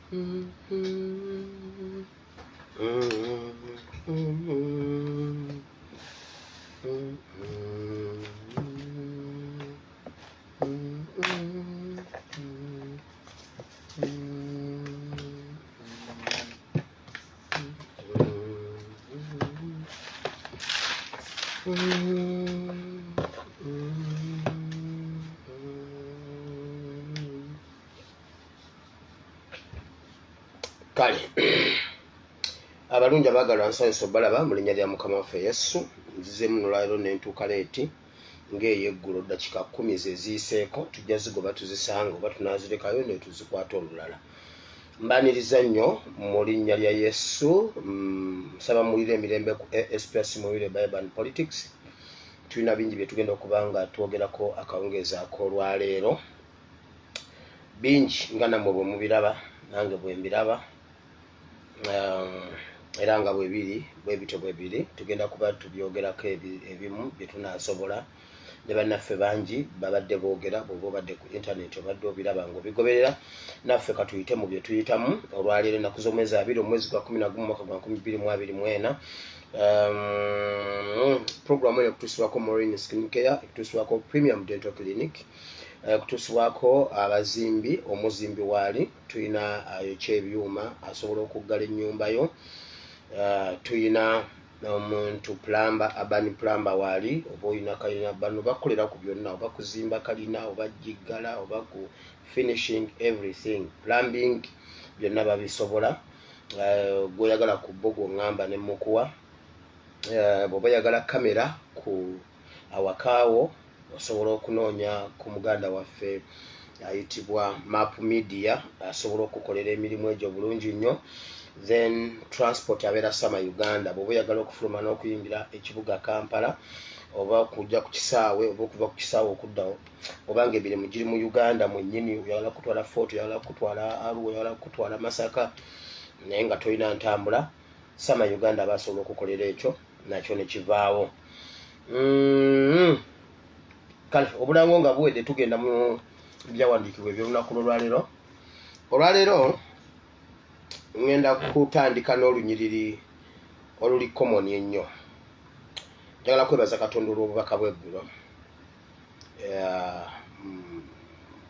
Kale abalungi abaagalwa, nsanyusa obalaba mu linnya lya Mukama waffe Yesu. Nzizeemu nolwaliro nentuuka leeti ng'eyeggulo, ddakika 10 ze ziyiseeko. Tujja zigoba tuzisanga oba tunazirekayo netuzikwata olulala. Mbaniriza nnyo mu linnya lya Yesu. Nsaba muwulire emirembe ku ASPS Muwulire Bible and Politics. Tulina bingi bye tugenda okuba nga twogerako akawungeezi ak'olwaleero, bingi nga nammwe bwe mubiraba, nange bwe mbiraba, era nga bwe biri bwe bityo bwe biri. Tugenda kuba tubyogerako ebimu bye tunaasobola, ne bannaffe bangi babadde boogera. Bw'oba obadde ku intaneti, obadde obiraba ng'obigoberera. Naffe katuyite mu bye tuyitamu olwaleero, ennaku z'omwezi 20, omwezi gwa 11, mwaka gwa 2024. Programu eno ekutuusibwako Morin Skin Care, ekutuusibwako Premium Dental Clinic, ekutuusibwako abazimbi. Omuzimbi waali tulina ayokya ebyuma, asobola okuggala ennyumba yo. Tulina omuntu plumber, urban plumber waali. Oba olina kalina, bano bakolera ku byonna, oba kuzimba kalina, oba giggala, oba ku finishing, everything, plumbing, byonna babisobola. Gwoyagala ku bo gwoŋŋamba ne mukuwa. Bw'oba oyagala kamera ku awakaawo, osobola okunoonya ku muganda waffe ayitibwa Map Media, asobola okukolera emirimu egyo bulungi nnyo. Then transport abeera Sama Uganda. Bw'oba oyagala okufuluma n'okuyingira ekibuga Kampala, oba okujja ku kisaawe, oba okuva ku kisaawe okudda, oba nga emirimu giri mu Uganda mwennyini, oyagala kutwala Fort, oyagala kutwala Arua, oyagala kutwala Masaka, naye nga tolina ntambula, Sama Uganda aba asobola okukolera ekyo nakyo nekivaawo. Kale obulango nga buwedde, tugenda mu byawandiikibwa ebyolunaku lwolwaleero. Olwaleero ŋŋenda kutandika n'olunyiriri oluli common ennyo. Njagala kwebaza Katonda olw'obubaka bw'eggulo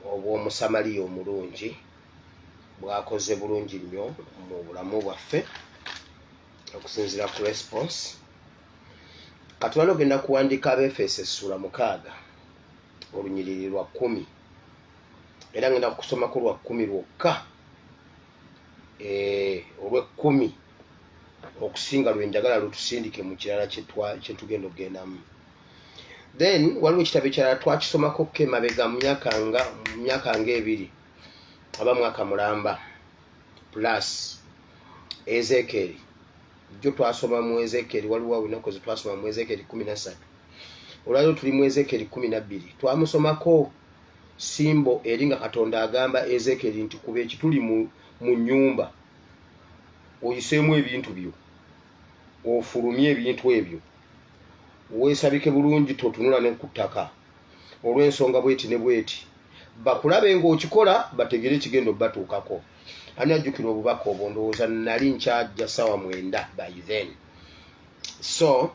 obw'Omusamaliya omulungi. Bwakoze bulungi nnyo mu bulamu bwaffe okusinziira ku response. Katulala ogenda kuwandiika Abeefeso essula 6, olunyiriri lwa 10, era ngenda kukusomako lwa 10 lwokka, olw'ekkumi okusinga lwe njagala lutusindike mu kirala kyetugenda okugendamu. Then waliwo ekitabo ekirala twakisomako ko emabega mu myaka nga 2 aba mwaka mulamba plus, Ezeekeri. Jjo twasoma mu Ezeekeri, waliwo awo ennaku ze twasoma mu Ezeekeri 13. Olwaliro tuli mu Ezeekeri 12. Twamusomako simbo eri nga Katonda agamba Ezeekeri nti kuba ekituli mu nnyumba, oyiseemu ebintu byo, ofulumye ebintu ebyo, weesabike bulungi, totunula ne ku ttaka, olw'ensonga bweti ne bweti, bakulabe ng'okikola, bategere ekigenda obbatuukako. Ani ajjukira obubaka obwo? Ndowooza nali nkyajja sawa 9 by then, so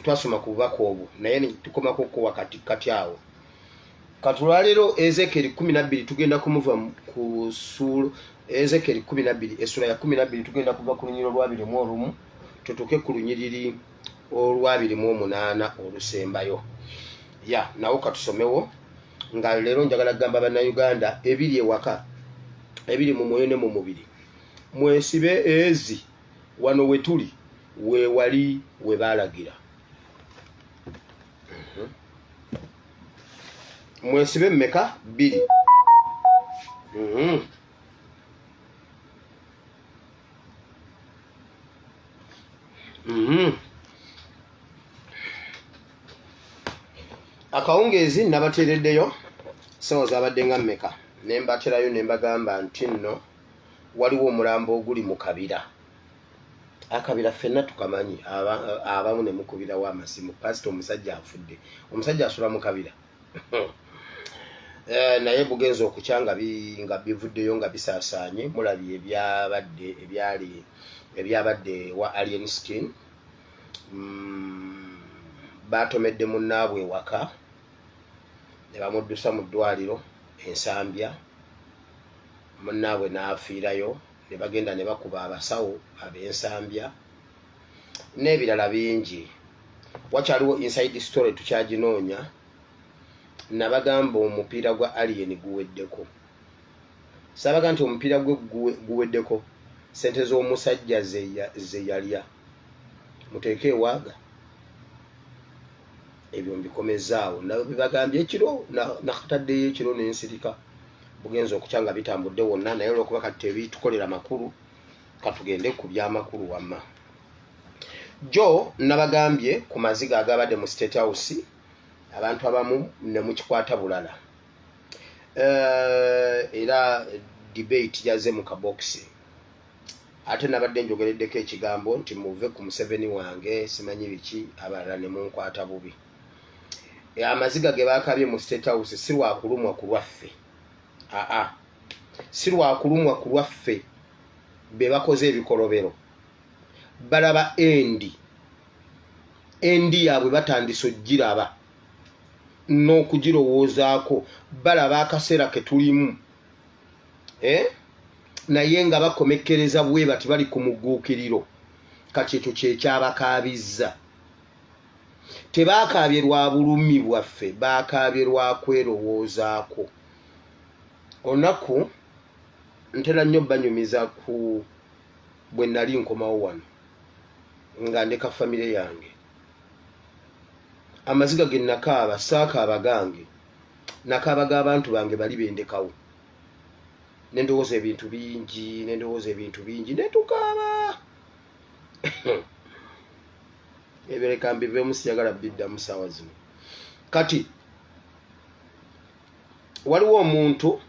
twasoma ku bubaka obwo, naye tukomakoko wakati kati awo. Kati olwaleero Ezekeri 12, tugenda kumuva ku suula Ezekeri 12, essula ya 12. Tugenda kuva ku lunyiriri olwabiri mu olumu tutuuke ku lunyiriri olwabiri mu omunaana olusembayo. Ya nawo katusomewo. Nga leero njagala kugamba Bannayuganda ebiri ewaka, ebiri mu mwoyo ne mu mubiri, mwesibe ezi. Wano we tuli weewali we baalagira. Mwesibe mmeka? Bbiri. Akawungeezi nabateereddeyo sawa zabadde nga mmeka, ne mbaterayo ne mbagamba nti nno waliwo omulambo oguli mu kabira. Akabira ffenna tukamanyi. Abamu ne mukubirawo amasimu, "Pasita, omusajja afudde, omusajja asula mu kabira." Naye bugenza okukya nga nga bivuddeyo nga bisaasaanye. Mulabye ebyabadde ebyali ebyabadde wa Alien Skin. Batomedde munnaabwe ewaka ne bamuddusa mu ddwaliro Ensambya, munnaabwe n'afiirayo, ne bagenda ne bakuba abasawo ab'Ensambya n'ebirala bingi. Wakyaliwo inside story, tukyaginoonya. Nabagamba omupiira gwa Alien guweddeko. Sabaga nti omupiira gwe guweddeko. Sente z'omusajja ze yalya muteeke ewaaga. Ebyo mbikomezaawo, bibagambye ekiro, nakataddeyo ekiro nensirika. Bugenza okukya nga bitambudde wonna, naye olwokuba kati tebitukolera makulu, katugende ku byamakulu. Wamma jo nabagambye ku maziga agabadde mu State House, abantu abamu ne mukikwata bulala. Era debate yaze mu kabokisi. Ate nabadde njogereddeko ekigambo nti muve ku Museveni wange, simanyi biki, abalala ne munkwata bubi. Amaziga ge bakabye mu State House si lwakulumwa ku lwaffe, aa, si lwakulumwa ku lwaffe. Be bakoze ebikolobero balaba endi endi yaabwe, batandise ogiraba n'okugirowoozaako. Balaba akaseera ke tulimu, eh? Naye nga bakomekkereza bwe bati, bali ku mugguukiriro. Kati ekyo kyekyabakaabizza. Tebaakaabye lwa bulumi bwaffe, baakaabye lwa kwerowoozaako. Olunaku ntera nnyo banyumiza ku bwe nali nkomawo wano nga ndeka famire yange, amaziga ge nakaaba saakaaba gange, nakaaba g'abantu bange bali bendekawo. Nendowooza ebintu bingi, nendowooza ebintu bingi, netukaaba. Ebyo leka mbiveemu, siyagala biddamu saawa zino. Kati waliwo omuntu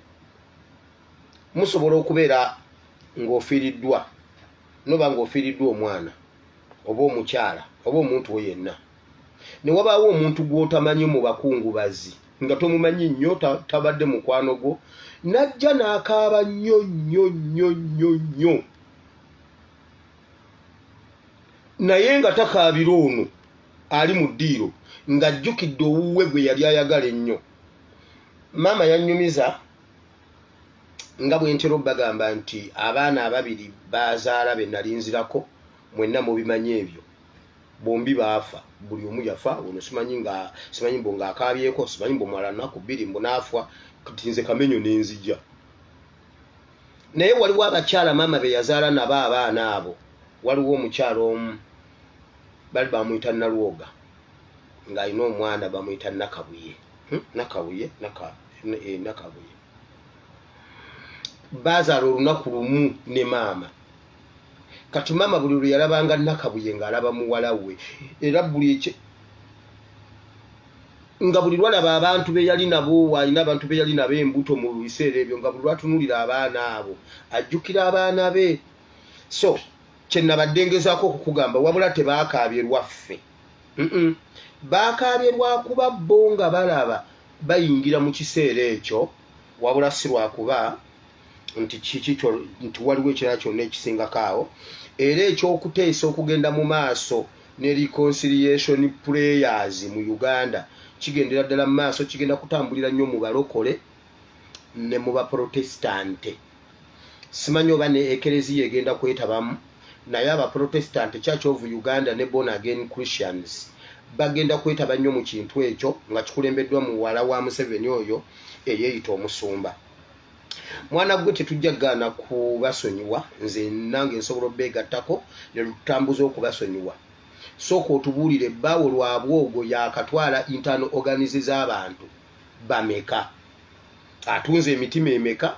musobola okubeera ng'ofiiriddwa, noba ng'ofiiriddwa omwana oba omukyala oba omuntu we yenna, ne wabaawo omuntu gw'otamanyi mu bakungubazi, nga tomumanyi nnyo, tabadde mukwano gwo, najja n'akaaba nnyo nnyo nnyo nnyo nnyo, naye nga takaabira ono ali mu ddiiro, ng'ajjukidde owuwe gwe yali ayagala ennyo. Maama yannyumiza nga bwe ntera obbagamba nti abaana ababiri bazaala be nali nzirako, mwenna mubimanyi ebyo, bombi baafa, buli omu yafa. Ono simanyi nga simanyi mbu ng'akaabyeko, simanyi mbu mwala nnaku 2 mbu n'afwa. Kati nze kamenyo n'enzija, naye waliwo abakyala maama be yazaala nabo abaana abo. Waliwo omukyala omu bali bamuyita Nalwoga, ng'alina omwana bamuyita Nakabuye. Nakabuye, Nakabuye. Bazaala olunaku lumu ne maama. Kati maama buli lwe yalabanga Nakabuye ng'alaba muwala we, era buli nga buli lwalaba abantu be yali nabo, alina abantu be yali nabo embuto mu biseera ebyo, nga buli lwatunulira abaana abo ajjukira abaana be. So kyenabadde ngezaako okukugamba, wabula tebaakaabye lwaffe, baakaabye lwakuba bo nga balaba bayingira mu kiseera ekyo, wabula si lwakuba nti kiki nti waliwo ekirala kyonna ekisingako awo. Era ekyokuteesa okugenda mu maaso ne reconciliation prayers mu Uganda kigendera ddala mu maaso, kigenda kutambulira nnyo mu balokole ne mu baprotestante. Simanyi oba ne ekereziya egenda kwetabamu, naye abaprotestante, Church of Uganda ne Born Again Christians bagenda kwetaba nnyo mu kintu ekyo nga kikulembeddwa muwala wa Museveni oyo eyeeyita omusumba. Mwana gwe, tetujja kugaana kubasonyiwa. Nze nange nsobola obeegattako ne tutambuza okubasonyiwa. Sooka otubuulire, ebbaawo Lwabwogo yakatwala internal organs z'abantu bameka, atunze emitima emeka?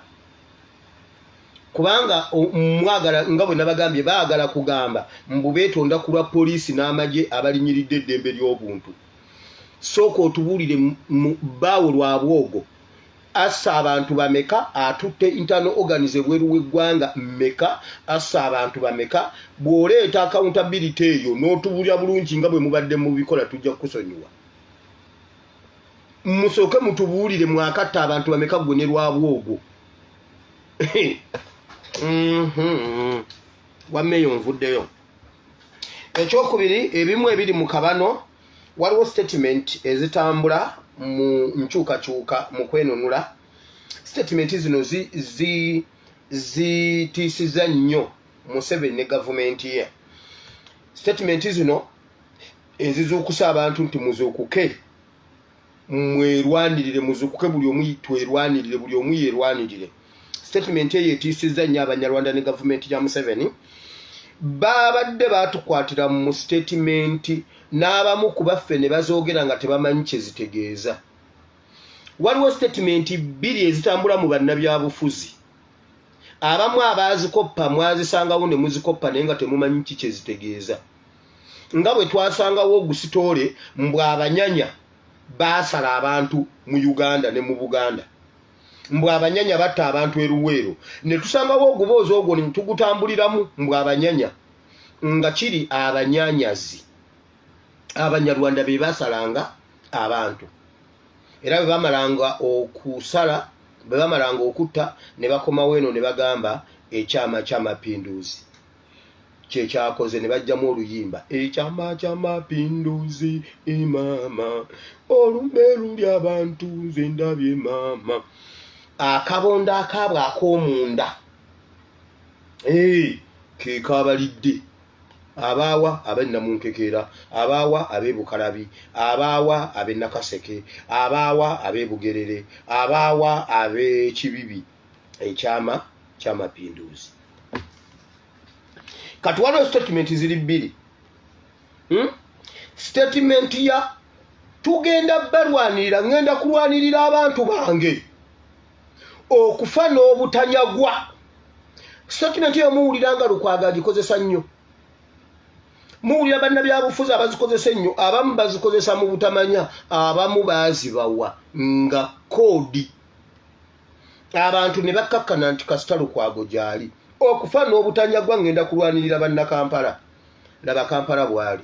Kubanga mwagala, nga bwe nabagambye, baagala kugamba mbu beetonda ku lwa poliisi n'amagye abalinyiridde eddembe ly'obuntu. Sooka otubuulire, bbaawo Lwabwogo assa abantu bameka, atutte internal organs ebweru w'eggwanga mmeka, assa abantu bameka? Bw'oleeta accountability eyo n'otubulya bulungi nga bwe mubadde mubikola, tujja kukusonyiwa. Musooke mutubuulire mwakatta abantu bameka gwe ne Lwabwogo. Wamma eyo nvuddeyo. Ekyokubiri, ebimu ebiri mu kabano, waliwo statement ezitambula mu nkyukakyuka mu kwenunula. Statement zino zitiisiza nnyo Museveni ne gavumenti ye. Statement zino ezizuukusa abantu nti muzuukuke mwerwanirire, muzuukuke buli omu twerwanirire, buli omu yerwanirire. Statement eyo etiisizza nnyo Abanyarwanda ne gavumenti ya Museveni. Babadde batukwatira mu statement n'abamu ku baffe ne bazoogera nga tebamanyi kye zitegeeza. Waliwo statement bbiri ezitambula mu bannabyabufuzi. Abamu abaazikoppa mwazisangawo ne muzikoppa naye nga temumanyi ki kye zitegeeza. Nga bwe twasangawo ogusitoole mbu Abanyanya baasala abantu mu Uganda ne mu Buganda, mbu Abanyanya batta abantu e Luweero, ne tusangawo oguboozi ogwo ne tugutambuliramu mbu Abanyanya, nga kiri Abanyanyazi, Abanyarwanda be basalanga abantu. Era bwe bamalanga okusala, bwe bamalanga okutta, ne bakomawo eno ne bagamba ekyama ky'amapinduzi kyekyakoze, ne bajjamu oluyimba ekyama ky'amapinduzi, imama olumbe luli abantu nze ndabye maama. Akabondo akaabwe ak'omunda ke kabalidde abaawa ab'e Namunkekera, abaawa ab'e Bukalabi, abaawa ab'e Nakaseke, abaawa ab'e Bugerere, abaawa ab'e Kibibi, ekyama ky'amapinduzi. Kati waliwo statement ziri bbiri, Statement ya tugenda balwanirira, ngenda kulwanirira abantu bange okufa n'obutanyagwa. Statement eyo muwulira nga Lukwago agikozesa nnyo, muwulira bannabyabufuzi abazikozesa ennyo. Abamu bazikozesa mu butamanya, abamu baazibawa nga code, abantu ne bakkakkana nti kasita Lukwago gyali, okufa n'obutanyagwa ngenda kulwanirira Bannakampala. Laba Kampala bwali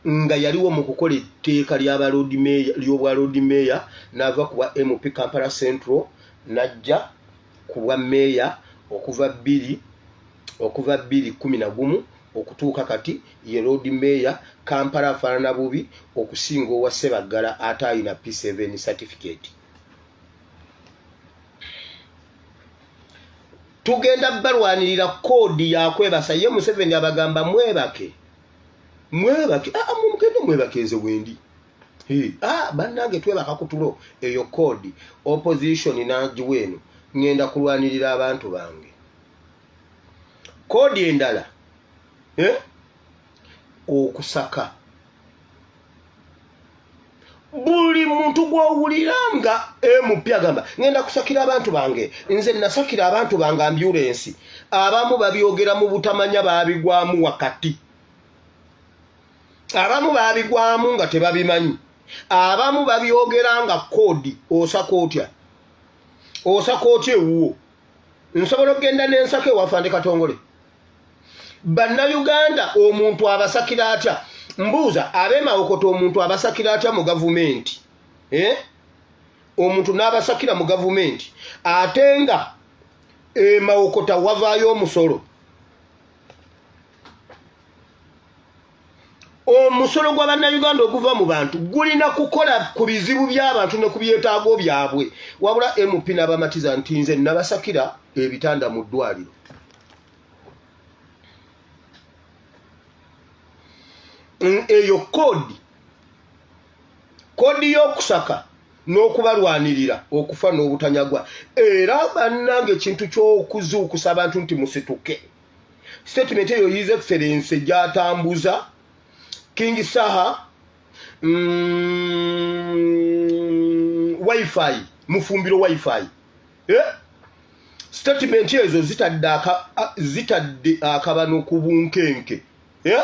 nga yaliwo mu kukola etteeka ly'obwa Lord Mayor, n'ava ku bwa MP Kampala Central n'ajja ku bwa meeya okuva 2011 okutuuka kati ye Lord Mayor. Kampala afaanana bubi okusinga owa Sebaggala ate ayina P7 certificate. Tugenda balwanirira, code yakwebasa. Ye Museveni abagamba mwebake, mwebake, ah, mugende mwebake, nze wendi. Ah, bannange twebaka ku tulo. Eyo code opposition nagiwa eno, ŋŋenda kulwanirira abantu bange. Code endala, eh? Okusaka buli muntu gw'owulira nga MP agamba ŋŋenda kusakira abantu bange, nze nasakira abantu bange ambulensi. Abamu babyogera mu butamanya, baabigwamu wakati, abamu baabigwamu nga tebabimanyi, abamu babyogera nga code. Osaka otya? Osaka otya ewuwo? Nsobola okugenda n'ensaka ewafande Katongole? Bannayuganda, omuntu abasakira atya? Mbuuza ab'emawokota, omuntu abasakira atya mu gavumenti, eh? Omuntu n'abasakira mu gavumenti ate nga emawokota wavaayo omusolo, omusolo gwa Bannayuganda oguva mu bantu gulina kukola ku bizibu by'abantu ne ku byetaago byabwe. Wabula MP n'abamatiza nti nze nabasakira ebitanda mu ddwaliro. Eyo code y'okusaka n'okubalwanirira okufa n'obutanyagwa. Era bannange, ekintu ky'okuzuukusa abantu nti musituke, statement eyo His Excellence gyatambuza, King Saha, wifi Mufumbiro wifi, eh? Statement ezo zitadde akabano ku bunkenke, eh?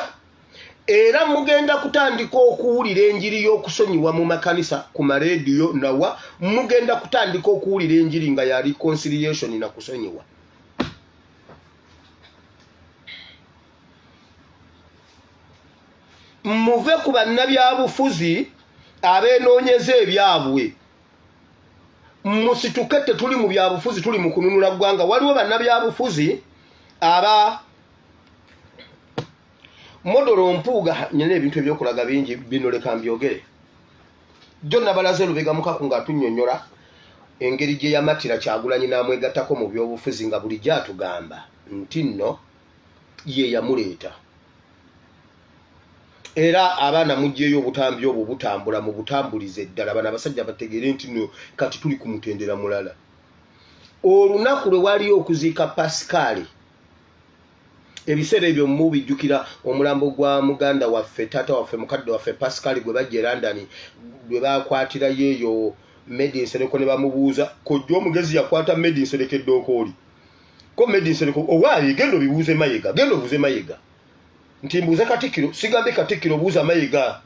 Era mugenda kutandika okuwulira enjiri y'okusonyiwa mu makanisa, ku marediyo, nawa mugenda kutandika okuwulira enjiri nga ya reconciliation na kusonyiwa. Muve ku bannabyabufuzi. Abeenoonyeza ebyabwe, musituke. Tetuli mu byabufuzi, tuli mu kununula ggwanga. Waliwo bannabyabufuzi aba modolo Mpuuga. Nyina ebintu ebyokulaga bingi, bino leka mbyogere. Jjo nabalaze Lubega Mukaku ng'atunnyonnyola engeri gye yamatira Kyagulanyi n'amwegattako mu byobufuzi, nga bulijjo atugamba nti nno ye yamuleeta. Era abaana mugyeyo obutambi obwo butambula mu butambulize ddala, bano abasajja bategeere nti no kati tuli ku mutendera mulala. Olunaku lwe waliyo okuziika Pasikaali, ebiseera ebyo mubijjukira, omulambo gwa muganda waffe, taata waffe, mukadde waffe Pasikaali gwe bajja e London, lwe bakwatirayo eyo Medi Nsereko ne bamubuuza, kojja omugezi yakwata Medi Nsereko eddookooli ko Medi Nsereko owaaye, genda obibuuze Mayiga, genda obuuze Mayiga. Nti mbuuze Katikkiro, sigambye Katikkiro, buuza Mayiga.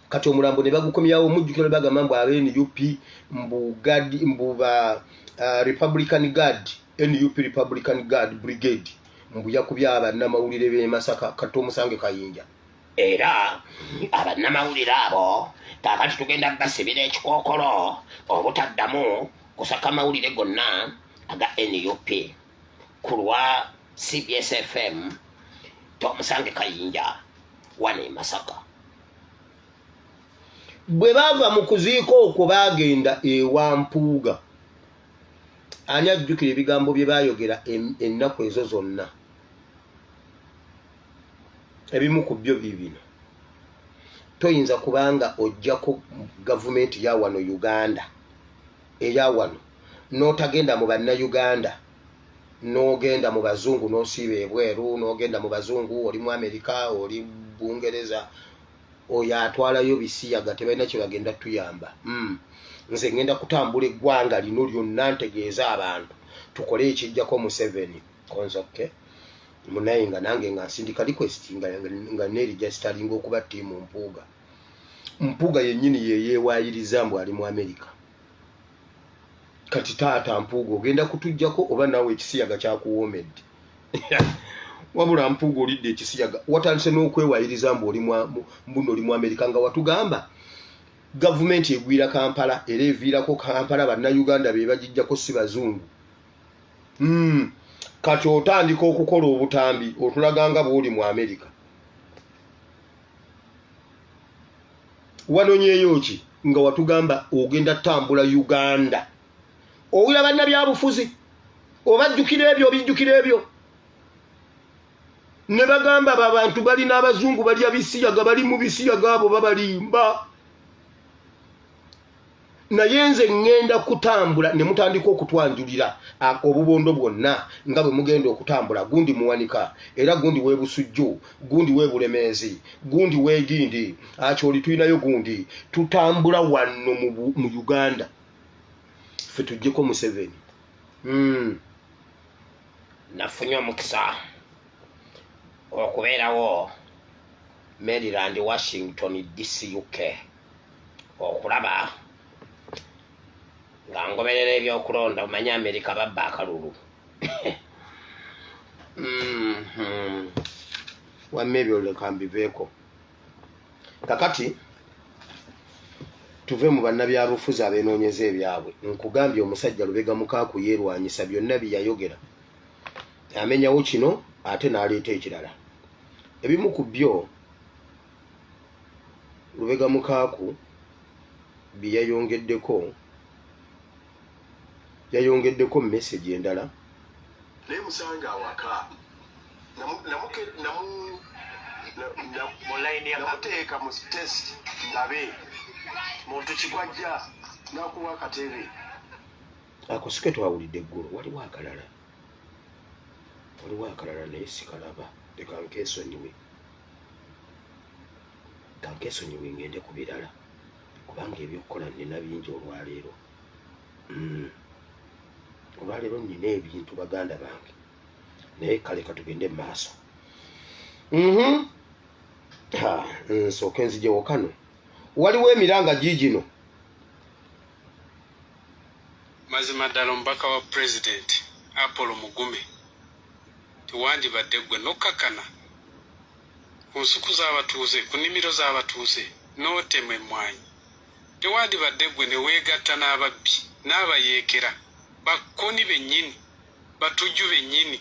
Kati omulambo ne bagukomyawo, mujjukira bagamba mbu aba NUP, mbu guard, mbu ba Republican Guard, NUP Republican Guard Brigade, mbu yakubye abannamawulire b'e Masaka. Kati omusange Kayinja. Era abannamawulire abo kaakati tugenda basibira ekikookolo obutaddamu kusaka mawulire gonna aga NUP ku lwa CBS FM. Tomusange Kayinja wano e Masaka. Bwe baava mu kuziika okwo, baagenda ewa Mpuuga. Ani ajjukira ebigambo bye baayogera ennaku ezo zonna? Ebimu ku byo biibino: toyinza kubanga ojjako gavumenti ya wano Uganda eya wano n'otagenda mu Bannayuganda, n'ogenda mu bazungu, n'osiiba ebweru, n'ogenda mu bazungu, oli mu Amerika, oli Bungereza, oyo atwalayo bisiyaga, tebalina kye bagenda tuyamba. Nze ngenda kutambula eggwanga lino lyonna ntegeeza abantu tukole ekijjako Museveni. Konzoke munaye nga nange nga nsindika request nga neregisteringa okuba team Mpuuga. Mpuuga yennyini yeyeewayiriza mbu ali mu Amerika. Kati taata Mpuuga, ogenda kutujjako oba naawe ekisiyaga kyakuwoomedde? Wabula Mpuuga olidde ekisiyaga, watandise n'okwewayiriza mbu oli mbuno oli mu Amerika, nga watugamba gavumenti egwira Kampala era eviirako Kampala, Bannayuganda be bagijjako, si bazungu. Kati otandika okukola obutambi otulaga nga bw'oli mu Amerika. Wanonyeeyo ki nga watugamba ogenda tambula Uganda? Owulira bannabyabufuzi, obajjukira ebyo? Obijjukira ebyo? Ne bagamba babantu balina abazungu balya bisiyaga, bali mu bisiyaga, abo babalimba, naye nze ŋŋenda kutambula. Ne mutandika okutwanjulira obubondo bwonna nga bwe mugenda okutambula, gundi muwanika, era gundi w'ebusujju, gundi w'ebulemeezi, gundi w'egindi akyoli, tulinayo gundi. Tutambula wano mu Uganda, ffe tuggyeko Museveni. Nafunye omukisa okubeerawo Maryland, Washington DC, UK, okulaba nga ngoberera ebyokulonda. Omanyi Amerika babba akalulu. Wamma ebyo leka mbiveeko. Kakati tuve mu bannabyabufuzi abeenoonyeza ebyabwe. Nkugambye omusajja Lubega Mukaaku yeerwanyisa byonna bye yayogera, amenyawo kino ate n'aleeta ekirala. Ebimu ku byo Lubega Mukaaku bye yayongeddeko, yayongeddeko message endala. Naye musanga awaka mu line ya namuteeka mu test ndabe muntu ki. Gwajja nakuwa akatebe. Ako sike twawulidde eggulo. Waliwo akalala, waliwo akalala, naye sikalaba. Leka nkesonyiwe, kankesonyiwe ngende ku birala, kubanga ebyokukola nina bingi olwaleero. Olwaleero nina ebintu, baganda bange, naye kale katugende mu maaso. Ha, nsooke nzijewo kano. Waliwo emiranga giigino. Mazima ddala, omubaka wa Pulezidenti Apollo Mugume, tewandibadde ggwe nokkakkana ku nsuku z'abatuuze, ku nnimiro z'abatuuze, n'otema emmwanyi. Tewandibadde ggwe ne weegatta n'ababbi n'abayeekera, bakkoni bennyini, batujju bennyini,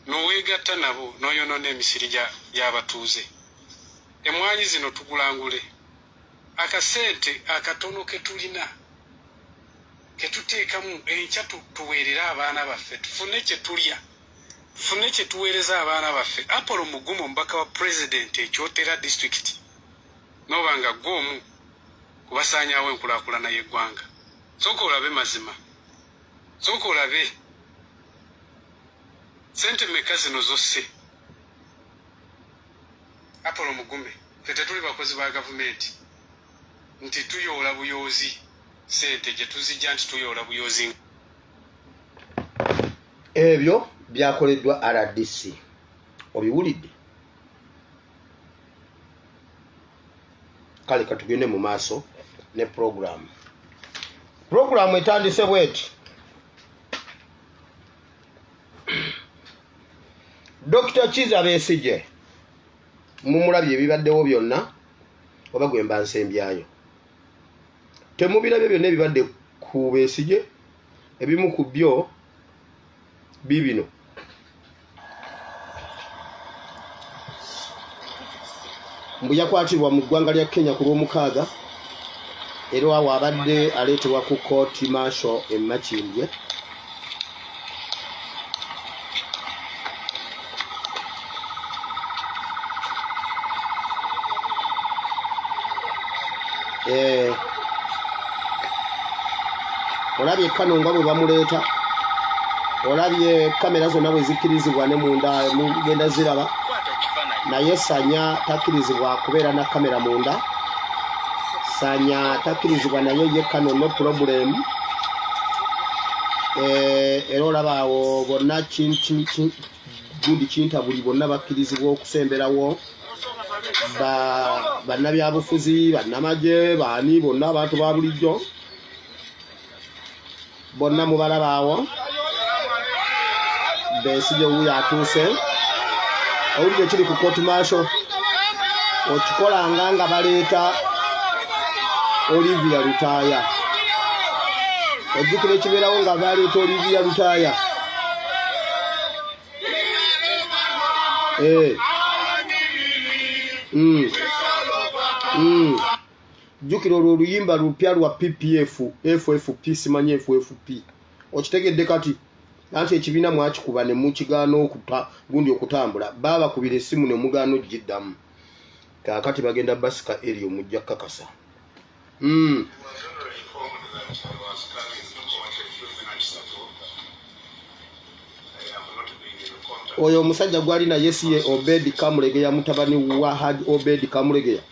n'oweegatta nabo n'oyonoona emisiri gy'abatuuze. Emmwanyi zino tugulangule. Akasente akatono ke tulina ke tuteekamu enkya tuweerere abaana baffe, tufune kye tulya, tufune kye tuweereza abaana baffe. Apollo Mugume, omubaka wa Pulezidenti e Kyotera disitulikiti, n'oba nga ggwe omu ku basaanyaawo enkulaakulana y'eggwanga. Sooka olabe mazima. Sooka olabe. Ssente mmeka zino z'osse? Apollo Mugume, ffe tetuli bakozi ba gavumenti nti tuyoola buyoozi ssente gye tuzijja nti tuyoola buyoozi. Ebyo byakoleddwa rdc obiwulidde kale katugende mu maaso ne pulogulaamu pulogulaamu etandise bweti Dokita Kiza Besigye mumulabye ebibaddewo byonna oba gwe mba nsembyayo temubirabye byonna ebibadde ku Besigye ebimu ku byo bibino mbu yakwatibwa mu ggwanga lya Kenya ku Lwomukaaga era awo abadde aleetebwa ku kooti maasho e Makindye. Eh, olabye kano nga bwe bamuleeta olabye kamera zonna bwe zikkirizibwa ne munda mugenda ziraba naye sanya takkirizibwa kubeera na kamera munda sanya takkirizibwa naye ye kano no problem eh, era olaba awo bonna gundi kintabuli bonna bakkirizibwa okusemberawo bannabyabufuzi bannamagye baani bonna abantu ba bulijjo bonna mubalaba awo Besigye wuuyo atuuse owulire ekiri ku court martial okikolanga nga baleeta Olivia Lutaaya ojjukira ekibeerawo nga baleeta Olivia Lutaaya eh. mm. Mm. Jjukira olwo oluyimba lupya lwa PPF, FFP simanyi FFP. Okitegedde kati? Anti ekibiina mwakikuba ne mukigaana okuta gundi okutambula. Baabakubira essimu ne mugaana okugiddamu. Kaakati bagenda basika eryo mujja kakasa. Mm. Oyo omusajja gwali naye si ye Obed Kamulegeya mutabani wa Hajj Obed Kamulegeya.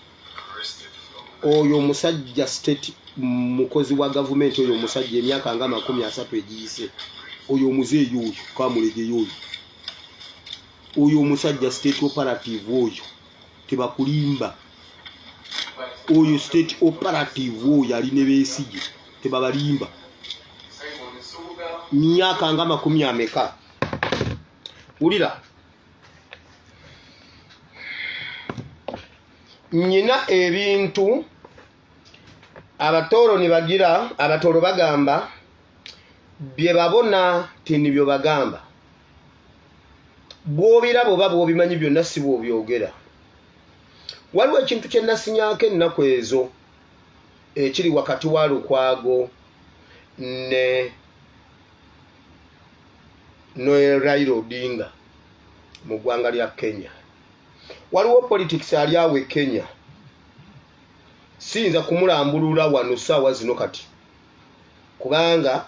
Oyo omusajja state mukozi wa gavumenti oyo omusajja emyaka nga 30 egiyise oyo omuzeeyi oyo Kamulegeya oyo oyo omusajja state operative oyo tebakulimba oyo state operative oyo ali ne Besigye tebabalimba myaka nga makumi ameka wulira nyina ebintu abatooro nibagira abatooro bagamba bye babona tinibyo bagamba bwobiraba oba bwobimanyi byonna si bwobyogera waliwo ekintu kye nasinyako ennaku ezo ekiri wakati wa Lukwago ne ne Raila Odinga mu ggwanga lya Kenya waliwo politics ali awo e Kenya siyinza kumulambulula wano saawa zino kati kubanga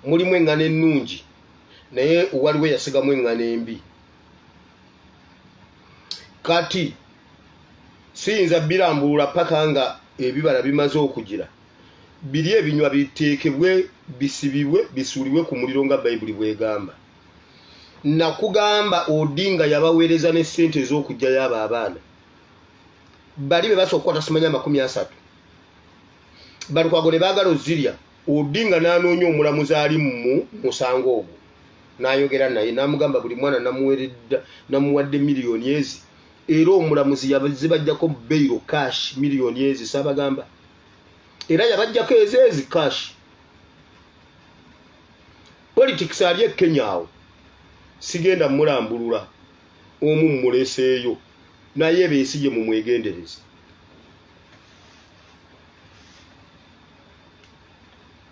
mulimu eŋŋano ennungi naye waliwo eyasigamu eŋŋano embi kati siyinza birambulula paka nga ebibala bimaze okugira biri ebinywa biteekebwe bisibibwe bisuulibwe ku muliro nga bayibuli bwegamba nakugamba Odinga yabaweereza ne ssente ez'okugyayo abo abaana bali be basooka okukwata simanya 30 Balukwago ne baagala ozirya Odinga n'anoonya omulamuzi ali mu musango ogwo n'ayogera naye n'amugamba buli mwana namuweredda namuwadde miliyoni ezi Era omulamuzi yazibajjako bail cash miliyoni ezi saabagamba, era yabajjako ezeezi cash. Politics ali e Kenya awo sigenda mulambulula, omu mmuleseeyo, naye Besigye mumwegendereze.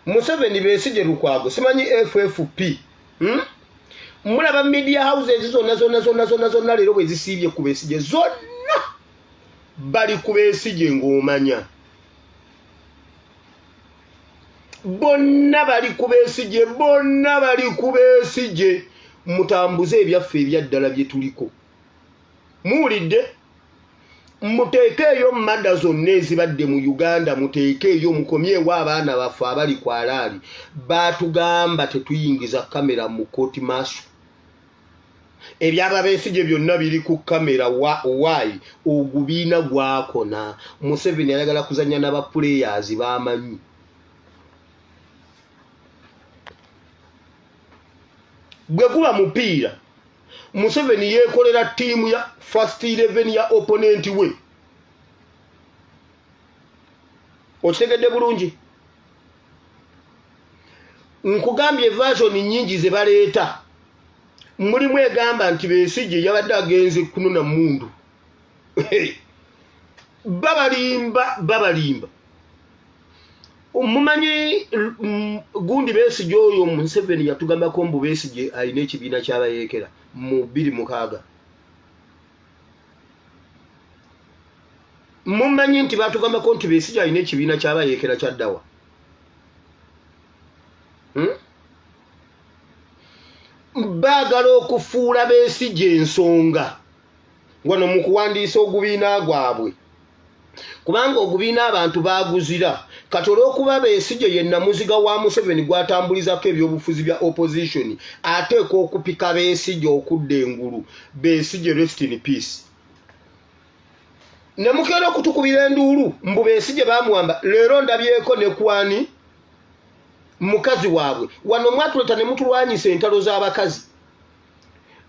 Museveni, Besigye, Lukwago, simanyi FFP, Mulaba media houses zonna zonna zonna zonna zonna leero bwe zisiibye ku Besigye, zonna bali ku Besigye, ng'omanya bonna bali ku Besigye, bonna bali ku Besigye. Mutambuze ebyaffe ebyaddala bye tuliko, muwulidde? Muteekeeyo mada zonna ezibadde mu Uganda, muteekeeyo, mukomyewo abaana baffe abali ku alaali. Baatugamba tetuyingiza kamera mu kooti maaso, ebyababesigye byonna biri ku kamera. Waayi ogubiina gwakona? Museveni ayagala kuzanya n'aba players bamanyi. Bwe guba mupiira, Museveni yeekolera ttiimu ya first 11 ya opponent we. Okitegedde bulungi? Nkugambye version nyingi ze baleeta. Mulimu egamba nti Besigye yabadde agenze kunona mundu. Babalimba, babalimba. Mumanyi gundi Besigye oyo Museveni yatugambako mbu Besigye alina ekibiina ky'abayeekera mu 2006. Mumanyi nti batugambako nti Besigye alina ekibiina ky'abayeekera kyaddawa, Baagala okufuula Besigye ensonga wano mu kuwandiisa ogubiina gwabwe, kubanga ogubiina abantu baguzira. Kati olw'okuba Besigye ye namuziga wa Museveni gwatambulizako ebyobufuzi bya opposition, ateekwa okupika Besigye okudda engulu. Besigye, rest in peace. Ne mukeera okutukubira enduulu mbu Besigye bamuwamba. Leero ndabyeko ne kwani mukazi waabwe wano mwatuleta ne mutulwanyisa entalo z'abakazi.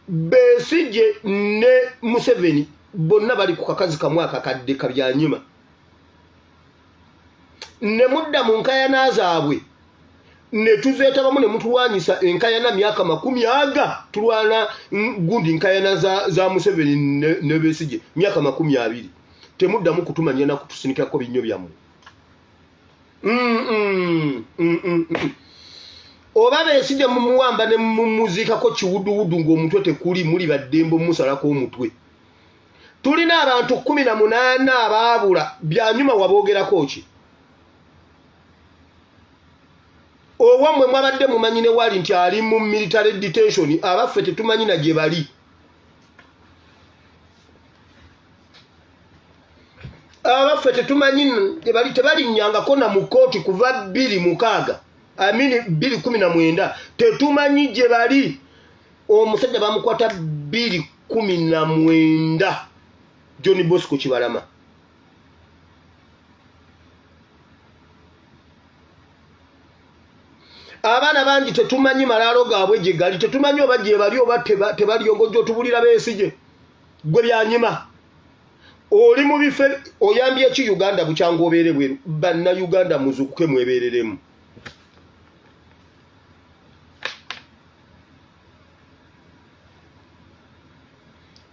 Besigye ne Museveni bonna bali ku kakazi kamu akakadde kabyanyima, ne mudda mu nkayana zaabwe ne tuzeetabamu ne mutulwanyisa enkayana myaka 20 tulwana gundi nkayana za Museveni ne Besigye myaka 20. Temuddamu kutumanya na kutusinikako binnyo byammwe. Oba Besigye mumuwamba ne mumuziikako kiwuduwudu ng'omutwe tekuli, muli baddembe omusalako omutwe. Tulina abantu 18 abaabula. Byanyuma waboogerako ki? Owammwe mwabadde mumanyi ne wali nti ali mu military detention, abaffe tetumanyi na gye bali. Abaffe tetumanyi tebali, tebalinnyangako na mu kooti kuva 2006, amini 2019, tetumanyi gye bali. Omusajja bamukwata 2019, John Bosco Kibalama. Abaana bangi tetumanyi malaalo gaabwe gye gali, tetumanyi oba gye bali oba tebaliyo. Ng'ojja otubulira Besigye, gwe byanyima oli mu bifo oyambye ki Uganda bukyanga obeere bweru? Bannayuganda, muzukuke, mwebereremu.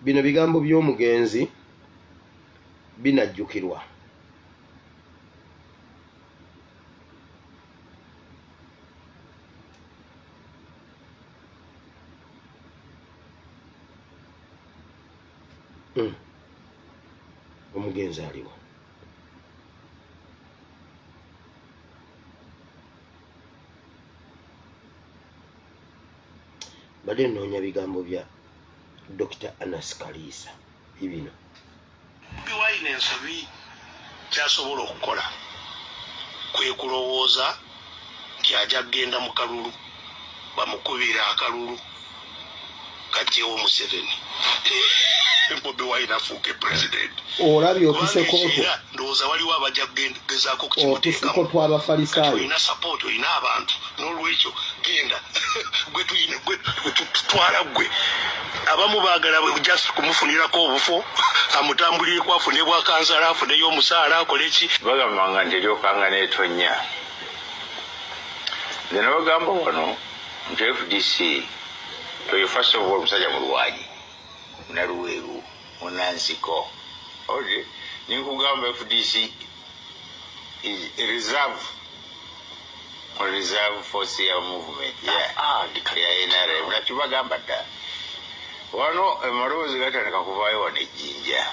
Bino bigambo by'omugenzi binajjukirwa. Omugenzi aliwo. Badde nnoonya bigambo bya Dr Anas Kaliisa bibino. Bobi Wine ensobi kyasobola okukola kwe kulowooza nti ajja kugenda mu kalulu bamukubira akalulu kajjewo Museveni, Bobi Wine afuuke president. Olabye otuseko otwo. Era ndowooza waliwo abajja kugezaako otusiko okukimuteekamu. Twabafalisaayo. Olina support, olina abantu, n'olwekyo Genda gwe tuyina gwe tutwala gwe. Abamu baagala just kumufunirako obufo, amutambulireko, afune bwa kansala, afuneyo omusaala, akole ki. Bagambanga nti eryokanga n'etonnya. Nze nabagamba wano nti FDC oyo, first of all, omusajja mulwanyi, munaluweeru, munansiko. Odi ninkugamba FDC is a reserve reserve force ya movement Ah, ya NRM. Nakibagamba dda wano, amaloboozi gatandika kuvaayo wano ejjinja.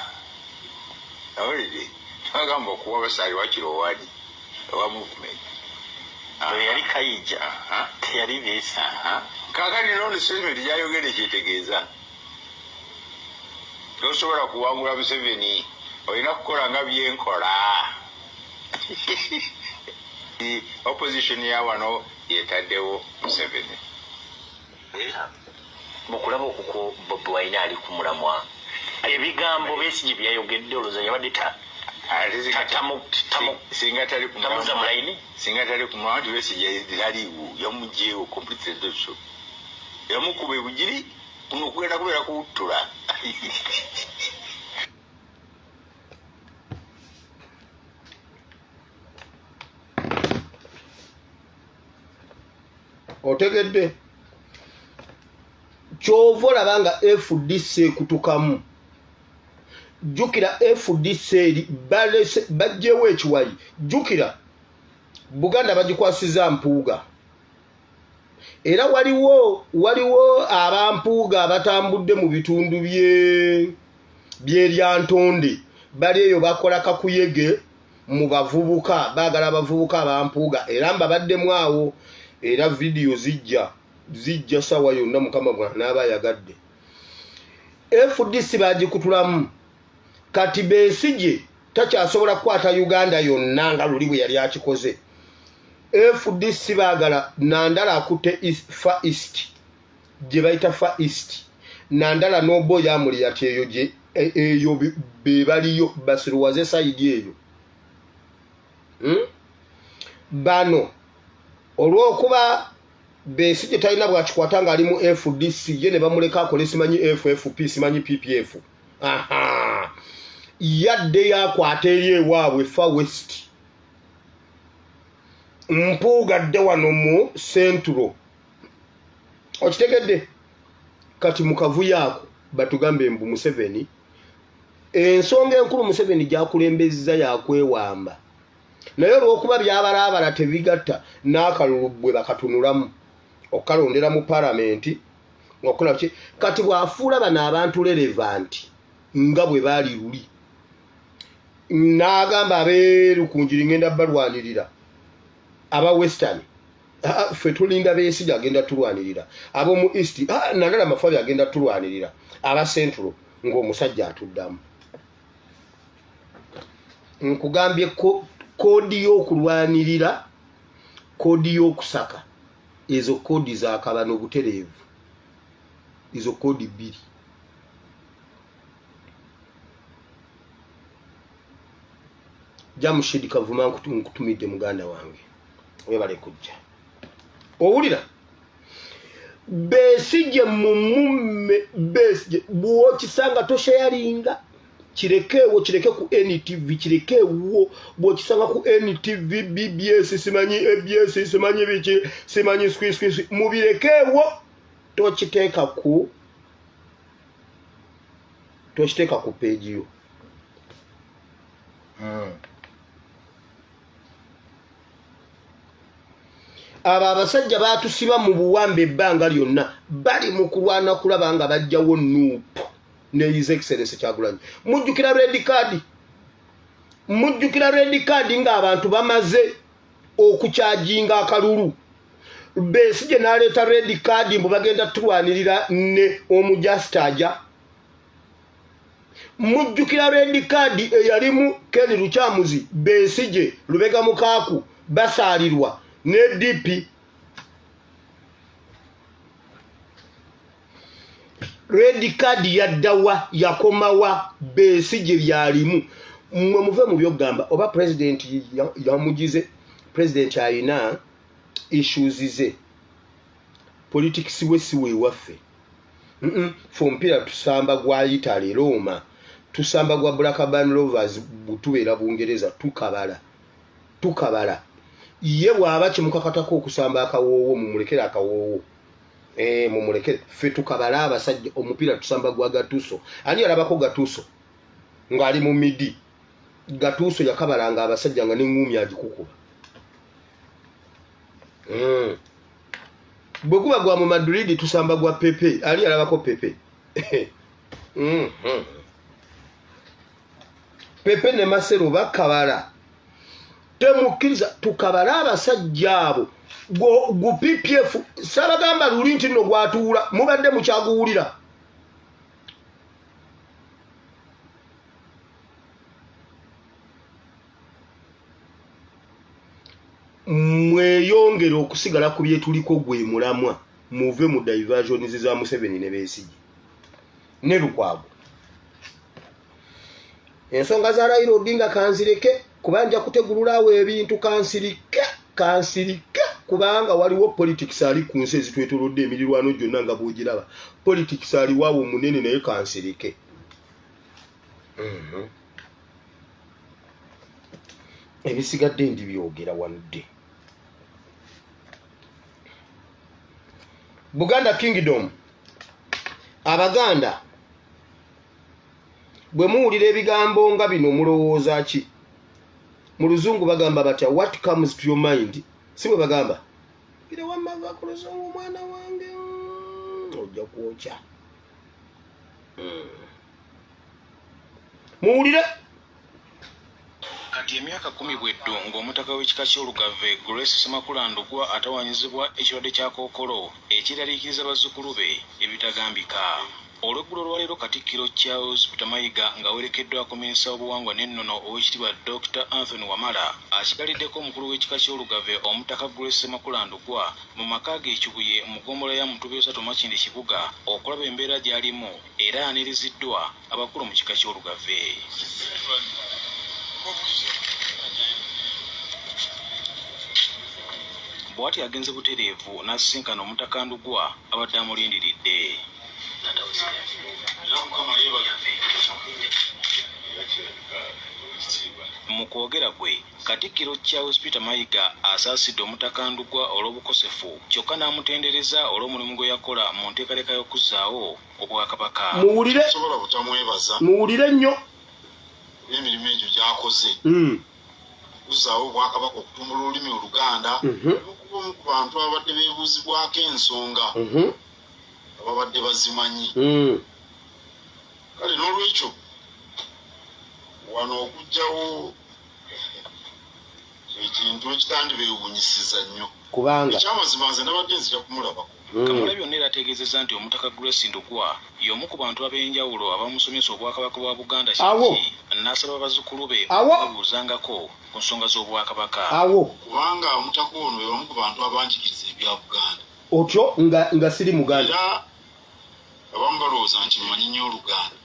Awulidde tebagamba okuwa basaali wakiro wali owa movement. Oyo yali Kayija, teyali Besigye. Kakati nono statement gyayogedde kyetegeeza tosobola kuwangula Museveni, olina kukola nga byenkola. Opposition ya wano yetaddewo Museveni. Mukulaba okukwo Bobi Wine ali ku mulamwa, ebigambo Besigye byayogedde, olowooza yabadde Singa tali ku tamuza mu layini? Singa tali ku mulamwa nti Besigye taliiwo, yamugyewo completely. So yamukuba ebugiri kuno okugenda kubeera kuwuttula. Otegedde kyova olaba nga FDC ekutukamu. Jjukira FDC eri balese bajjewo ekiwayi. Jjukira Buganda bagikwasiza Mpuuga, era waliwo abampuuga abatambudde mu bitundu byeryantonde, bali eyo bakola kakuyege mu bavubuka, baagala abavubuka abampuuga, era mbabaddemu awo. Era vidiyo zijja sawa yonna, Mukama bw'anaaba ayagadde. FDC bagikutulamu. Kati Besigye takyasobola kukwata Uganda yonna nga luli bwe yali akikoze. FDC baagala Nandala akutte Far East, gye bayita Far East. Nandala n'Oboy Amuriat eyo gye eyo be baliyo basiruwaze side eyo. Bano olw'okuba Besigye talina bwakikwata ng'ali mu FDC ye, ne bamuleka akole simanyi FFP, simanyi PPF. Aha, yadde yakwata eri ewaabwe Far West. Mpuuga dde wano mu Central. Okitegedde? Kati mu kavuyo ako batugambe mbu Museveni, ensonga enkulu Museveni gyakulembezza yakwewamba, naye olw'okuba byabalaabala tebigatta n'akalulu bwe bakatunulamu okukalondera mu palamenti okukola ki. Kati bw'afuula bano abantu relevant nga bwe baali luli, n'agamba abeerukunjiri ngenda balwanirira, aba Western, ah, ffe tulinda Besigye agenda tulwanirira, ab'omu East, ah, Nandala Mafabi agenda tulwanirira, aba Central, ng'omusajja atuddamu. Nkugambye code y'okulwanirira, code y'okusaka, ezo code zakabano butereevu, ezo code bbiri. Jamushidi Kavuma, nkutumidde muganda wange, webale kujja. Owulira Besigye mumumme. Besigye bwokisanga tosharinga, kirekeewo, kireke ku NTV, kirekeewo. Bwokisanga ku NTV, BBS, simanyi ABS, simanyi biki, simanyi squisquis, mubirekeewo, tokiteeka ku page yo. Abo abasajja batusiba mu buwambe ebbanga lyonna, bali mu kulwana kulaba nga bajjawo NUP ne His Excellence Kyagulanyi. Mujjukira red card, mujjukira red card ng'abantu bamaze okukyajinga akalulu, Besigye n'aleeta red card mbu bagenda tulwanirira ne omujasitaja. Mujjukira red card eyalimu Ken Lukyamuzi, Besigye, Lubega Mukaaku, Basaalirwa ne DP. Red card yaddawa? Yakomawa? Besigye byalimu. Mmwe muve mu byokugamba oba pulezidenti yamugize. Pulezidenti ayina issues ze. Politics we si wewaffe. Fe omupiira tusamba gwa Italy, Roma, tusamba gwa Blackburn Rovers, tubeera Bungereza, tukabala tukabala. Ye bw'aba kimukakatako okusamba akawoowo, mumulekere akawoowo, eh, mumulekere. Ffe tukabala abasajja, omupiira tusamba gwa Gattuso. Ani yalabako Gattuso ng'ali mu midi? Gattuso yakabalanga abasajja nga n'eŋŋuumi agikukuba. Bwe guba gwa mu Madrid, tusamba gwa Pepe. Ali alabako Pepe? Pepe ne Marcelo bakabala. Temukkiriza tukabale abasajja abo. Gu PPF sabagamba luli nti nno gwatuula, mubadde mukyaguwulira. Mweyongere okusigala ku byetuliko, gwe mulamwa, muve mu diversions za Museveni ne Besigye ne Lukwago. Ensonga za Raila Odinga kanzireke, kuba nja kutegululaawo ebintu. Kansirike, kansirike, kubanga waliwo politics ali ku nsi ezitwetolodde, emirirwano gyonna nga bwogiraba, politics aliwaawo munene, naye kansirike. Ebisigadde ndibyogera wanudde. Buganda Kingdom, Abaganda, bwe muwulira ebigambo nga bino mulowooza ki? Mu Luzungu bagamba batya? What comes to your mind? Si bwe bagamba? Ire wamava ku Luzungu, mwana wange, ojja kwokya. Muwulire. Kati emyaka 10 bweddu ng'omutaka w'ekika ky'Olugave Grace Ssemakula Ndugwa atawaanyizibwa ekirwadde kya kookolo ekyeraliikiriza bazzukulu be ebitagambika. Olweggulo olwaleero, Katikkiro Charles Peter Mayiga ng'awerekeddwako minisita w'obuwangwa n'ennono Oweekitiibwa Dr Anthony Wamala akiggaliddeko omukulu w'ekika ky'Olugave Omutaka Grace Ssemakula Ndugwa mu maka ge e Kibuye mu ggombolola ya Mutuba 3 Makindye Kibuga okulaba embeera gy'alimu era aniriziddwa abakulu mu kika ky'Olugave. Bw'atyo agenze butereevu n'asisinkana Omutaka Ndugwa abadde amulindiridde. Mu kwogera kwe, Katikkiro Charles Peter Mayiga asaasidde Omutaka Ndugwa olw'obukosefu kyokka n'amutendereza olw'omulimu gwe yakola mu nteekateeka y'okuzzaawo Obwakabaka. Muwulire, Sobola butamwebaza muwulire nnyo. Olw'emirimu egyo gy'akoze okuzzaawo Obwakabaka, okutumbula olulimi Oluganda n'okuba omu ku bantu ababadde beebuuzibwako ensonga nga babadde bazimanyi. Kale n'olwekyo wano okuggyawo ekintu ekitandibeewuunyisiza nnyo. Kubanga Ekyamazima nze nabadde nzija kumulabako. Kamalabyonna era ategeezezza nti Omutaka Grace Ndugwa y'omu ku bantu ab'enjawulo abamusomesa Obwakabaka bwa Buganda kye ki, n'asaba bazzukulu be okwebuuzangako ku nsonga z'Obwakabaka. Awo. Kubanga Omutaka ono be bamu ku bantu abanjigiriza ebya Buganda. Otyo nga siri Muganda. Era abamu balowooza nti mmanyi nnyo Oluganda.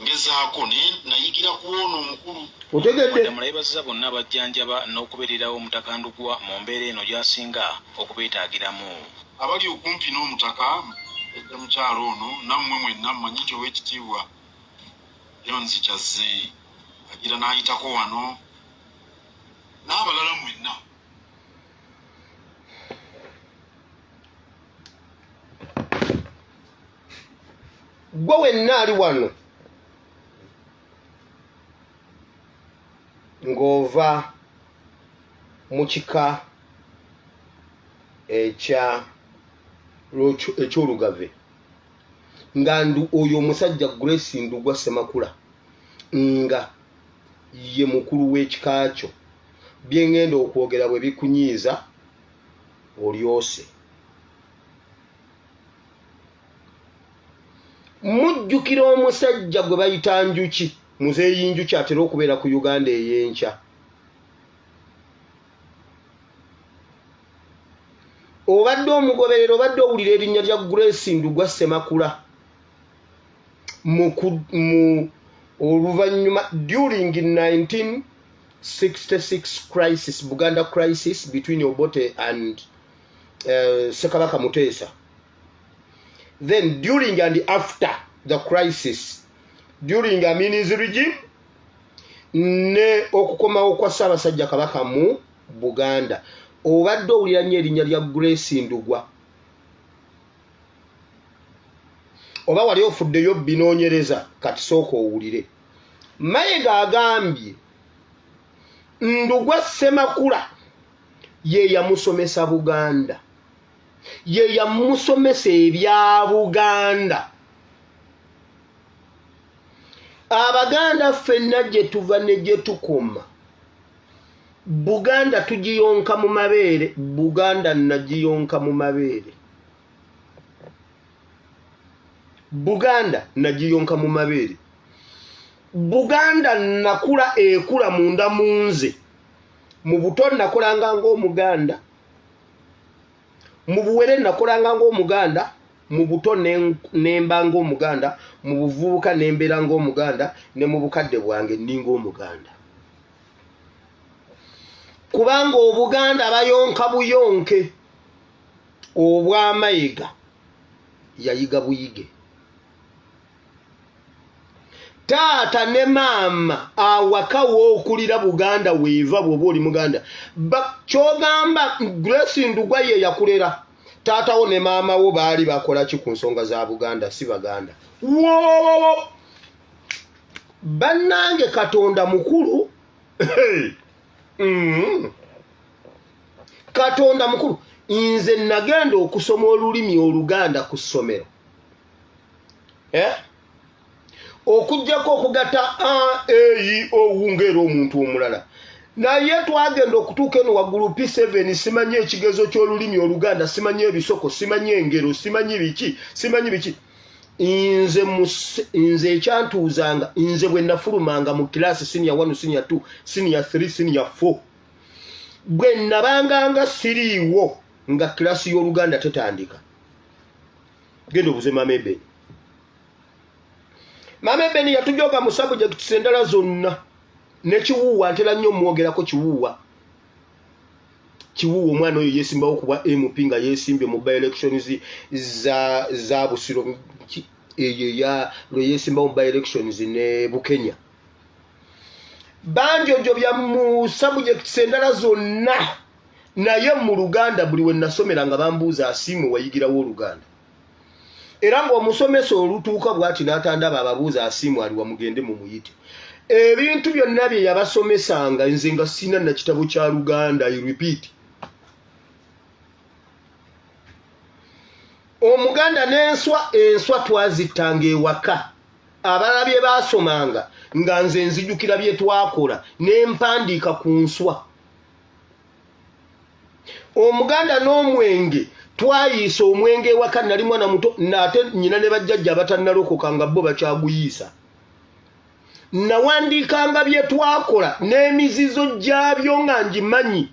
Ngezaako naye nayigira ku ono omukulu. Otegedde? Wadamula yeebazizza bonna abajjanjaba n'okubeererawo Omutaka Ndugwa mu mbeera eno gy'asinga okubeetaagiramu. Abali okumpi n'Omutaka, Jjajja mukyala ono nammwe mwenna mmanyi nti Oweekitiibwa Jones Kyazze agira n'ayitako wano n'abalala mwenna. Gwe wenna ali wano ng'ova mu kika ekya eky'Olugave, nga ndu oyo omusajja Grace Ndugwa Ssemakula nga ye mukulu w'ekika kyo, bye ŋŋenda okwogera bwe bikunyiiza olyose. Mujjukira omusajja gwe bayita Njuki, Muzeeyi Njuki, atera okubeera ku Uganda ey'enkya? Obadde omugoberera, obadde owulira erinnya lya Grace Ndugwa Ssemakula mu oluvannyuma during 1966 crisis, Buganda crisis between Obote and Ssekabaka Muteesa, then during and after the crisis, during Amini's regime ne okukomawo kwa Ssaabasajja Kabaka mu Buganda, obadde owulira nnyo erinnya lya Grace Ndugwa. Oba wali ofuddeyo binoonyereza, kati sooka owulire. Mayiga agambye Ndugwa Ssemakula ye yamusomesa Buganda, ye yamusomesa ebya Buganda. Abaganda ffenna gye tuva ne gye tukoma, Buganda tugiyonka mu mabeere. Buganda nagiyonka mu mabeere, Buganda nagiyonka mu mabeere. Buganda nakula ekula munda mu nze. Mu buto nakolanga ng'Omuganda, mu buwere nakolanga ng'Omuganda, mu buto nemba ng'Omuganda, mu buvubuka nembeera ng'Omuganda, ne mu bukadde bwange nninga Omuganda. Kubanga Obuganda bayonka buyonke, obw'Amayiga yayiga buyige. Taata ne maama awaka w'okulira Buganda weeva bw'oba oli Muganda. Ky'ogamba Grace Ndugwa ye yakulera, taatawo ne maama wo baali bakola ki ku nsonga za Buganda? Si Baganda. Woo! Bannange, Katonda mukulu. Katonda mukulu. Nze nagenda okusoma olulimi Oluganda ku ssomero, eh? Okuggyako okugatta a, e, i, o, u ng'era omuntu omulala, naye twagenda okutuuka eno waggulu P7, simanyi ekigezo ky'olulimi Oluganda, simanyi ebisoko, simanyi engero, simanyi biki, simanyi biki. Nze ekyantuuzanga, nze bwe nafulumanga mu kilaasi senior 1, senior 2, senior 3, senior 4, bwe nabanga nga siriiwo nga kilaasi y'Oluganda tetandika, genda obuze Mama Ebeni. Mama Ebeni yatujoga mu subjects endala zonna nekiwuuwa. Ntera nnyo omwogerako kiwuuwa. Kiwuuwa omwana oyo yesimbawo kuba MP nga yesimbye mu by elections za Busiro, eyo ya lwe yesimbawo mu by elections ne Bukenya. Banjojobya mu subjects endala zonna, naye mu Luganda buli we nasomera nga bambuuza, "Asiimwe, wayigirawo Oluganda?" Era ng'omusomesa olutuuka bw'ati n'atandaba, ababuuza, "Asiimwe aliwa? Mugende mumuyite." Ebintu byonna bye yabasomesanga, nze nga sina na kitabo kya Luganda. I repeat, Omuganda n'enswa, enswa twazittanga ewaka. Abalala bye baasomanga, nga nze nzijukira bye twakola ne mpandiika ku nswa. Omuganda n'omwenge, twayiisa omwenge ewaka. Nali mwana muto, ate nyina ne bajjajja abatannalokoka nga bo bakyaguyiisa. Nawandiikanga bye twakola n'emizizo gyabyo nga ngimanyi.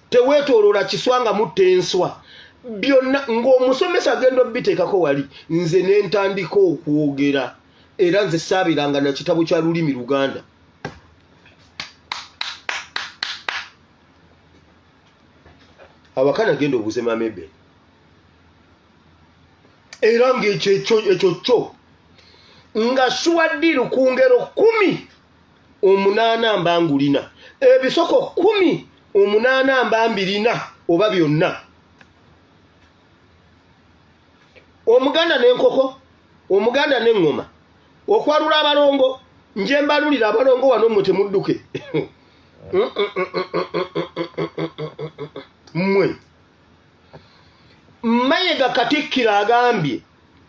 Teweetooloola kiswa nga mutta enswa. Byonna ng'omusomesa agenda obiteekako wali, nze ne ntandika okwogera. Era nze saabiranga na kitabo kya lulimi Luganda. Awaka nagenda obuuze Mama Ebe, era ng'ekyo ekyo kyo nga sure deal. Ku ngero 18 mba ngulina, ebisoko 18 mba mbirina oba byonna. Omuganda n'enkoko, Omuganda n'eŋŋoma, okwalula abalongo, nje mbalulira abalongo wano, mmwe temudduke mmwe. Mayiga Katikkiro agambye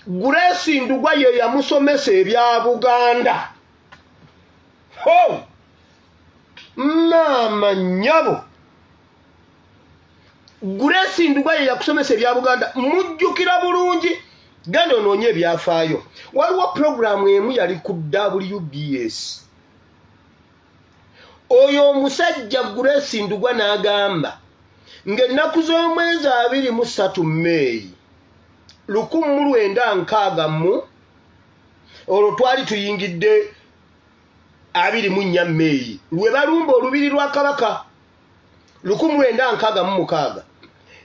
Grace Ndugwa ye yamusomesa ebya Buganda. Ho maama nnyabo, Grace Ndugwa ye yakusomesa ebya Buganda. Mujjukira bulungi, genda onoonye ebyafaayo. Waliwo puroguramu emu yali ku WBS, oyo omusajja Grace Ndugwa n'agamba ng'ennaku z'omwezi 23 Meeyi 1960, olwo twali tuyingidde 24 Meeyi lwe balumba olubiri lwa Kabaka 1966.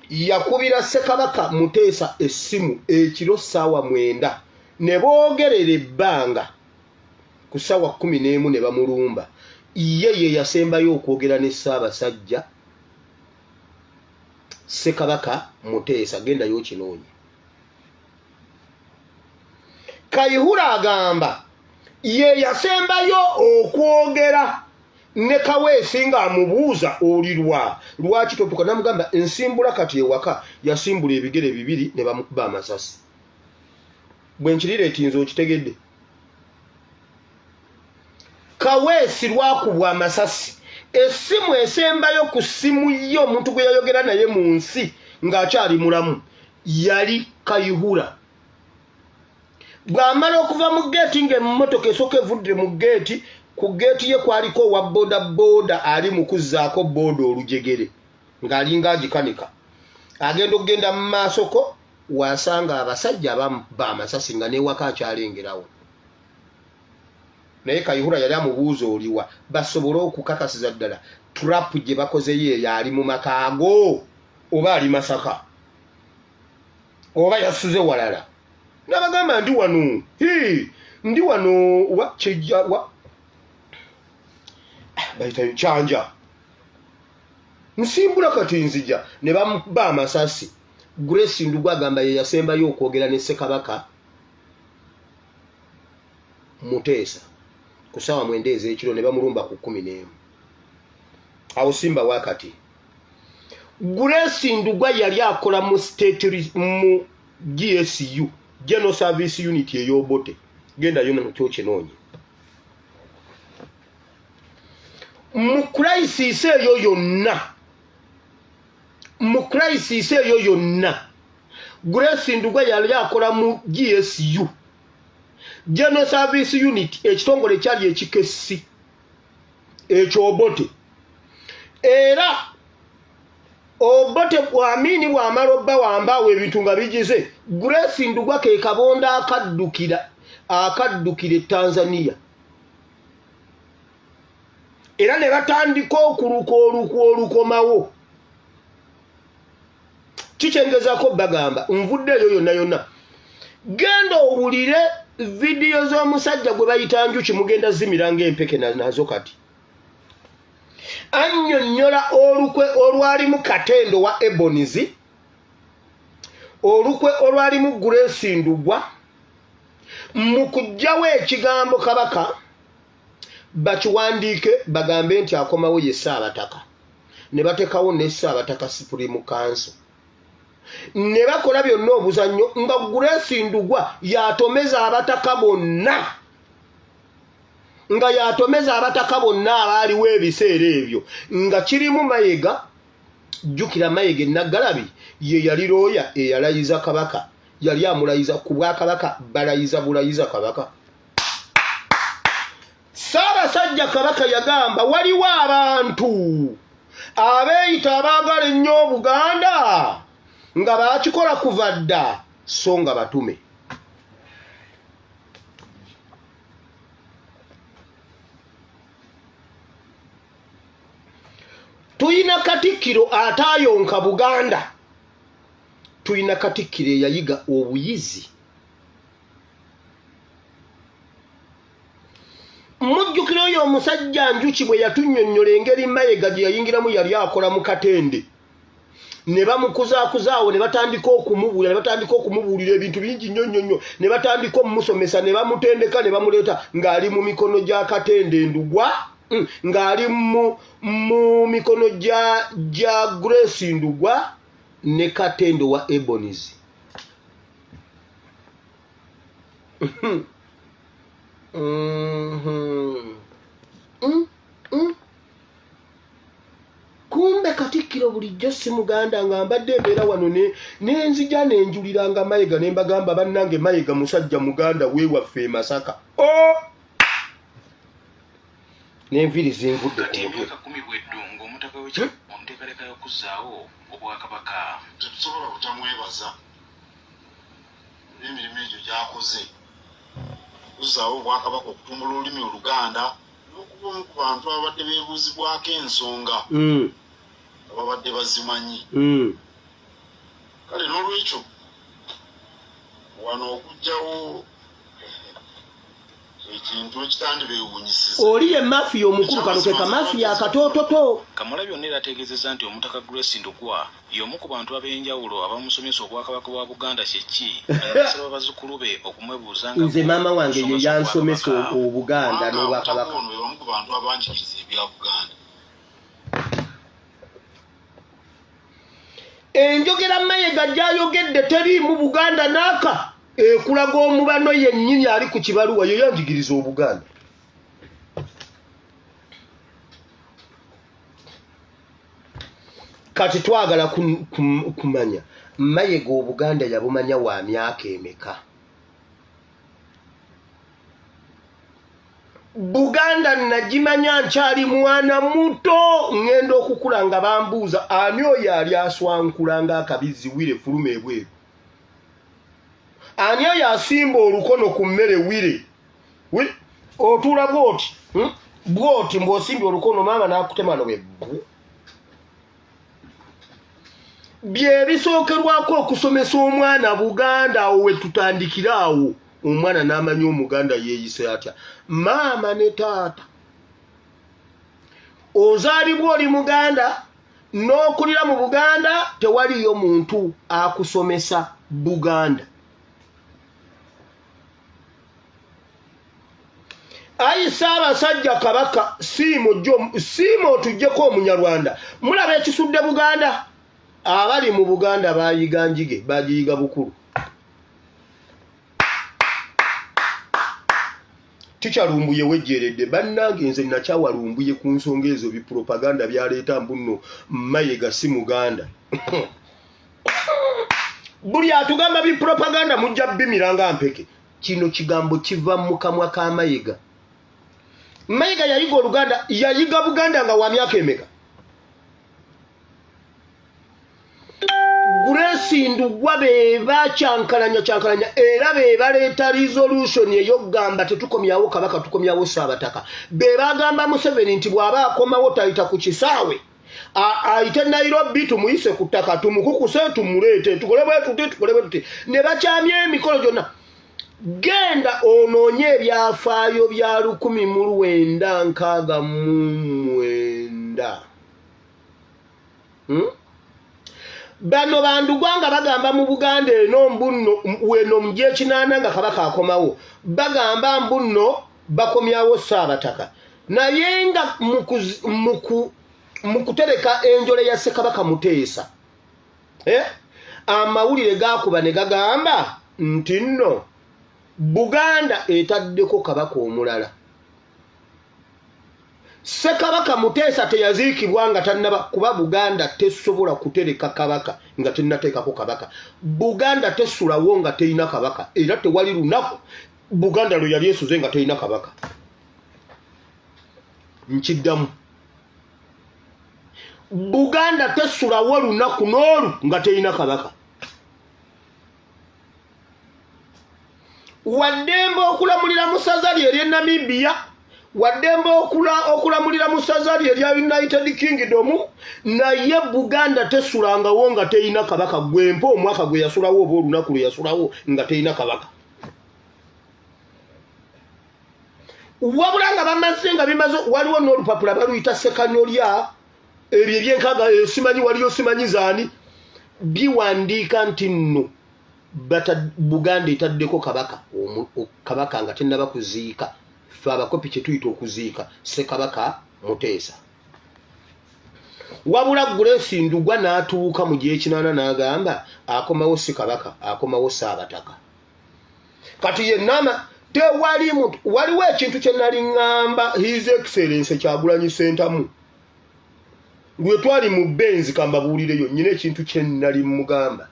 Yakubira Ssekabaka Muteesa essimu ekiro ssaawa 9 ne boogerera ebbanga ku ssaawa 11 ne bamulumba. Ye ye yasembayo okwogera ne Ssaabasajja Ssekabaka Muteesa. Gendayo okinoonye. Kayihura agamba ye yasembayo okwogera ne Kaweesi ng'amubuuza olirwa lwaki totuka, namugamba nsimbula kati ewaka. Yasimbula ebigere bibiri ne bamukuba amasasi. Bwe nkirireetinze okitegedde. Kaweesi lwakubwa amasasi, essimu esembayo ku ssimu ye omuntu gwe yayogera naye mu nsi ng'akyali mulamu yali Kayihura. Bw'amala okuva mu geeti ng'emmotoka esooka evudde mu geeti, ku geeti ye kwaliko owa boda boda ali mu kuzzaako booda olujegere ng'alinga agikanika, agenda okugenda mu maasoko wasanga abasajja abamukuba amasasi nga n'ewaka akyalengerawo. Naye Kayihura yali amubuuza oliwa, basobole okukakasiza ddala trap gye bakozeyo eyo ali mu makaago oba ali Masaka oba yasuze walala. Nabagamba ndi wano, ndi wano wa kijja wa bayitayo Kyanja, nsimbula kati nzija, ne bamukuba amasasi. Grace Ndugwa agamba ye yasembayo okwogera ne Ssekabaka Muteesa ku ssaawa 9 ez'ekiro ne bamulumba ku 11. Awo simba wakati Grace Ndugwa yali akola mu state mu GSU, General Service Unit ey'Obote. Genda yo nakyo kinoonye. Mu crisis eyo yonna, mu crisis eyo yonna Grace Ndugwa yali akola mu GSU, General Service Unit, ekitongole ekyali ekikessi ekyobote. Era Obote Amini bw'amala obba wambaawo ebintu nga bigize, Grace Ndugwa ke kabonda akaddukira e Tanzania, era ne batandika okuluka olukwa olukomawo. Kikyengezaako bagamba nvudde eyo yonna yonna. Genda owulire vidiyo z'omusajja gwe bayita Njuki, mugenda zimira ng'empeke nazo. Kati annyonnyola olukwe olwalimu Katendo wa Ebonies, olukwe olwalimu Grace Ndugwa mu kuggyawo ekigambo Kabaka bakiwandiike bagambe nti akomawo ye Ssaabataka, ne batekawo ne Ssaabataka Supreme Council, ne bakola byonna obuzannyo nga Grace Ndugwa yatomeza abataka bonna, nga yatomeza abataka bonna abaaliwo ebiseera ebyo, nga kirimu Mayiga. Jjukira Mayiga Enaggalabi ye yali looya eyalayiza Kabaka, yali amulayiza ku bwakabaka, balayiza bulayiza Kabaka. Ssaabasajja Kabaka yagamba waliwo abantu abeeyita abaagala ennyo Obuganda nga baakikola kuva dda, so nga batume. Tuyina Katikkiro ataayonka Buganda, tuyina Katikkiro eyayiga obuyizi. Mujjukira oyo omusajja Njuki bwe yatunnyonnyola engeri Mayiga gye yayingiramu, yali akola mu Katende, ne bamukuzakuzaawo, ne batandika okumubuulira, ne batandika okumubuulira ebintu bingi nnyo nnyo nnyo, ne batandika omumusomesa, ne bamutendeka, ne bamuleeta ng'ali mu mikono gya Katende Ndugwa, ng'ali mu mikono gya Grace Ndugwa ne Katende wa Ebonies. Kumbe Katikkiro bulijjo si Muganda, nga mbadde embeera wano nenzija nenjuliranga Mayiga ne mbagamba bannange Mayiga musajja Muganda weewaffe e Masaka. O n'enviiri zinvudde ku Kati mutwe. Emyaka 10 bweddu ng'omutaka w'ekika mu nteekateeka y'okuzzaawo Obwakabaka. Tetusobola butamwebaza olw'emirimu egyo gy'akoze okuzzaawo Obwakabaka, okutumbula olulimi Oluganda n'okuba omu ku bantu ababadde beebuuzibwako ensonga nga babadde bazimanyi. N'olwekyo wano okugyawo ekintu ekitandibeewuunyisiza. Oli ye mafiya omukulu, kano ke kamafiya akatoototo. Kamalabyonna era ategeezezza nti Omutaka Grace Ndugwa y'omu ku bantu ab'enjawulo abamusomesa Obwakabaka bwa Buganda kye ki n'asaba bazzukulu be okumwebuuzangako Nze maama ku wange ye nsonga yansomesa z'Obwakabaka. Obuganda Kubanga Omutaka n'Obwakabaka. ono be bamu ku bantu abanjigiriza ebya Buganda. Enjogera Mayega gy'ayogedde teriimu Buganda n'aka ekulaga omubano yennyini ali ku kibaluwa ye yanjigiriza Obuganda. Kati twagala kumanya Mayega Obuganda yabumanya wa myaka emeka? Buganda nagimanya nkyali mwana muto, ŋŋenda okukula nga bambuuza ani oyo ali aswankula ng'akabizzi wire fuluma ebweru, ani oyo asimba olukono ku mmere wire otuula bwoti Bwoti mbw'osimbye olukono maama n'akutema no bwe bbu. Bye bisookerwako okusomesa omwana Buganda, awo we tutandikira awo omwana n'amanya Omuganda yeeyise atya. Maama ne taata, ozaalibwa oli Muganda n'okulira mu Buganda, tewaliyo muntu akusomesa Buganda. Ayi Ssaabasajja Kabaka, siima siima otuggyeko Omunyarwanda. Mulaba ekisudde Buganda, abali mu Buganda bayiga njige, bagiyiga bukulu. Tikya Lumbuye wejjeredde. Bannange, nze nakyawa Lumbuye ku nsonga ezo bipropaganda byaleeta mbu nno Mayiga si Muganda. Buli atugamba bipropaganda mujja bimira nga mpeke. Kino kigambo kiva mu kamwa ka Mayiga. Mayiga yayiga Oluganda, yayiga Buganda nga wa myaka emeka? Grace Ndugwa be bakyankalanya kyankalanya era be baleeta resolution ey'okugamba tetukomyawo Kabaka, tukomyawo Ssaabataka. Be bagamba Museveni nti bw'aba akomawo tayita ku kisaawe, ayite Nairobi, tumuyise ku ttaka, tumukukuse, tumuleete, tukole bwe tuti, tukole bwe tuti, ne bakyamya emikolo gyonna. Genda onoonye ebyafaayo bya 1969. Bano bandugwa nga bagamba mu Buganda eno mbunno weno mu gyekinaana nga Kabaka akomawo, bagamba mbunno bakomyawo Ssaabataka, naye nga mu kutereka enjole ya Ssekabaka Muteesa, amawulire gakuba ne gagamba nti nno Buganda etaddeko Kabaka omulala. Ssekabaka Muteesa teyaziikibwa nga tannaba kuba. Buganda tesobola kutereka Kabaka nga tennateekako Kabaka. Buganda tesulawo nga terina Kabaka, era tewali lunaku Buganda lwe yali esuze nga terina Kabaka. Nkiddamu, Buganda tesulawo lunaku n'olu nga terina Kabaka. Waddembe okulamulira mu ssaza lye ery'e Namibia, waddembe okulamulira mu ssaza lye erya United Kingdom, naye Buganda tesulangawo nga terina Kabaka. Gwempa omwaka gwe yasulawo oba olunaku lwe yasulawo nga terina Kabaka. Wabula nga bamaze nga bimaze, waliwo n'olupapula baluyita Sekanyolya, ebyo ebyenkaaga simanyi waliyo simanyi zaani, biwandiika nti nno Buganda etaddeko Kabaka, Kabaka nga tennaba kuziika. Ffe abakopi kye tuyita okuziika Ssekabaka Muteesa. Wabula Grace Ndugwa n'atuuka mu gyekinaana n'agamba akomawo si Kabaka, akomawo Ssaabataka. Kati yenama tewali muntu. Waliwo ekintu kye nali ŋŋamba His Excellence Kyagulanyi Sentamu lwe twali mu Benzi. Kambabuulireyo, nyina ekintu kye nali mugamba.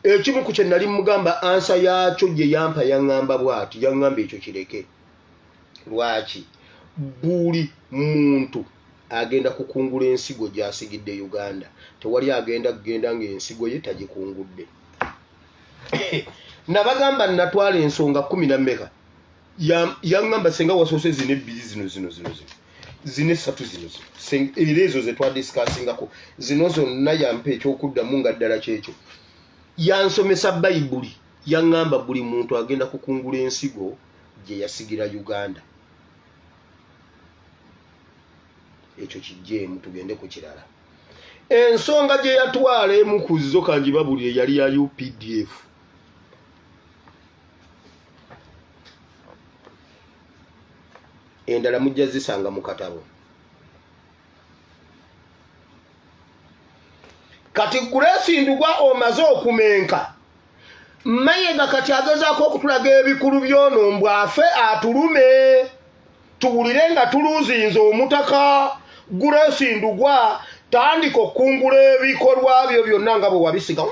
Ekimu ku kye nali mugamba, answer yaakyo gye yampa, yaŋŋamba bw'ati, yaŋŋamba ekyo kireke. Lwaki buli muntu agenda kukungula ensigo gy'asigidde Uganda? Tewali agenda kugenda ng'ensigo ye tagikungudde. Nabagamba natwala ensonga 10 na mmeka. Yaŋŋamba senga wasoose zino ebbiri, zino zino zino zino. Zino essatu zino era ezo ze twadisikaasingako zino zonna yampa ekyokuddamu nga ddala kyekyo. Yansomesa Bayibuli, yaŋŋamba buli muntu agenda kukungula ensigo gye yasigira Uganda. Ekyo kijjeemu tugende ku kirala. Ensonga gye yatwala emu ku zo kanjibabulire yali ya UPDF. Endala mujja zisanga mu katabo. Kati Grace Ndugwa omaze okumenka Mayiga kati agezaako okutulaga ebikulu by'ono mbu afe atulume tuwulire nga tuluuzinze omutaka. Grace Ndugwa tandika okukungula ebikolwa byo byonna nga bwe wabisiga.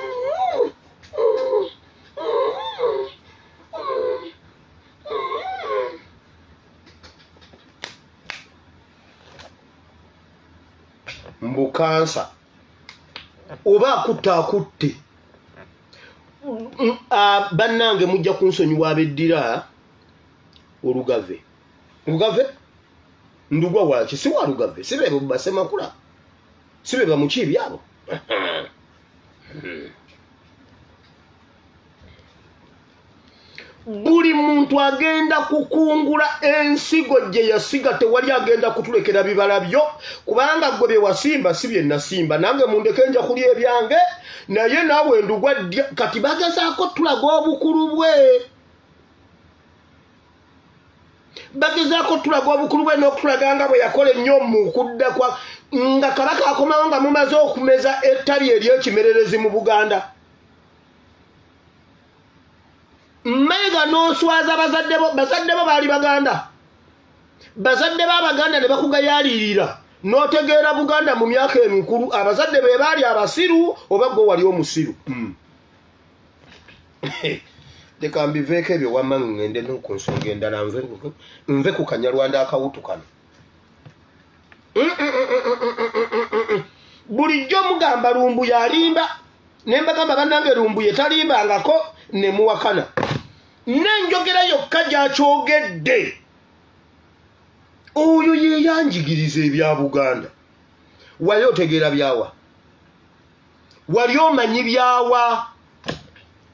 Mbu kansa oba akutte akutte. Bannange mujja kunsonyiwa abeddira Olugave. Lugave? Ndugwa waki? Si wa Lugave, si be Basemakula, si be Bamukiibi abo. Buli muntu agenda kukungula ensigo gye yasiga, tewali agenda kutulekera bibala byo, kubanga gwe bye wasimba si bye nasimba. Nange mundeke nja kulya ebyange, naye naawe Ndugwa ddya. Kati bagezaako tulaga obukulu bwe, bagezaako tulaga obukulu bwe n'okutulaga nga bwe yakola ennyo mu kudda kwa nga Kabaka akomawo nga mumaze okumeza ettabi ery'ekimererezi mu Buganda. Mayiga n'oswaza bazadde bo. Bazadde bo baali Baganda, bazadde b'Abaganda ne bakugayaalirira n'otegeera Buganda mu myaka emikulu. Abazadde be baali abasiru oba gwe wali omusiru? Leka mbiveeko ebyo wamma ŋŋende ku nsonga endala, nve ku Kanyarwanda akawutu kano. Bulijjo mugamba Lumbuye alimba, ne mbagamba bannange Lumbuye talimbangako, ne muwakana. N'enjogera yokka gy'akyogedde, oyo ye yanjigiriza ebya Buganda. Wali otegeera byawa? Wali omanyi byawa?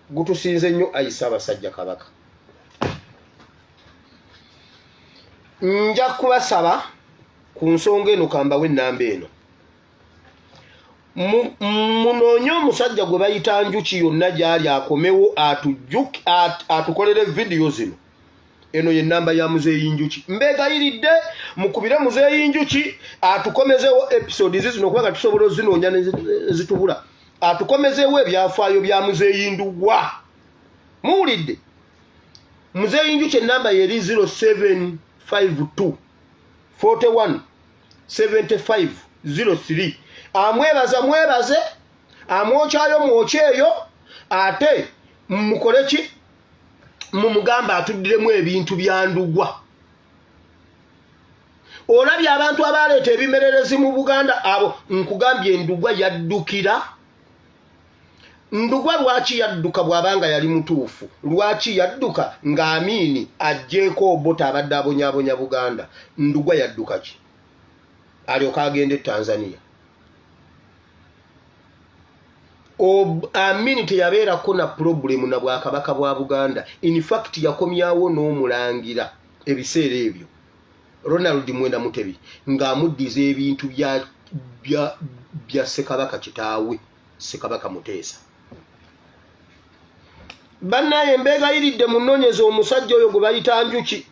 Gutusinze nnyo ayi Ssaabasajja Kabaka. Nja kubasaba ku nsonga eno, kambawe ennamba eno. Munoonye omusajja gwe bayita Njuki yonna gy'ali akomewo atukolere vidiyo zino. Eno ye nnamba ya Muzeeyi Njuki. Mbeegayiridde mukubire Muzeeyi Njuki atukomezeewo episodes zino, kubanga tusobola ozinoonya nezitubula. Atukomezeewo ebyafaayo bya Muzeeyi Ndugwa. Muwulidde? Muzeeyi Njuki ennamba yeri 0752 41 75 03. Amwebaza mwebaze, amwokyayo mwokyeyo, ate mukole ki? Mumugamba atuddiremu ebintu bya Ndugwa. Olabye abantu abaleeta ebimererezi mu Buganda abo? Nkugambye Ndugwa yaddukira. Ndugwa lwaki yadduka bw'abanga yali mutuufu? Lwaki yadduka nga Amiini aggyeeko Obote abadde abonyaabonya Buganda? Ndugwa yadduka ki alyoke agende e Tanzania? Amini teyabeerako na pulobulemu na bwakabaka bwa Buganda. In fact yakomyawo n'omulangira ebiseera ebyo Ronald Mwenda Mutebi ng'amuddiza ebintu bya Ssekabaka kitaawe Ssekabaka Muteesa. Bannaye mbeegayiridde munoonyeze omusajja oyo gwe bayita Njuki,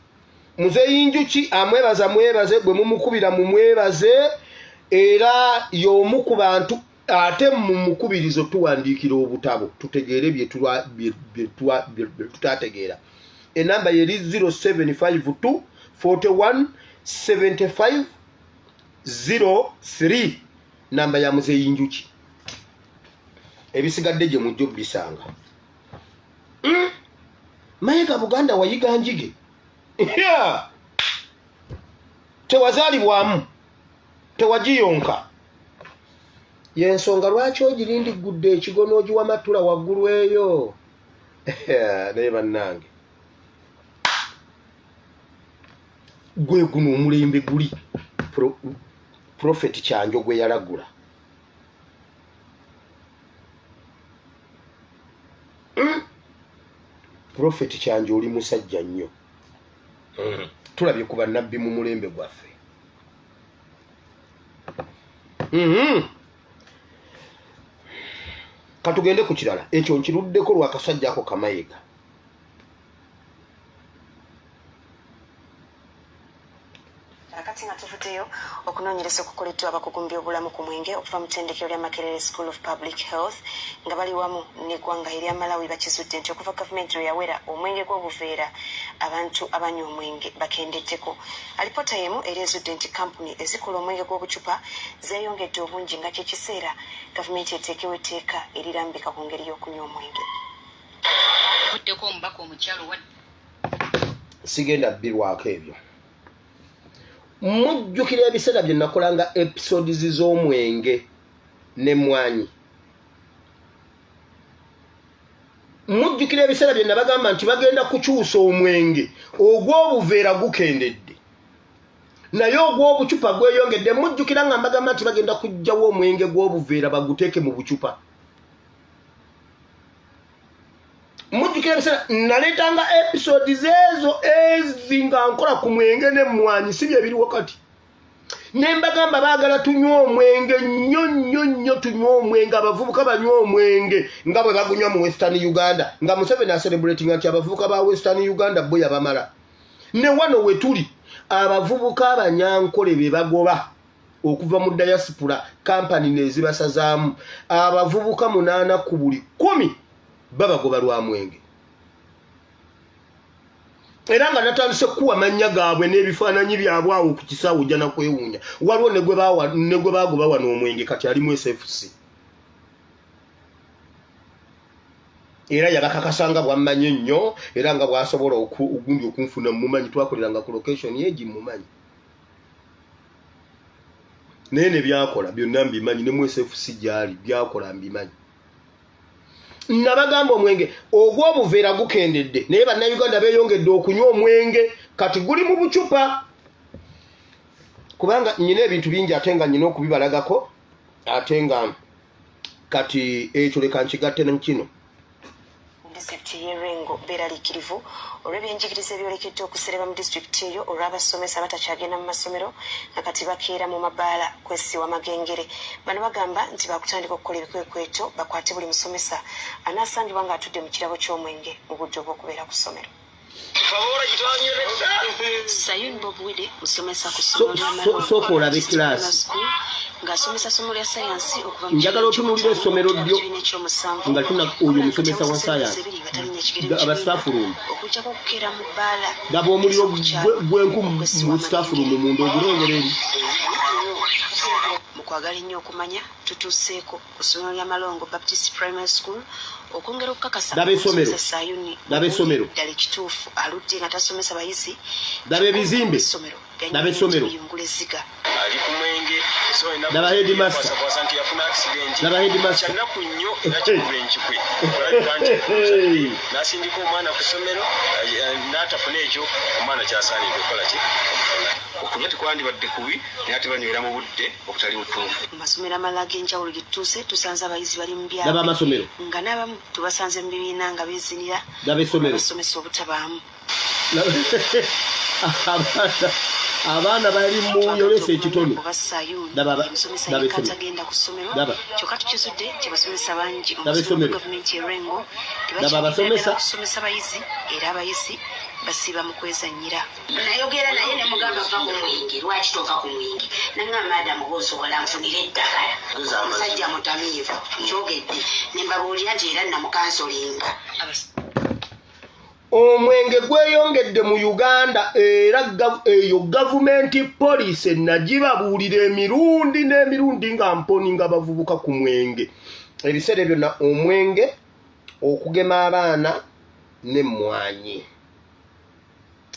Muzeeyi Njuki. Amwebaza mwebaze, gwe mumukubira mumwebaze, era y'omu ku bantu ate mumukubirizo tuwandiikira obutabo tutegeere bye tutategeera. Enamba yeri 0752 41 75 03, namba ya Muzeeyi Njuki. Ebisigadde gye mujja obisanga. Mayiga, Buganda wayiga njige, tewazaalibwamu, tewagiyonka. Yensonga lwaki ogirindiggudde ekigo n'ogiwamattula waggulu eyo. Naye bannange, gwe guno omulembe guli. Prophet Kyanjo gwe yalagula. Prophet Kyanjo oli musajja nnyo. Tulabye ku bannabbi mu mulembe gwaffe. Katugende ku kirala. Ekyo nkiruddeko lwa kasajja ako Kamayiga. Kakati nga tuvuddeyo okunoonyereza okukoleddwa abakugu mu byobulamu ku mwenge okuva mu ttendekero lya Makerere School of Public Health nga bali wamu n'eggwanga erya Malawi bakizudde nti okuva gavumenti lwe yawera omwenge gw'obuveera abantu abanywa omwenge bakendeddeko. Alipoota y'emu era ezudde nti kkampuni ezikola omwenge gw'obucupa zeeyongedde obungi nga kye kiseera gavumenti eteekewo etteeka erirambika ku ngeri y'okunywa omwenge. Vuddeko omubaka omukyala owa Sigenda bbirwako ebyo. Mujjukira ebiseera bye nakolanga episodes z'omwenge n'emmwanyi. Mujjukira ebiseera bye nabagamba nti bagenda kukyusa omwenge ogw'obuveera gukendedde naye ogw'obucupa gweyongedde. Mujjukira nga mbagamba nti bagenda kuggyawo omwenge gw'obuveera baguteeke mu bucupa. Mujjukira ebiseera naleetanga episodes ezo ezi nga nkola ku mwenge n'emmwanyi, si bye biriwo kati. Ne mbagamba baagala tunywe omwenge nnyo nnyo nnyo, tunywe omwenge, abavubuka banywe omwenge nga bwe bagunywa mu Western Uganda, nga Museveni acelebratinga nti abavubuka ba Western Uganda bo yabamala. Ne wano we tuli abavubuka Abanyankole be bagoba okuva mu diaspora, kampani nezibasazaamu abavubuka 8 ku buli 10 babagoba lwa mwenge. Era nga natandise kukuwa mannya gaabwe n'ebifaananyi byabwe awo ku kisaawe, ojja nakwewuunya. Waliwo ne gwe bagoba wano omwenge, kati alimu SFC, era yabakakasa nga bwammanyi ennyo era nga bw'asobola ogundi okunfuna. Mumanyi, twakoleranga ku location egi, mumanyi, naye ne byakola byonna mbimanyi, ne mu SFC gyali byakola mbimanyi. Nabagamba omwenge ogw'obuveera gukendedde naye Bannayuganda beeyongedde okunywa omwenge, kati guli mu bucupa. Kubanga nyina ebintu bingi ate nga nyina okubibalagako, ate nga kati ekyo leka nkigatte ne kino. Disitulikiti y'e Lwengo beeraliikirivu olw'ebyenjigiriza ebyolekedde okusereba mu disitulikiti eyo olw'abasomesa abatakyagenda mu masomero nga kati bakeera mu mabaala kwesiiwa magengere. Bano bagamba nti baakutandika okukola ebikwekweto bakwate buli musomesa anaasangibwa ng'atudde mu kirabo ky'omwenge mu budde obw'okubeera ku ssomero. Sayun Bob Wide musomesa ku ssomero lya Malongo Sooka olabe Baptist Primary class. School ng'asomesa ssomo lya sayansi okuva mu Njagala kibiina otunuulire ekyokutaano essomero okutuuka mu lyo kibiina ekyomusanvu, nga tuna oyo wabula kati musomesa wa awezezza emyezi sayansi. 2 nga talinnya kigere mu Aba kibiina staff room. okuggyako okukeera mu bbaala Laba omuliro ez'oku kyalo gw'enku okwesiwa mu staff room amagengere. munda, ogulengera eri. Mu kwagala ennyo okumanya, tutuuseeko ku ssomero lya Malongo Baptist Primary School okwongera okukakasa Laba essomero. omusomesa Sayuni Laba essomero. ddala ekituufu aludde nga tasomesa bayizi. Laba ebizimbe. Essomero Laba essomero. biyungula ezziga. Ali ku mwenge. Laba headmaster. Nti yafuna accident. Laba headmaster. Kyanaku nnyo era kikuba enkikwe olabika nti omuzadde n'asindika omwana ku ssomero n'atafuna ekyo omwana kyasaanidde okukola ki okufuna. Okunywa tekwandibadde kubi naye ate banywera mu budde obutali butuufu. Mu masomero amalala ag'enjawulo gye tutuuse tusanze abayizi bali mu Laba byabwe amasomero. nga n'abamu tubasanze mu bibiina nga beezinira Laba essomero. abasomesa obutabaamu. Abaana bali mu yolesa ekitone. Oba Sayuni Laba omusomesa laba yekka essomero. atagenda ku ssomero, Laba. kyokka tukizudde nti abasomesa bangi mu Laba masomero essomero. ga gavumenti e Lwengo Laba tebakyagenda abasomesa. ddala kusomesa bayizi era abayizi basiiba mu kwezannyira. Nayogera naye ne mugamba, "Va ku mwenge, lwaki tova ku mwenge?" Naŋŋamba, "Adamu, bw'osobola nfunira eddagala, omusajja mutamiivu." Kyogedde ne mbabuulira nti era namukansolinga. Omwenge gweyongedde mu Uganda era eyo gavumenti policy nagibabuulira emirundi n'emirundi nga mponi nga bavubuka ku mwenge ebiseera ebyo na omwenge okugema abaana n'emmwanyi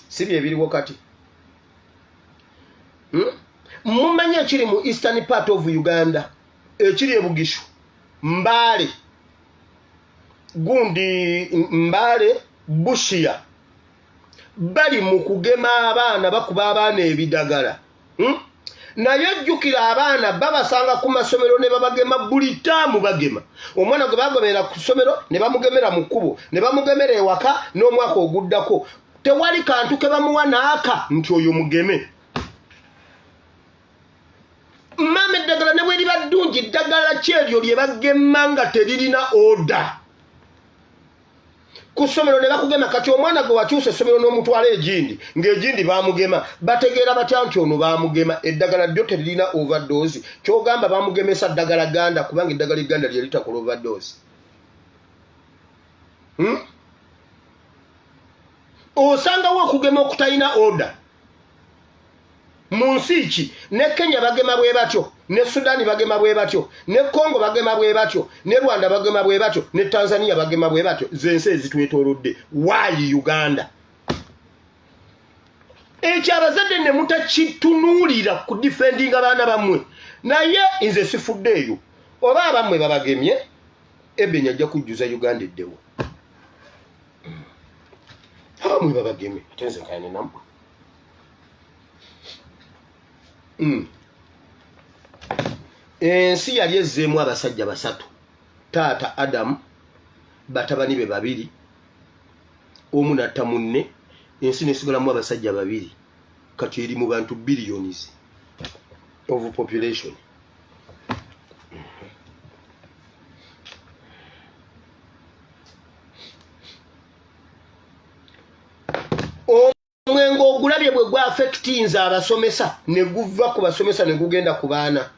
si bye biriwo kati. Mumanyi ekiri mu eastern part of Uganda, ekiri e Bugishu, Mbaale, gundi Mbaale, Busia, bali mu kugema abaana, bakuba abaana ebidagala. Naye jjukira abaana babasanga ku masomero ne babagema buli taamu. Bagema omwana gwe bagemera ku ssomero, ne bamugemera mu kkubo, ne bamugemera ewaka. N'omwaka oguddako tewali kantu ke bamuwa naaka nti oyo mugeme. Maama, eddagala ne bwe liba ddungi, ddagala ki eryo lye bagema nga teririna order? Ku ssomero ne bakugema. Kati omwana gwe wakyusa essomero n'omutwala egindi, ng'egindi bamugema, bategeera batya nti ono bamugema? Eddagala ddyo teririna overdose. Kyogamba bamugemesa ddagala ganda, kubanga eddagala eganda lye litakola overdose, Osangawo okugema okutalina order mu nsi ki? Ne Kenya bagema bwe batyo, ne Sudaani bagema bwe batyo, ne Congo bagema bwe batyo, ne Rwanda bagema bwe batyo, ne Tanzania bagema bwe batyo. Zensi ezitwetoolodde. Waayi Uganda ekyo abazadde ne mutakitunuulira ku defendinga baana bammwe? Naye nze sifudde eyo. Oba abammwe babagemye, ebeni ajja kujjuza Uganda eddewo. Abamwe babagemye, ate nze nkayane nammwe. Ensi yali ezzeemu abasajja basatu: taata Adamu, batabani be babiri, omu natta munne, ensi nesigalamu abasajja babiri. Kati eri mu bantu billions of population. Omwenge ogulabye bwe gwafectinze abasomesa, ne guva ku basomesa ne gugenda ku baana,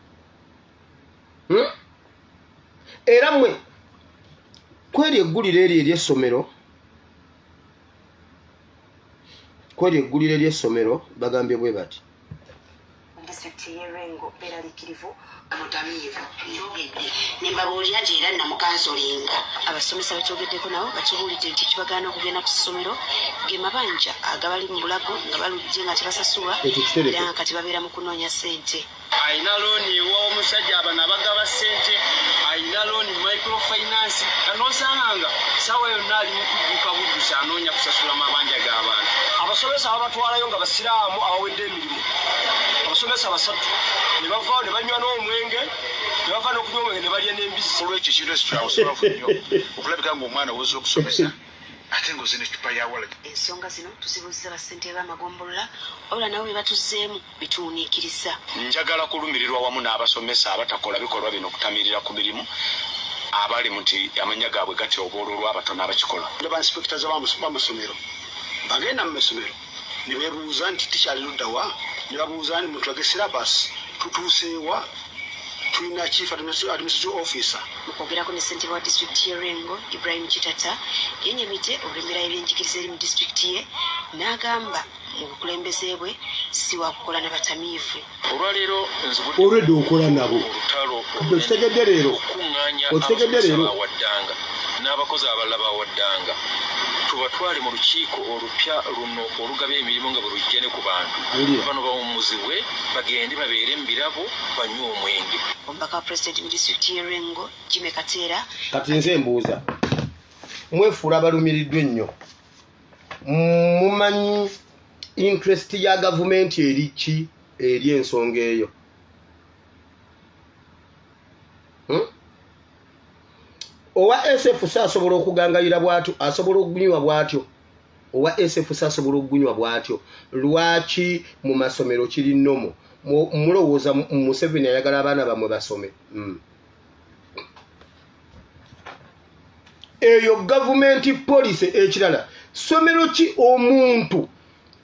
Era mmwe kweri eggulire eryo eryessomero, kweri eggulire eryessomero, bagambye bwe bati. Disitulikiti y'e Lwengo beeraliikirivu. Mutamiivu nkyogedde ne mbabuulira nti era namukansolinga. Abasomesa betwogeddeko nabo batubuulidde nti ekibagaana okugenda ku ssomero ge mabanja agabali mu bulago nga baludde nga tebasasulwa, Ekyo kitereke. era nga kati babeera mu kunoonya ssente. Alina looni ew'omusajja, abano abagaba ssente, alina looni microfinance, nosanga nga saawa yonna ali mu kudduka buddusi anoonya kusasula mabanja g'abantu. Abasomesa babatwalayo nga basiraamu abawedde emirimu, abasomesa basatu ne bavaawo ne banywa n'omwenge, ne bava n'okunywa omwenge ne balya n'embizzi. Olwekyo ekintu ekyo kyabusobavu nnyo okulabika ng'omwana woza okusomesa ate ng'oze n'eccupa ya walagi. Ensonga zino tuzibuuzizza bassentebe b'amagombolola, wabula nabo bye batuzzeemu bituwuniikiriza. Njagala kulumirirwa wamu n'abasomesa abatakola bikolwa bino okutamirira ku mirimu abali mu nti amannya gaabwe gatyoboola olw'abatono abakikola. Ba inspectors b'amasomero bagenda mu masomero ne beebuuza nti tikyali ludda wa, ne babuuza nti mutulage syllabus, tutuuseewa, tulina chief administrative officer. Mu kwogerako ne ssentebe wa disitulikiti y'e Lwengo, Ibrahim Kitata, yenyamidde olw'embeera y'ebyenjigiriza eri mu disitulikiti ye, n'agamba mu bukulembeze bwe si wakukola na batamiivu. Olwaleero nzigudde Olwedde okola nabo. olutalo Okitegedde leero? okukuŋŋaanya Okitegedde abasomesa leero? bawaddanga n'abakozi abalala bawaddanga, tubatwale mu lukiiko olupya luno olugaba emirimu nga bwe lujja ne ku bantu. Wulira. Bano bawummuzibwe bagende babeere mu birabo banywe omwenge. Omubaka wa pulezidenti mu disitulikiti y'e Lwengo, Jimmy Kateera, Kati nze mbuuza, mwefuula abalumiriddwa ennyo, mumanyi interest ya gavumenti eri ki eri ensonga eyo, Owa SFC asobola okugangayira bwatyo, asobola okugunywa bwatyo. Owa SFC asobola okugunywa bwatyo. Lwaki mu masomero kiri normal? Mulowooza Museveni ayagala abaana bamwe basome? Eyo gavumenti policy. Ekirala, ssomero ki omuntu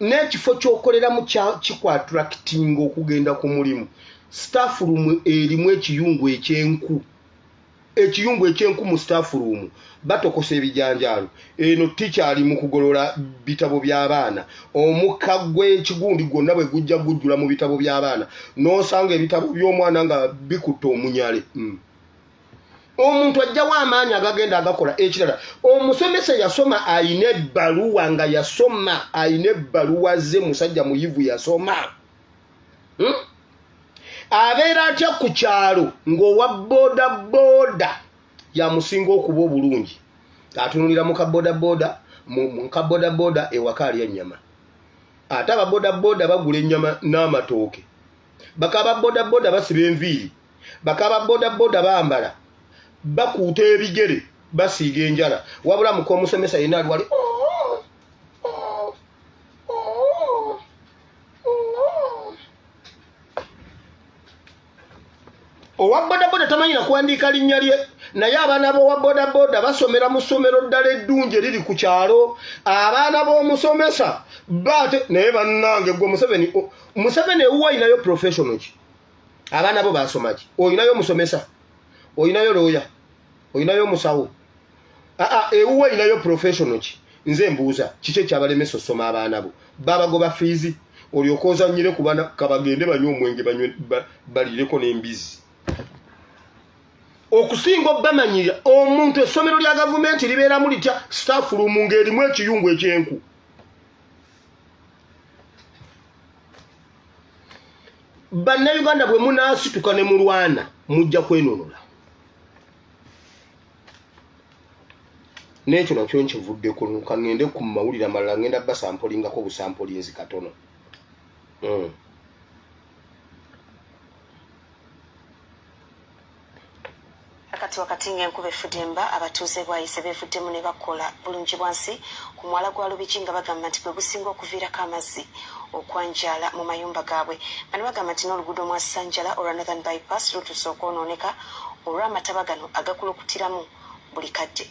n'ekifo ky'okoleramu kikuattractinga okugenda ku mulimu, staff room erimu ekiyungu ekyenku, ekiyungu ekyenku mu staff room, batokosa ebijanjaalo, eno tikyali mu kugolola bitabo by'abaana, omukka gw'ekigundi gwonna bwe gujja gujjula mu bitabo by'abaana, n'osanga ebitabo by'omwana nga bikutta omunyale. Omuntu ajjawo amaanyi agagenda agakola. Ekirala, omusomesa yasoma, ayina ebbaluwa, nga yasoma, ayina ebbaluwa ze, musajja muyivu, yasoma, Abeera atya ku kyalo ng'owa boda boda yamusinga okuba obulungi? Atunulira mu kabodaboda, mu kabodaboda ewaka alya ennyama, ate ababodaboda bagula ennyama n'amatooke. Bakaba bodaboda basiba enviiri, bakaba bodaboda bambala, bakuuta ebigere, basiiga enjala, wabula muka omusomesa yenna ali wali owa bodaboda tamanyi nakuwandiika linnya lye, naye abaana b'owa bodaboda basomera mu ssomero ddala eddungi eriri ku kyalo. Abaana b'omusomesa baate naye bannange, gwe Museveni, Museveni ewuwa olinayo professional ki? Abaana bo basoma ki? Olinayo omusomesa? Olinayo looya? Olinayo omusawo? Aa, ewuwa olinayo professional ki? Nze mbuuza, kiki ekyabalemesa osoma? Abaana bo babagoba fiizi olyoka ozanyire ku bana kabagende banywe omwenge, banywe balireko n'embizi okusinga obbamanyira. Omuntu essomero lya gavumenti libeeramu litya staff room ng'erimu ekiyungu ekyenku? Bannayuganda, bwe munaasituka ne mulwana, mujja kwenunula. N'ekyo nakyo nkivuddeko, kaŋŋende ku mawulire amalala. Ŋŋenda basampolingako obusampolinzi katono. Kati wakati ng'enkuba efudemba, abatuuze Bwayise beevuddemu ne bakola bulungi bwansi ku mwala gwa Lubigi, nga bagamba nti gwe gusinga okuviirako amazzi okwanjala mu mayumba gaabwe. Bano bagamba nti n'oluguudo Mwasanjala olwa Northern Bypass lutuuse okwonooneka olw'amataba gano agakulukutiramu buli kadde.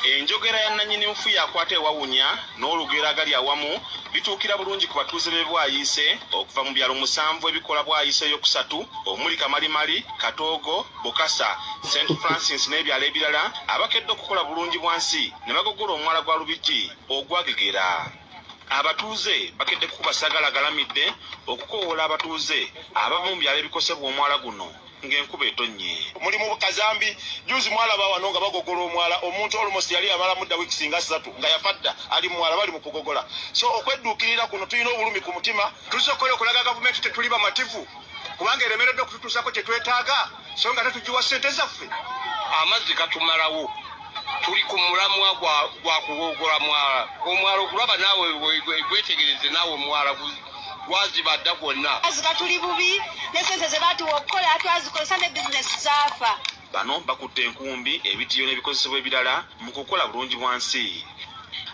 Enjogera ya nannyini nfu yakwata ewawunya n'olugero agali awamu bituukira bulungi ku batuuze b'e Bwayiise okuva mu byalo 7 ebikola Bwayiise eyokusatu, omuli Kamalimali, Katoogo, Bukasa, St Francis n'ebyalo ebirala, abakedde okukola bulungi bwansi ne bagogola omwala gwa Lubigi ogwagegera. Abatuuze bakedde kukuba sagala galamidde okukoowoola abatuuze abava mu byalo ebikosebwa omwala guno ng'enkuba etonnye. Mulimu kazambi. Juzi mwalaba wano nga bagogola omwala, omuntu almost yali yamalamu dda weeks nga 3 nga yafa dda, ali mwala bali mu kugogola. So okwedduukirira kuno, tulina obulumi ku mutima. Tuzze okukola okulaga gavumenti tetuli bamativu, kubanga eremereddwa okututuusako kye twetaaga, so nga tetugiwa ssente zaffe. Amazzi gatumalawo. Tuli ku mulamwa gwa kugogola mwala. Omwala ogulaba naawe, gwetegereze naawe, omwala gwaziba dda gwonna. Amazzi gatuli bubi, ne sente ze batuwa okukola twazikozesa, ne bizinesi zaafa. Bano bakutte enkumbi, ebitiyo n'ebikozesebwa ebirala mu kukola bulungi bwansi.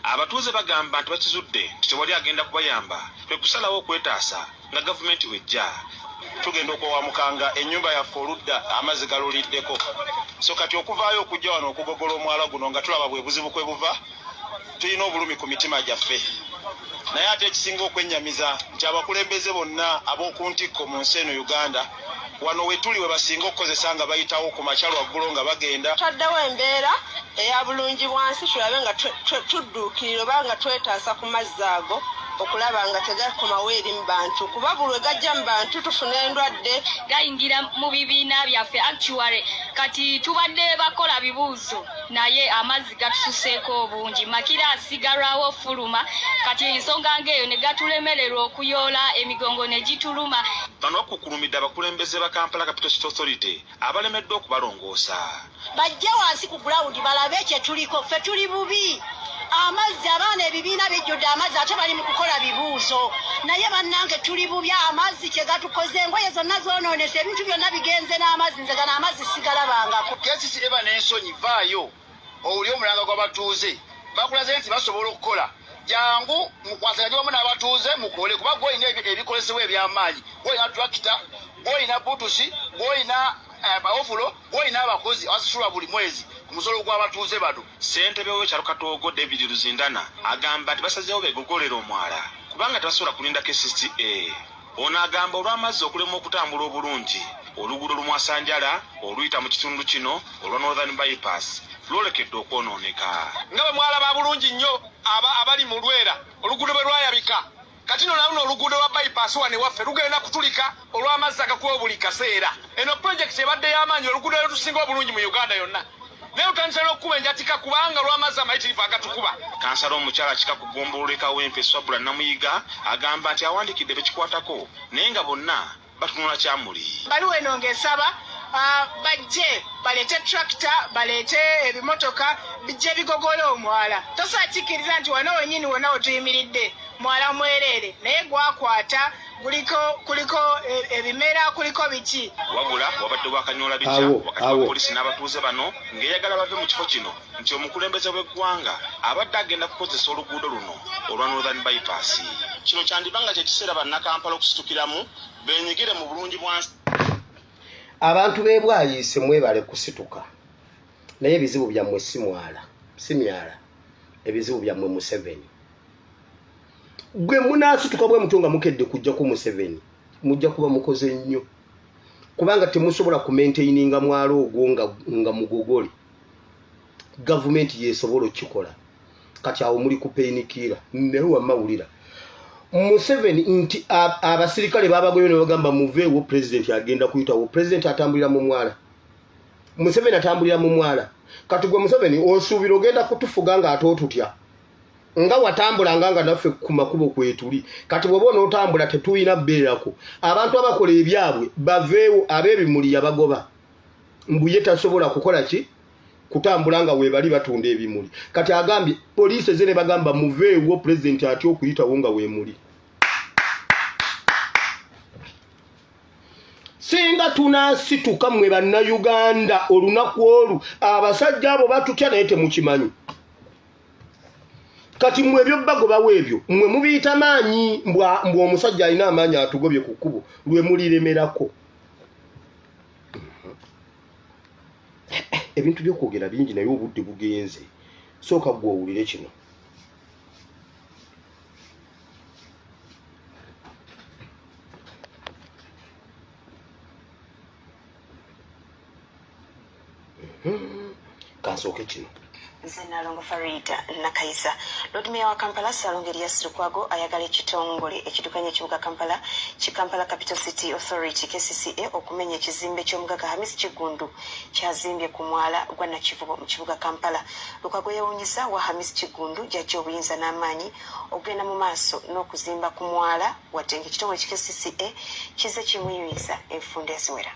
Abatuuze bagamba nti bakizudde nti tewali agenda kubayamba, kwe kusalawo okwetaasa nga gavumenti bwejja. Tugenda okwewamukanga ennyumba yaffe oludda amazzi galuliddeko. So kati okuvaayo okujja wano okugogola omwala guno nga tulaba bwe buzibu kwe buva, tulina obulumi ku mitima gyaffe. Naye ate ekisinga okwennyamiza nti abakulembeze bonna ab'oku ntikko mu nsi eno Uganda, wano we tuli we basinga okukozesa nga bayitawo ku makya lwaggulo nga bagenda. Twaddewo embeera eya bulungi bwansi, tulabe nga tudduukirira oba nga twetaasa ku mazzi ago, okulaba nga tegakomawo eri mu bantu, kuba buli lwe gajja mu bantu tufuna endwadde. Gayingira mu bibiina byaffe. Actually, kati tubadde bakola bibuuzo, naye amazzi gatususeeko obungi, makiraasi galwawo fuluma. Kati ensonga ng'eyo ne gatulemererwa okuyoola emigongo ne gituluma. Bano bakukkulumidde abakulembeze ba Kampala Capital City Authority abalemeddwa okubalongoosa. Bajje wansi ku ground balabe kye tuliko. Ffe tuli bubi, amazzi, abaana ebibiina bijjudde amazzi, ate bali mu kukola bibuuzo. Naye bannange, tuli bubi, amazzi kye gatukoze, engoye zonna zoonoonese, ebintu byonna bigenze n'amazzi. Nze gano amazzi sigalabangako. KCC eba n'ensonyi, vaayo owulire omulanga gw'abatuuze. Bakulaze nti basobola okukola. Jangu mukwasaganye wamu n'abatuuze mukole, kuba gwolina ebikozesebwa eby'amaanyi, gwolina tractor, gwolina butusi, gwolina bawofulo, gwolina abakozi abasasulwa buli mwezi ku musolo gw'abatuuze bano. Ssentebe w'ekyalo Katoogo, David Luzindana, agamba nti basazeewo begogolera omwala kubanga tebasobola kulinda KCCA. Ono agamba olw'amazzi okulema okutambula obulungi, oluguudo Lumwasanjala oluyita mu kitundu kino olwa Northern Bypass lwolekedde okwonooneka. Nga bwe mwalaba bulungi nnyo abali mu Lwera, oluguudo bwe lwayabika, kati no naluno oluguudo lwa bypass wano ewaffe lugenda kutulika olw'amazzi agakuba buli kaseera. Eno pulojekiti ebadde y'amaanyi, oluguudo lwetusinga obulungi mu Uganda yonna, naye lutandise n'okukuba enjatika kubanga olw'amazzi amayitirivu agatukuba. Kansala omukyala akika ku ggombolola e Kawempe, Swabula Namuyiga, agamba nti awandiikidde bekikwatako, naye nga bonna batunula kyamuli. Baluwa eno ng'esaba Bajje baleete tractor, baleete ebimotoka, bijje bigogole omwala. Tosobola kikkiriza nti wano wenyini wonna wetuyimiridde mwala mwereere, naye gwakwata, guliko kuliko ebimera, kuliko biki. Wabula wabadde wakanyoola bitya Awo, wakati wa awo. poliisi n'abatuuze bano ng'eyagala bave mu kifo kino nti omukulembeze w'eggwanga abadde agenda kukozesa oluguudo luno olwa Northern Bypass. Kino kyandiba nga kye kiseera Bannakampala okusitukiramu beenyigire mu bulungi bwansi. Abantu b'e Bwayiise mwebale kusituka, naye ebizibu byammwe si mwala, si myala, ebizibu byammwe Museveni. Gwe munaasituka bwe mutyo nga mukedde kujjako Museveni, mujja kuba mukoze nnyo, kubanga temusobola kumaintaininga mwala ogwo nga, nga mugogole. Gavumenti yesobola okukikola. Kati awo muli ku painkiller, naye wamma wulira Museveni nti abasirikale babagoyo ne bagamba muveewo, pulezidenti agenda kuyitawo. Pulezidenti atambulira mu mwala, Museveni atambulira mu mwala. Kati gwe Museveni osuubira ogenda kutufuga ng'ate otutya, nga watambulanga nga naffe ku makubo kwetuli. Kati bw'oba onootambula tetulina bbeerako. Abantu abakola ebyabwe baveewo, ab'ebimuli yabagoba, mbu ye tasobola kukola ki kutambula nga weebali batunda ebimuli. Kati agambye poliisi eze ne bagamba muveewo, pulezidenti atya okuyitawo nga weemuli. Singa tunaasituka mmwe Bannayuganda olunaku olu, abasajja abo batutya naye temukimanyi. Kati mmwe ebyo bagobawo ebyo mmwe mubiyita maanyi, mbwa omusajja alina amaanyi atugobye ku kkubo lwe muliremerako. Ebintu by'okwogera bingi naye obudde bugenze. Sooka ggwe owulire kino. Kansooke kino. Nze Nalongo Farida Nakayiza. Lord Mayor wa Kampala Ssalongo Erias Lukwago ayagala ekitongole ekidukanya ekibuga Kampala ki Kampala Capital City Authority KCCA okumenya ekizimbe ky'omugagga Hamis Kiggundu kyazimbye ku mwala gwa Nakivubo mu kibuga Kampala. Lukwago yewuunyizza wa Hamis Kiggundu gy'aggya obuyinza n'amaanyi okugenda mu maaso n'okuzimba ku mwala wadde ng'ekitongole ki KCCA kizze kimuyuyiza enfunda eziwera.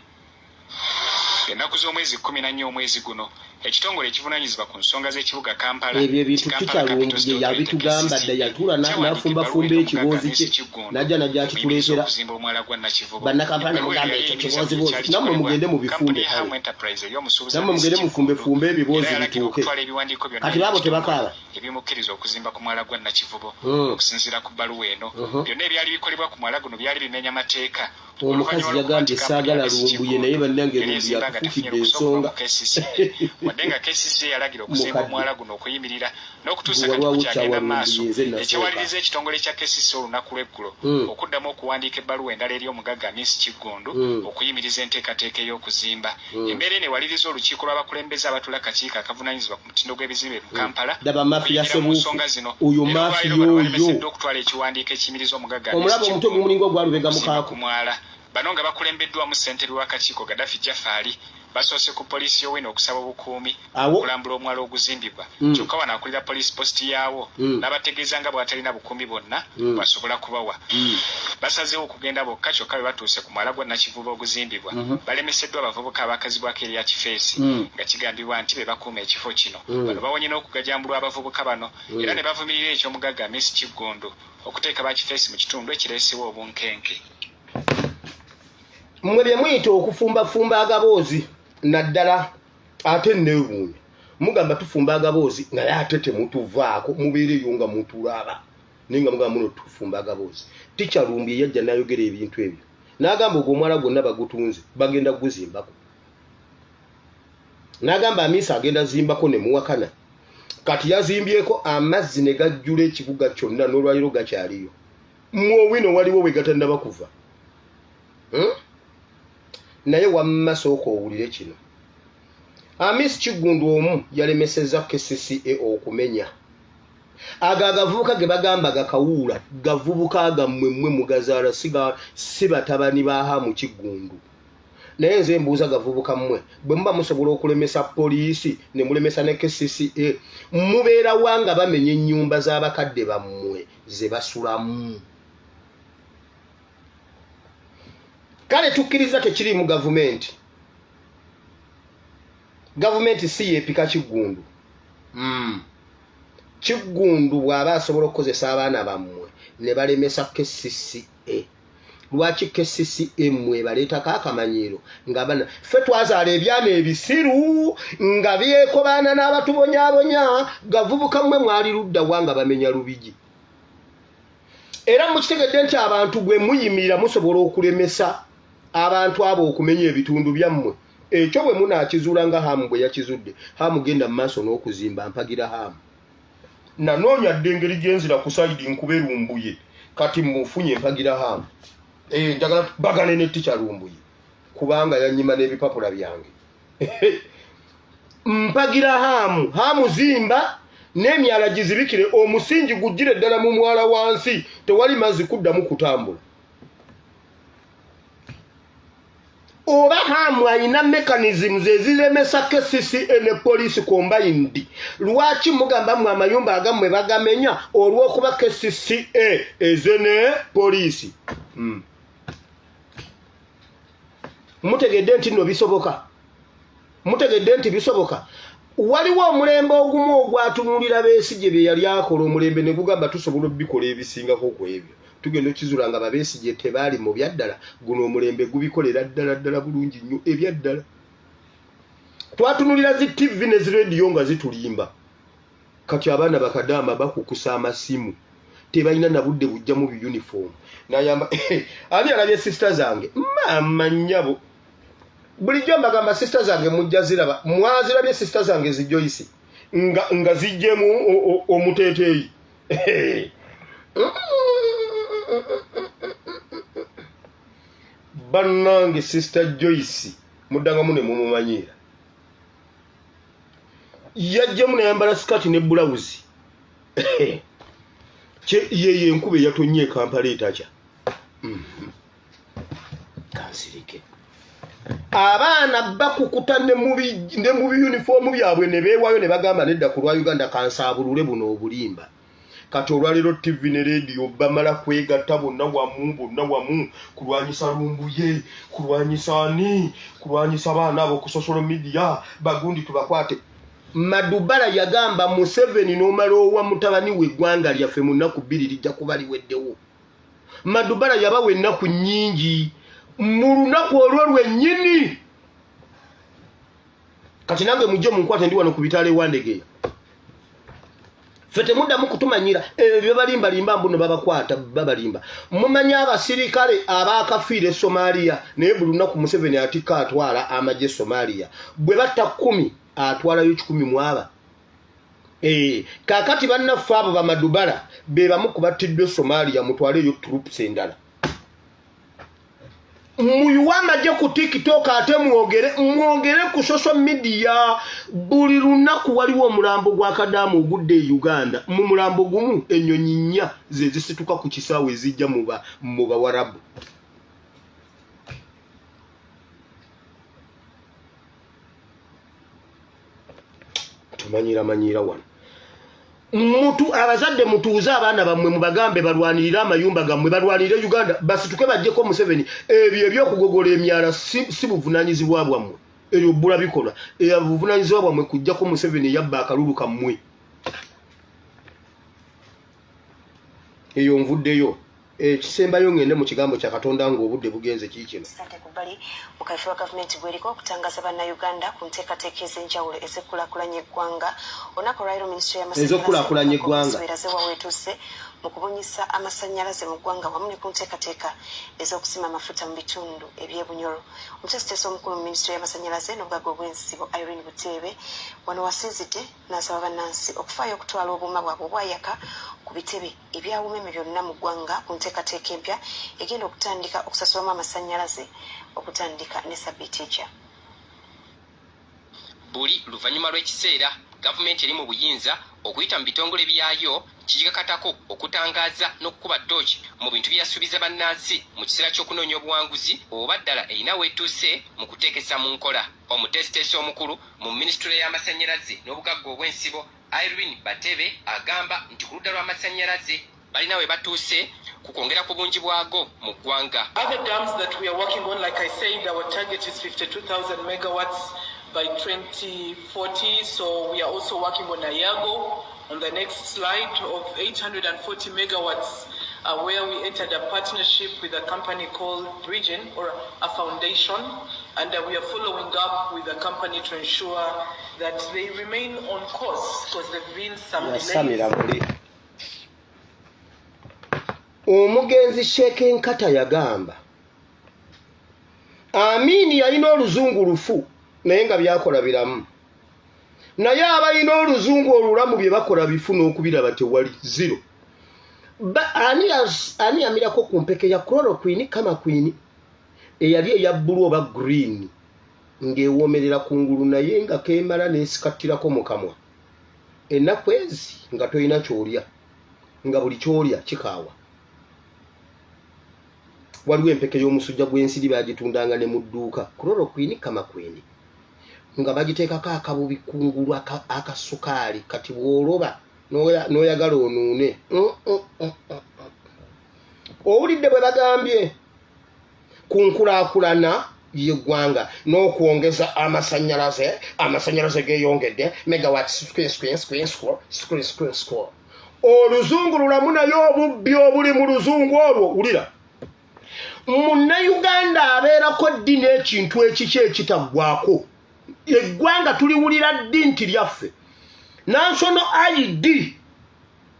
Ennaku z'omwezi 14 omwezi guno, ekitongole ekivunaanyizibwa ku nsonga z'ekibuga Kampala Ebyo ki ebintu Kampala Capital Ticha City Lumbuye Authority yabitugamba dda, KCCA yatuula kyawandiika n'afumbafumba ebbaluwa eri omugagga ekiboozi Hamis kye Kiggundu n'ajja n'ajja emuyimiriza akituleetera. okuzimba omwala gwa Nakivubo. Bannakampala ne Ebbaluwa mugamba eno yali ekyo eyimiriza buli kiboozibozi, kyali nammwe kikolebwa mugende kampuni mubifumbe ya kale. Ham Enterprise ey'omusuubuzi Nammwe Hamis mugende Kiggundu mufumbefumbe era ebiboozi yalagirwa bituuke. okutwala ebiwandiiko byonna Kati baabo eby'ekitongole tebakaaba. ebimukkiriza okuzimba ku mwala gwa Nakivubo. Okusinziira ku bbaluwa eno, byonna ebyali bikolebwa ku mwala guno byali bimenya mateeka. Omukazi Oluvannyuma lw'okuba nti yagambye kampuni ya saagala Messi Lumbuye naye Kiggundu bannange yali Lumbuye ezimba nga tefunye atufukidde lukusa okuva ensonga. mu KCCA wadde nga KCCA yalagira okuzimba Mukadde omwala guno okuyimirira n'okutuusa gwe kati walwawo gukyagenda kyawa mu maaso Lumbuye nze nasooka. ekyewaliriza ekitongole kya KCCA olunaku lw'eggulo okuddamu okuwandiika ebbaluwa endala eri omugagga Amis Kiggundu okuyimiriza enteekateeka ey'okuzimba. Embeera eno ewaliriza olukiiko lw'abakulembeze abatuula kakiiko akavunaanyizibwa ku mutindo gw'ebizimbe mu Kampala Laba mafiya okuyingira mu Sebuufu nsonga zino oyo era mafiya olwaleero bano oyo balemeseddwa okutwala ekiwandiiko ekiyimiriza omugagga Hamis omulaba omutwe Kiggundu gumulinga ogwa Lubega okuzimba Mukaako. ku mwala. Bano nga bakulembeddwamu ssentebe w'akakiiko Gaddafi Jafaali basoose ku poliisi y'Owino okusaba obukuumi Awo. okulambula omwala oguzimbibwa kyokka wano akulira poliisi post yaawo n'abategeeza nga bw'atalina bukuumi bwonna bw'asobola kubawa. Basazeewo okugenda bokka kyokka bwe batuuse ku mwala gwa Nakivubo oguzimbibwa balemeseddwa abavubuka abaakazibwako erya Kifeesi nga kigambibwa nti be bakuuma ekifo kino. Bano bawonye n'okugajambulwa abavubuka bano era ne bavumirira eky'omugagga Amis Kiggundu okuteeka bakifeesi mu kitundu ekireesewo obunkenke. Mmwe bye muyita okufumbafumba agaboozi naddala ate neewuunya mugamba tufumba agaboozi naye ate temutuvaako, mubeereyo nga mutulaba naye nga mugamba muno tufumba agaboozi. Ticha Lumbuye yajja n'ayogera ebintu ebyo n'agamba ogwo omwala gwonna bagutunze bagenda kuguzimbako, n'agamba Amiisi agenda zimbako ne muwakana. Kati yazimbyeko amazzi ne gajjula ekibuga kyonna n'olwaliro gakyaliyo. Mu Owino waliwo we gatannaba kuva. Naye wamma sooka owulire kino. Amis Kiggundu omu yalemesezza KCCA okumenya ago agavubuka ge bagamba gakawuula, gavubuka gammwe mmwe mugazaala, si batabani ba Hamu Kiggundu. Naye nze mbuuza gavubuka mmwe, bwe muba musobola okulemesa poliisi ne mulemesa ne KCCA, mubeera wa nga bamenya ennyumba z'abakadde bammwe ze basulamu? Kale tukkiriza tekiriimu gavumenti. Gavumenti si yeepika Kiggundu. Mm. Kiggundu bw'aba asobola okukozesa abaana bammwe ne balemesa KCCA, lwaki KCCA mmwe ebaleetako akamanyiiro nga bana ffe twazaala ebyana ebisiru nga byekobaana n'abatubonyabonya? Gavubuka mmwe mwali ludda wa nga bamenya Lubigi? Era mukitegedde nti abantu bwe muyimirira musobola okulemesa abantu abo okumenya ebitundu byammwe. Ekyo bwe munaakizuula nga Hamu bwe yakizudde, Hamu genda mu maaso n'okuzimba, mpagira Hamu. Nanoonya dda engeri gye nzira ku sayidi nkube Lumbuye, kati mmufunye, mpagira Hamu. Eh, njagala bagane ne tica Lumbuye kubanga yanyima n'ebipapula byange. Mpagira Hamu. Hamu zimba n'emyala gizibikire, omusingi gujjire ddala mu mwala wansi, tewali mazzi kuddamu kutambula. Oba Hamu alina mechanisms eziremesa KCCA ne poliisi combined, lwaki mugamba mwe amayumba agammwe bagamenya olw'okuba KCCA eze ne poliisi? Mutegedde nti nno bisoboka, mutegedde nti bisoboka. Waliwo omulembe ogumu ogwatunuulira Besigye bye yali akola, omulembe ne gugamba tusobola obikola ebisingako ku ebyo. Tugenda okizula nga babesigye tebaali mu byaddala. Guno omulembe gubikolera ddala ddala bulungi nnyo ebyaddala. Twatunulira zi TV ne zi rediyo nga zitulimba. Kati abaana bakadaama bakukusa amasimu, tebalina na budde bujja mu biyunifoomu nayamba. Ani alabye sisita zange? Maama nnyabo, bulijjo mbagamba sisita zange mujja ziraba. Mwazirabye sisita zange zi Joyce nga zijjemu omuteeteeyi? Bannange, Sister Joyce muddangamu ne mumumanyiira. Yajjemu nayambala sikati ne bulawuzi yeyo enkuba eyatonye ekampala etakya. Kansirike. Abaana bakukuta ne mu biyunifoomu byabwe ne beewayo ne bagamba nedda ku lwa Uganda kansaabulule buno obulimba. Kati olwaleero TV ne rediyo bamala kwegatta bonna wamu, bonna wamu kulwanyisa Lumbuye, kulwanyisa ani, kulwanyisa baana abo ku social media bagundi tubakwate. Madubala yagamba Museveni n'omala owa mutabani we eggwanga lyaffe mu nnaku 2 lijja kuba liweddewo. Madubala yabawa ennaku nnyingi mu lunaku olwo lwennyini. Kati nange mujje munkwate, ndi wano ku bitaala ewandegeya. Ffe temuddamu kutumanyira ebyo byebalimbalimba mbu no babakwata, babalimba. Mumanyi abasirikale abakafiira e Somalia, naye buli lunaku Museveni atikka atwala amagye e Somalia. Bwe batta 10 atwalayo 100 mwaba. Kaakati bannaffe abo bamadubala be bamu ku battiddwa e Somalia, mutwaleeyo troops endala, muyiwe amagye ku TikTok ate mwogere, mwogere ku social media. Buli lunaku waliwo omulambo gwa kadaamu ogudde e Uganda. Mu mulambo gumu ennyonyi nnya ze zisituka ku kisaawe ezijja mu Bawarabu. Tumanyira manyira wano. Mutu abazadde mutuuze abaana bammwe, mubagambe balwanirire amayumba gammwe, balwanirire Uganda, basituke bajjeko Museveni. Ebyo ebyokugogola emyala si buvunaanyizibwa bwammwe, eryo bbula bikolwa. Buvunaanyizibwa bwammwe kujjako Museveni eyabba akalulu kammwe. Eyo nvuddeyo. Ekisembayo ngende mu kigambo kya Katonda ng'obudde bugenze kiikino. Sande ku bbali mu kaweefube wa gavumenti gweriko okutangaza Bannayuganda ku nteekateeka ez'enjawulo ez'okukulaakulanya eggwanga. Olunaku olwaleero minisitule Ez'okukulaakulanya eggwanga. y'amasannyalaze wa weetuuse mu kubunyisa amasannyalaze mu ggwanga wamu ne ku nteekateeka ez'okusima amafuta mu bitundu eby'e Bunyoro. Omuteesiteesi omukulu mu minisitule y'amasannyalaze n'obugagga obw'ensibo Irene Buteebe wano wasinzidde n'asaba bannansi okufaayo okutwala obuuma bwabwe obwayaka ku bitebe ebya umeme byonna mu ggwanga ku nteekateeka empya egenda okutandika okusasulamu amasannyalaze okutandika ne sabbiiti ejja. Buli luvannyuma lw'ekiseera gavumenti eri mu buyinza okuyita mu bitongole byayo kigikakatako okutangaaza n'okukuba ttooki mu bintu bye yasuubiza bannansi mu kiseera ky'okunoonya obuwanguzi oba ddala erina weetuuse mu kuteekesa mu nkola. Omuteesiteesi omukulu mu minisitule y'amasannyalaze n'obugagga obw'ensibo Irene Batebe agamba nti ku ludda lw'amasannyalaze balina we batuuse ku kwongera ku bungi bwago mu ggwanga. Other dams that we are working on, like I said, our target is 52,000 megawatts. by 2040. So we are also working on Ayago on the next slide of 840 megawatts, where we entered a partnership with a company called Bridgen, or a foundation, and we are following up with the company to ensure that they remain on course, because there have been some delays. Yasamira muli. Omugenzi Sheikh Nkata yagamba Amini yalina oluzungu lufu naye nga byakola biramu, naye abalina oluzungu olulamu bye bakola bifu n'okubiraba tewali zero. Ani yamirako ku mpeke ya chloroquine kama queen eyali eya bbulu oba green ng'ewoomerera kungulu, naye nga keemala n'esikattirako mu kamwa ennaku ezi nga tolina ky'olya, nga buli ky'olya kikaawa. Waliwo empeke y'omusujja gw'ensiri bagitundanga ne mu dduuka, chloroquine kama queen, nga bagiteekako akabubi kungulu akasukaali. Kati bw'oloba n'oyagala onuune. Owulidde bwe bagambye ku nkulaakulana y'eggwanga n'okwongeza amasannyalaze. Amasannyalaze geeyongedde megawatts square square square square square square square. Oluzungu lulamu, naye obubbi obuli mu luzungu olwo. Wulira, Munnayuganda abeerako ddi n'ekintu ekiki ekitaggwako? Eggwanga tuliwulira ddi nti lyaffe? National ID,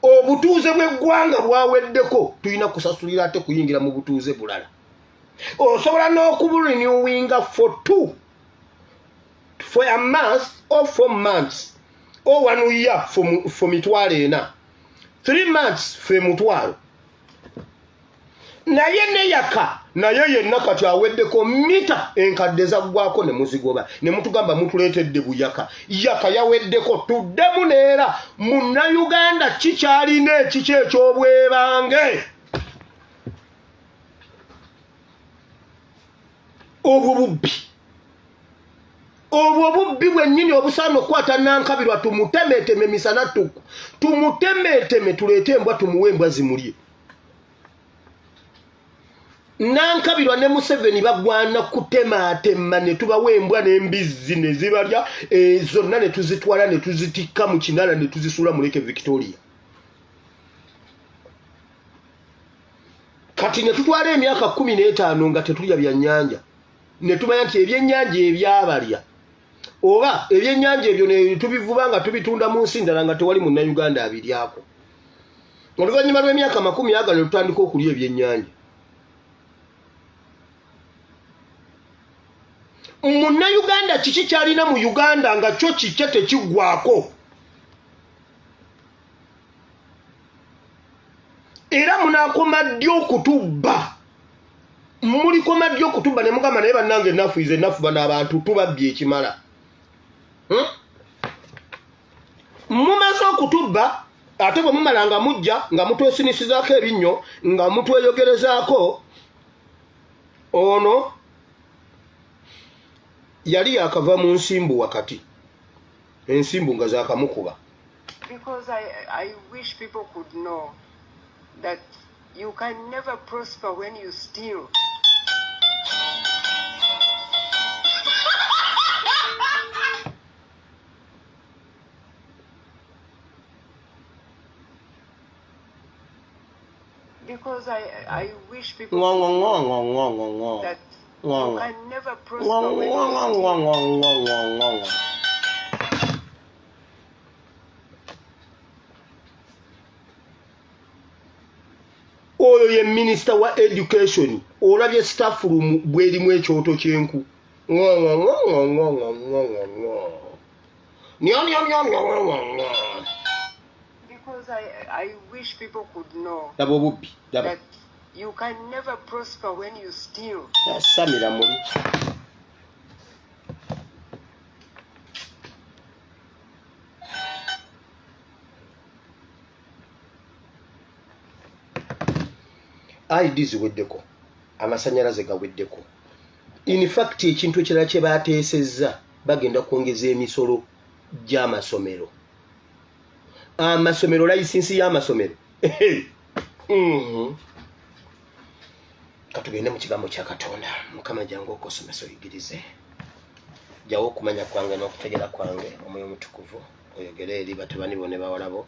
obutuuze bw'eggwanga bwaweddeko, tulina kusasulira ate kuyingira mu butuuze bulala. Osobola n'okuburenewinga for a month or 4 months or one year for 400,000, 3 months for 100,000. Naye neyaka naye yenna kati aweddeko, mita enkadde zaggwako ne muzigoba ne mutugamba mutuleetedde buyaka. Yaka yaweddeko, tuddemu neera. Munnayuganda kikyalina ekiki ekyobwebange? Obwo bubbi, obwo bubbi bwennyini obusaana okukwata Nankabirwa, tumutemeteme misana tuku, tumutemeteme, tuleete embwa, tumuwe embwa zimulye. Nankabirwa ne Museveni bagwana kutematema ne tubawa embwa n'embizzi ne zibalya zonna, ne tuzitwala ne tuzitikka mu kinala ne tuzisuula mu Lake Victoria. Kati ne tutwala emyaka 15 nga tetulya byannyanja, ne tumanya nti ebyennyanja ebyabalya oba ebyennyanja ebyo ne tubivuba nga tubitunda mu nsi ndala nga tewali Munnayuganda abiryako. Oluvannyuma lw'emyaka 20 ne tutandika okulya ebyennyanja. Munnayuganda kiki kyalina mu Uganda nga kyo kikye tekiggwako? Era munaakoma ddi okutubba? Mulikoma ddi okutubba ne mugamba, naye bannange, enough is enough, bano abantu tubabbye ekimala? Mumaze okutubba, ate bwe mumala nga mujja nga mutwesinisizaako ebinnyo, nga mutweyogerezaako. Ono yali yakava mu nsimbu wakati, ensimbu nga zakamukuba. Because I wish people could know that you can never prosper when you steal. Because I wish people Ngwa, could ngwa, know ngwa, ngwa, ngwa, ngwa. that Ngwa, you ngwa. can never Ngwa, prosper when ngwa, you ngwa, steal. ngwa, ngwa, ngwa, ngwa, ngwa, ngwa. Oyo ye minisita wa education. Olabye staff room bwerimu ekyoto kyenku? Ngwa, ngwa, ngwa, ngwa, ngwa, ngwa, ngwa, ngwa, ngwa. Nya, nya, nya, ngwa, ngwa, ngwa, ngwa. Because I wish people could know Laba obubbi, laba. that you can never prosper when you steal. Yasamira muli. ID ziweddeko, amasanyalaze gaweddeko. In fact, ekintu ekirala kye bateesezza, bagenda kwongeza emisolo gy'amasomero. Amasomero, layisinsi y'amasomero. Katugende mu kigambo kya Katonda. Mukama, jangu okosomesa, oyigirize. Jjawo okumanya kwange n'okutegera kwange, Omwoyo Omutukuvu oyogere eri batabani bo ne bawala bo.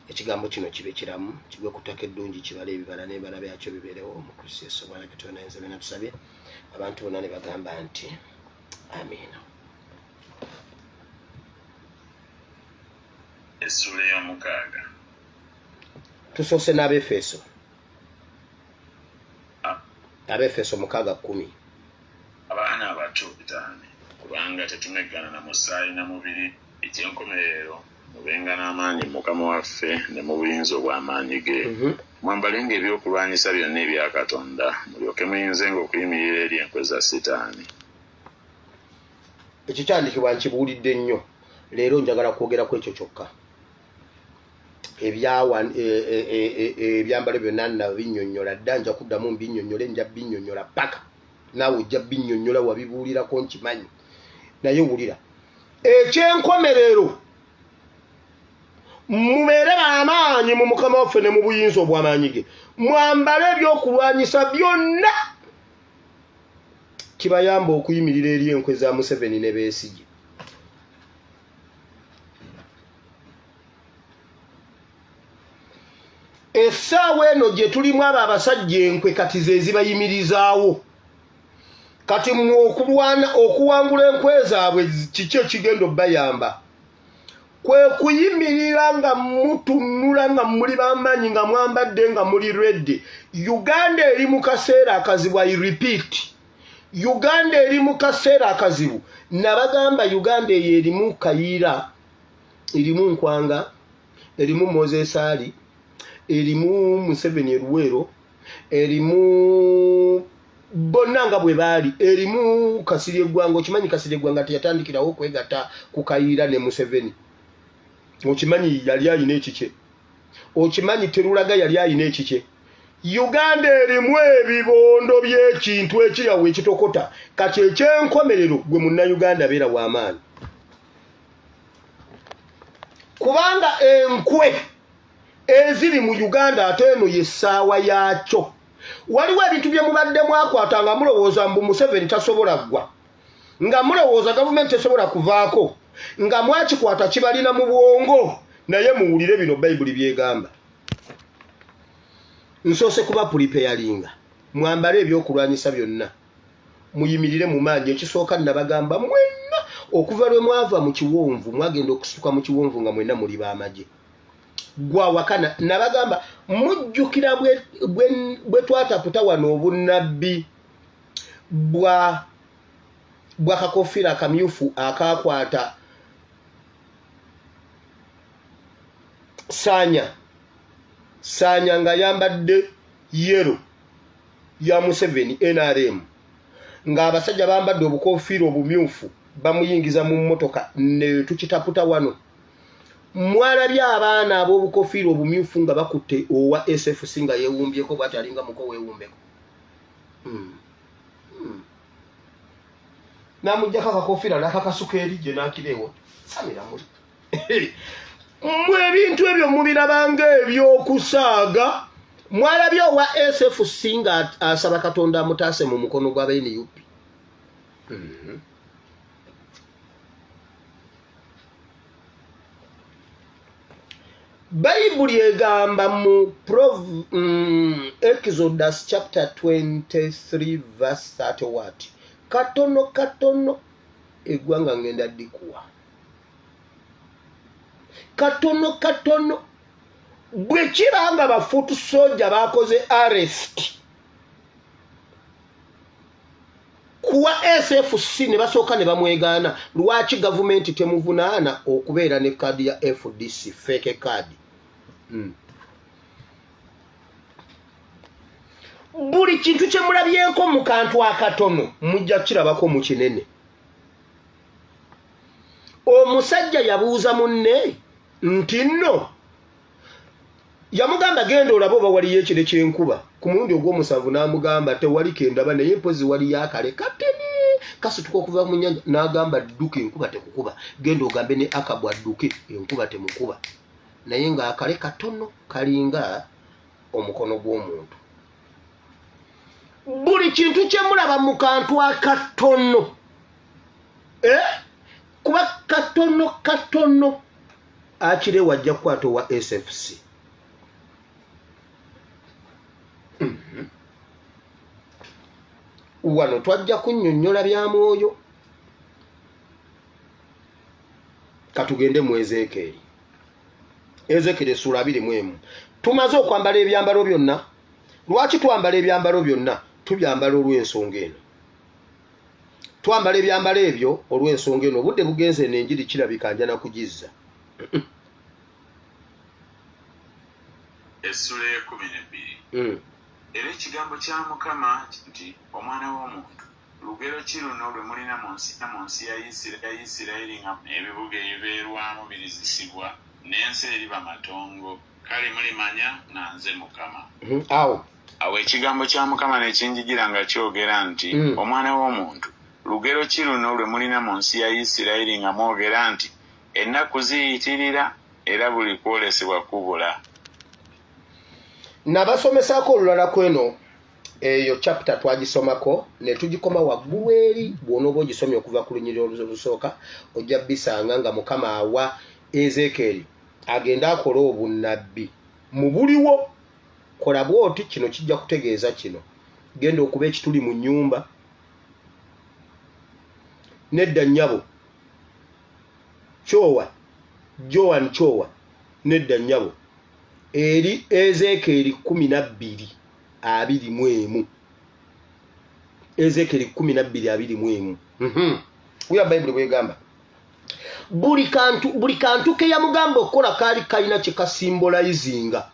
Ekigambo kino kibe kiramu, kigwe ku ttaka eddungi, kibale ebibala n'ebibala byakyo bibeerewo mu Kristo Yesu Omwana Katonda ayinza byonna tusabye. Abantu bonna ne bagamba nti amiina. Essuula ey'omukaaga. Tusoose n'Abeefeso. Abeefeso 6:10. Abaana abato, Sitaani, kubanga tetumeggana na musaayi na mubiri. Eky'enkomerero, mubenga n'amaanyi mu Mukama waffe ne mu buyinza obw'amaanyi ge. Mwambalenga ebyokulwanyisa byonna ebya Katonda, mulyoke muyinzenga okuyimirira eri enkwe za Sitaani. Ekyo kyandikibwa nkibuulidde nnyo. Leero njagala kwogera ku ekyo kyokka. Ebyambalo byonna nabinnyonnyola dda, nja kuddamu mbinnyonnyole, nja binnyonnyola paka naawe ojja binnyonnyola, wabibuulirako nkimanyi. Naye wulira ekyenkomerero, mubeere b'amaanyi mu Mukama waffe ne mu buyinza obw'amaanyi ge, mwambale ebyokulwanyisa byonna kibayamba okuyimirira eri enkwe za Museveni ne Besigye. Essaawa eno gye tulimu abo abasajja enkwe kati ze zibayimirizaawo. Kati mmwe okulwana okuwangula enkwe zaabwe, kiki ekigenda obbayamba? Kwe kuyimirira nga mutunula, nga muli b'amaanyi, nga mwambadde, nga muli ready. Uganda eri mu kaseera akazibu. I repeat, Uganda eri mu kaseera akazibu. Nabagamba, Uganda eyo erimu Kayiira, erimu Nkwanga, erimu Moses Ali, erimu Museveni eruweero, erimu bonna nga bwe baali, erimu Kasiri Eggwanga. Okimanyi Kasiri Eggwanga teyatandikirawo okwegatta ku Kayiira ne Museveni? Okimanyi yali alina ekikye? Okimanyi Terulaga yali alina ekikye? Uganda erimu ebibondo by'ekintu ekirawo ekitokota. Kati ekyenkomerero, gwe Munnayuganda beera w'amaanyi, kubanga enkwe eziri mu Uganda, ate eno yessaawa yaakyo. Waliwo ebintu bye mubadde mwakwata nga mulowooza mbu Museveni tasobola ggwa, nga mulowooza gavumenti tesobola kuvaako, nga mwakikwata kibalina mu bwongo. Naye muwulire bino Bayibuli byegamba. Nsoose kuba preparinga, mwambale ebyokulwanyisa byonna, muyimirire mu maanyi. Ekisooka nabagamba, mwenna okuva lwe mwava mu kiwonvu, mwagenda okusituka mu kiwonvu nga mwenna muli b'amagye. Gwawakana nabagamba, mujjukira bwe twataputa wano obunnabbi bwa kakofiira akamyufu akakwata Saanya Saanya ng'ayambadde yellow ya Museveni NRM, ng'abasajja bambadde obukofiira obumyufu bamuyingiza mu mmotoka, ne tukitaputa wano. Mwalabye abaana ab'obukofiira obumyufu nga bakutte owa SFC nga yeewumbyeko bwati, alinga muko weewumbeko. N'amuggyako akakofiira n'akakasuka eri gye n'akireewo samira muli. Mmwe ebintu ebyo mubirabanga ebyokusaaga. Mwalabye owa SFC nga asaba Katonda amutaase mu mukono gwa NUP. Bayibuli egamba mu Exodus chapter 23 verse 30 what? Katono katono eggwanga ngenda ddikuwa, katono katono. Bwe kiba nga ba foot soldier bakoze arrest kuwa SFC ne basooka ne bamwegaana, lwaki gavumenti temuvunaana okubeera ne kaadi ya FDC, fake card? Buli kintu kye mulabyeko mu kantu akatono mujja kirabako mu kinene. Omusajja yabuuza munne nti nno yamugamba, genda olabe oba waliyo ekire ky'enkuba. Ku mulundi ogw'omusanvu n'amugamba, tewali kendaba, naye mpozi waliyo akale katene kasituka okuva mu nyanja. N'agamba, dduka, enkuba tekukuba, genda ogambe ne Akabu adduke, enkuba temukuba. Naye ng'akale katono kalinga omukono gw'omuntu. Buli kintu kye mulaba mu kantu akatono. Eh? Kuba katono katono akire wajja kukwata owa SFC. Wano twajja kunnyonnyola bya mwoyo. Katugende mu Ezeekyeri. Ezeekyeri essuula 21. Tumaze okwambala ebyambalo byonna. Lwaki twambala ebyambalo byonna? Tubyambala olw'ensonga eno. Twambala ebyambalo ebyo olw'ensonga eno. Obudde bugenze eno enjiri kirabika njana kugizza. Essuula ey'ekkumi n'ebbiri. Era ekigambo kya Mukama nti, Omwana w'omuntu, lugero ki luno lwe mulina mu nsi mu nsi ya Isirayiri nga n'ebibuga ebibeerwamu birizisibwa, n'ensi eriba matongo, kale mulimanya nga nze Mukama. Awo. Awo ekigambo kya Mukama ne kinjijira nga kyogera nti, Omwana w'omuntu, lugero ki luno lwe mulina mu nsi ya Isirayiri nga mwogera nti, Ennaku ziyitirira, era buli kwolesebwa kubula? Nabasomesaako olulala ku eno eyo chapter twagisomako ne tugikoma waggulu eri. Bw'onooba ogisomye okuva ku lunyiriri olusooka ojja bisanga nga Mukama awa Ezeekyeri agende akole obunnabbi mu buliwo. Kola bw'oti, kino kijja kutegeeza kino. Genda okuba ekituli mu nnyumba. Nedda nnyabo. Kyowa, Joan Kyowa, nedda nnyabo. Eri Ezeekyeri 12:21. Ezeekyeri 12:21. Wulira Bayibuli bw'egamba. Buli kantu ke yamugamba okukola kaali kalina kye kasimbolayizinga.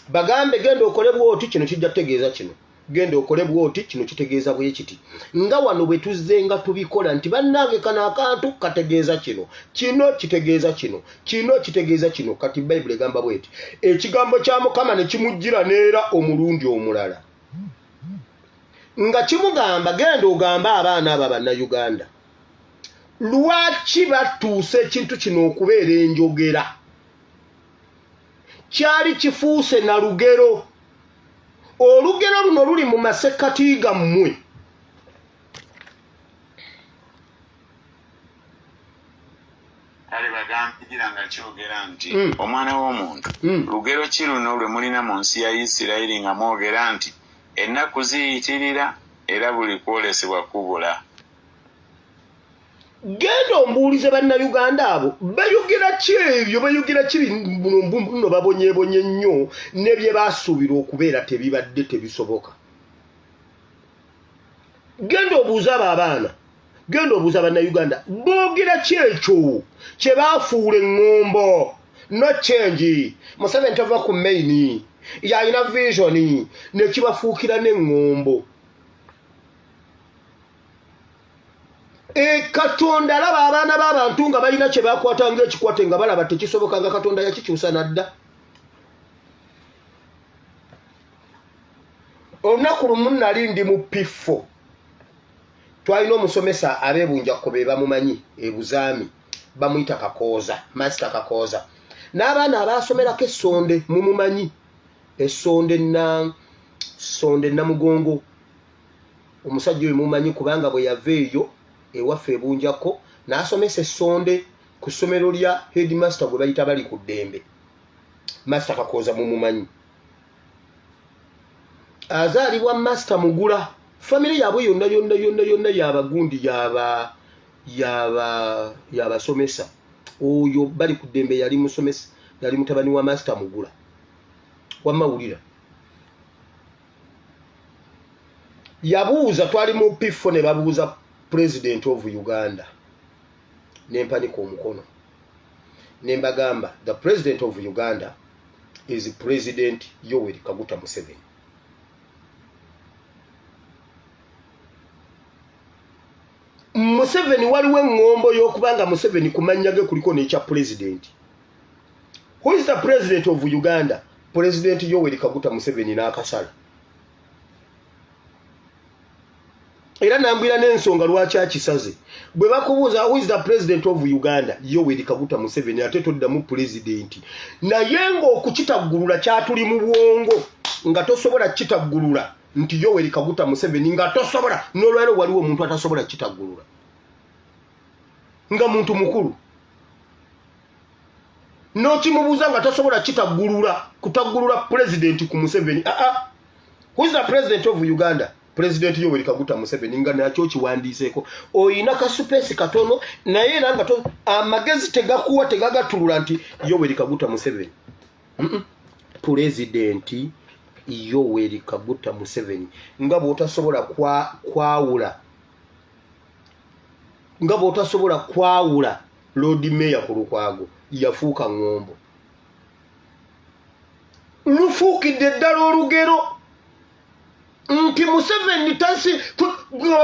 Bagambe genda okole bw'oti, kino kijja kutegeeza kino. Genda okole bw'oti, kino kitegeeza bwe kiti. Nga wano bwe tuzze nga tubikola nti bannange kano akantu kategeeza kino, kino kitegeeza kino, kino kitegeeza kino. Kati Bayibuli egamba bw'eti, ekigambo kya Mukama ne kimujjira n'era omulundi omulala nga kimugamba genda ogambe abaana abo Abannayuganda lwaki batuusa ekintu kino okubeera enjogera. Kyali kifuuse na lugero. Olugero luno luli mu masekkati gammwe. Kale bagambira nga kyogera nti, Omwana w'omuntu, lugero ki luno lwe mulina mu nsi ya Isirayiri nga mwogera nti, Ennaku ziyitirira, era buli kwolesebwa kubula? Genda ombuulize Bannayuganda abo bayogera ki ebyo, bayogera ki buno babonyebonye nnyo ne bye basuubira okubeera tebibadde tebisoboka. Genda obuuze abo abaana, genda obuuze Bannayuganda boogera ki ekyo kye baafuula eŋŋombo. No change, Museveni tava ku main, yalina vision ne kibafuukira n'eŋŋombo. Katonda alaba abaana b'abantu nga balina kye bakwata ng'ekikwate nga balaba tekisoboka, nga Katonda yakikyusa nadda. Olunaku lumu nali ndi mu P4, twalina omusomesa abeebunjakko be bamumanyi e Buzaami, bamuyita Kakooza, Master Kakooza. N'abaana abaasomerako essonde mumumanyi, essonde na sonde Namugongo. Omusajja oyo mumanyi kubanga bwe yava eyo ewaffe ebunjako n'asomesa essonde ku ssomero lya headmaster gwe bayita bali ku ddembe. Master Kakooza mumumanyi, azaalibwa Master Mugula. Famire yaabwe yonna yonna yonna yonna yabagundi yabasomesa. Oyo bali ku ddembe yali musomesa, yali mutabani wa Master Mugula. Wamma wulira, yabuuza, twali mu P4 ne babuuza President of Uganda, nempanika omukono ne mbagamba the President of Uganda is President Yoweri Kaguta Museveni. Museveni waliwo eŋŋombo y'okuba nga Museveni ku mannya ge kuliko n'ekya president. Who is the president of Uganda? President Yoweri Kaguta Museveni n'akasala. Era nambwira n'ensonga lwaki akisaze. Bwe bakubuuza who is the president of Uganda, Yoweri Kaguta Museveni, ate toddamu president. Naye ng'okukitaggulula kyatuli mu bwongo nga tosobola kukitaggulula nti Yoweri Kaguta Museveni, nga tosobola. N'olwaleero waliwo omuntu atasobola kukitaggulula. Nga muntu mukulu n'okimubuuza nga tasobola kitaggulula kutaggulula pulezidenti ku Museveni. Aa, who is the president of Uganda? President Yoweri Kaguta Museveni. Nga nakyo kiwandiiseeko, oyina kaspace katono, naye era nga amagezi tegakuwa, tegagatulula nti Yoweri Kaguta Museveni. Pulezidenti Yoweri Kaguta Museveni, nga bw'otasobola kwawula, nga bw'otasobola kwawula Lord Mayor ku Lukwago, yafuuka ŋŋombo, lufuukidde ddala olugero nti Museveni tasi.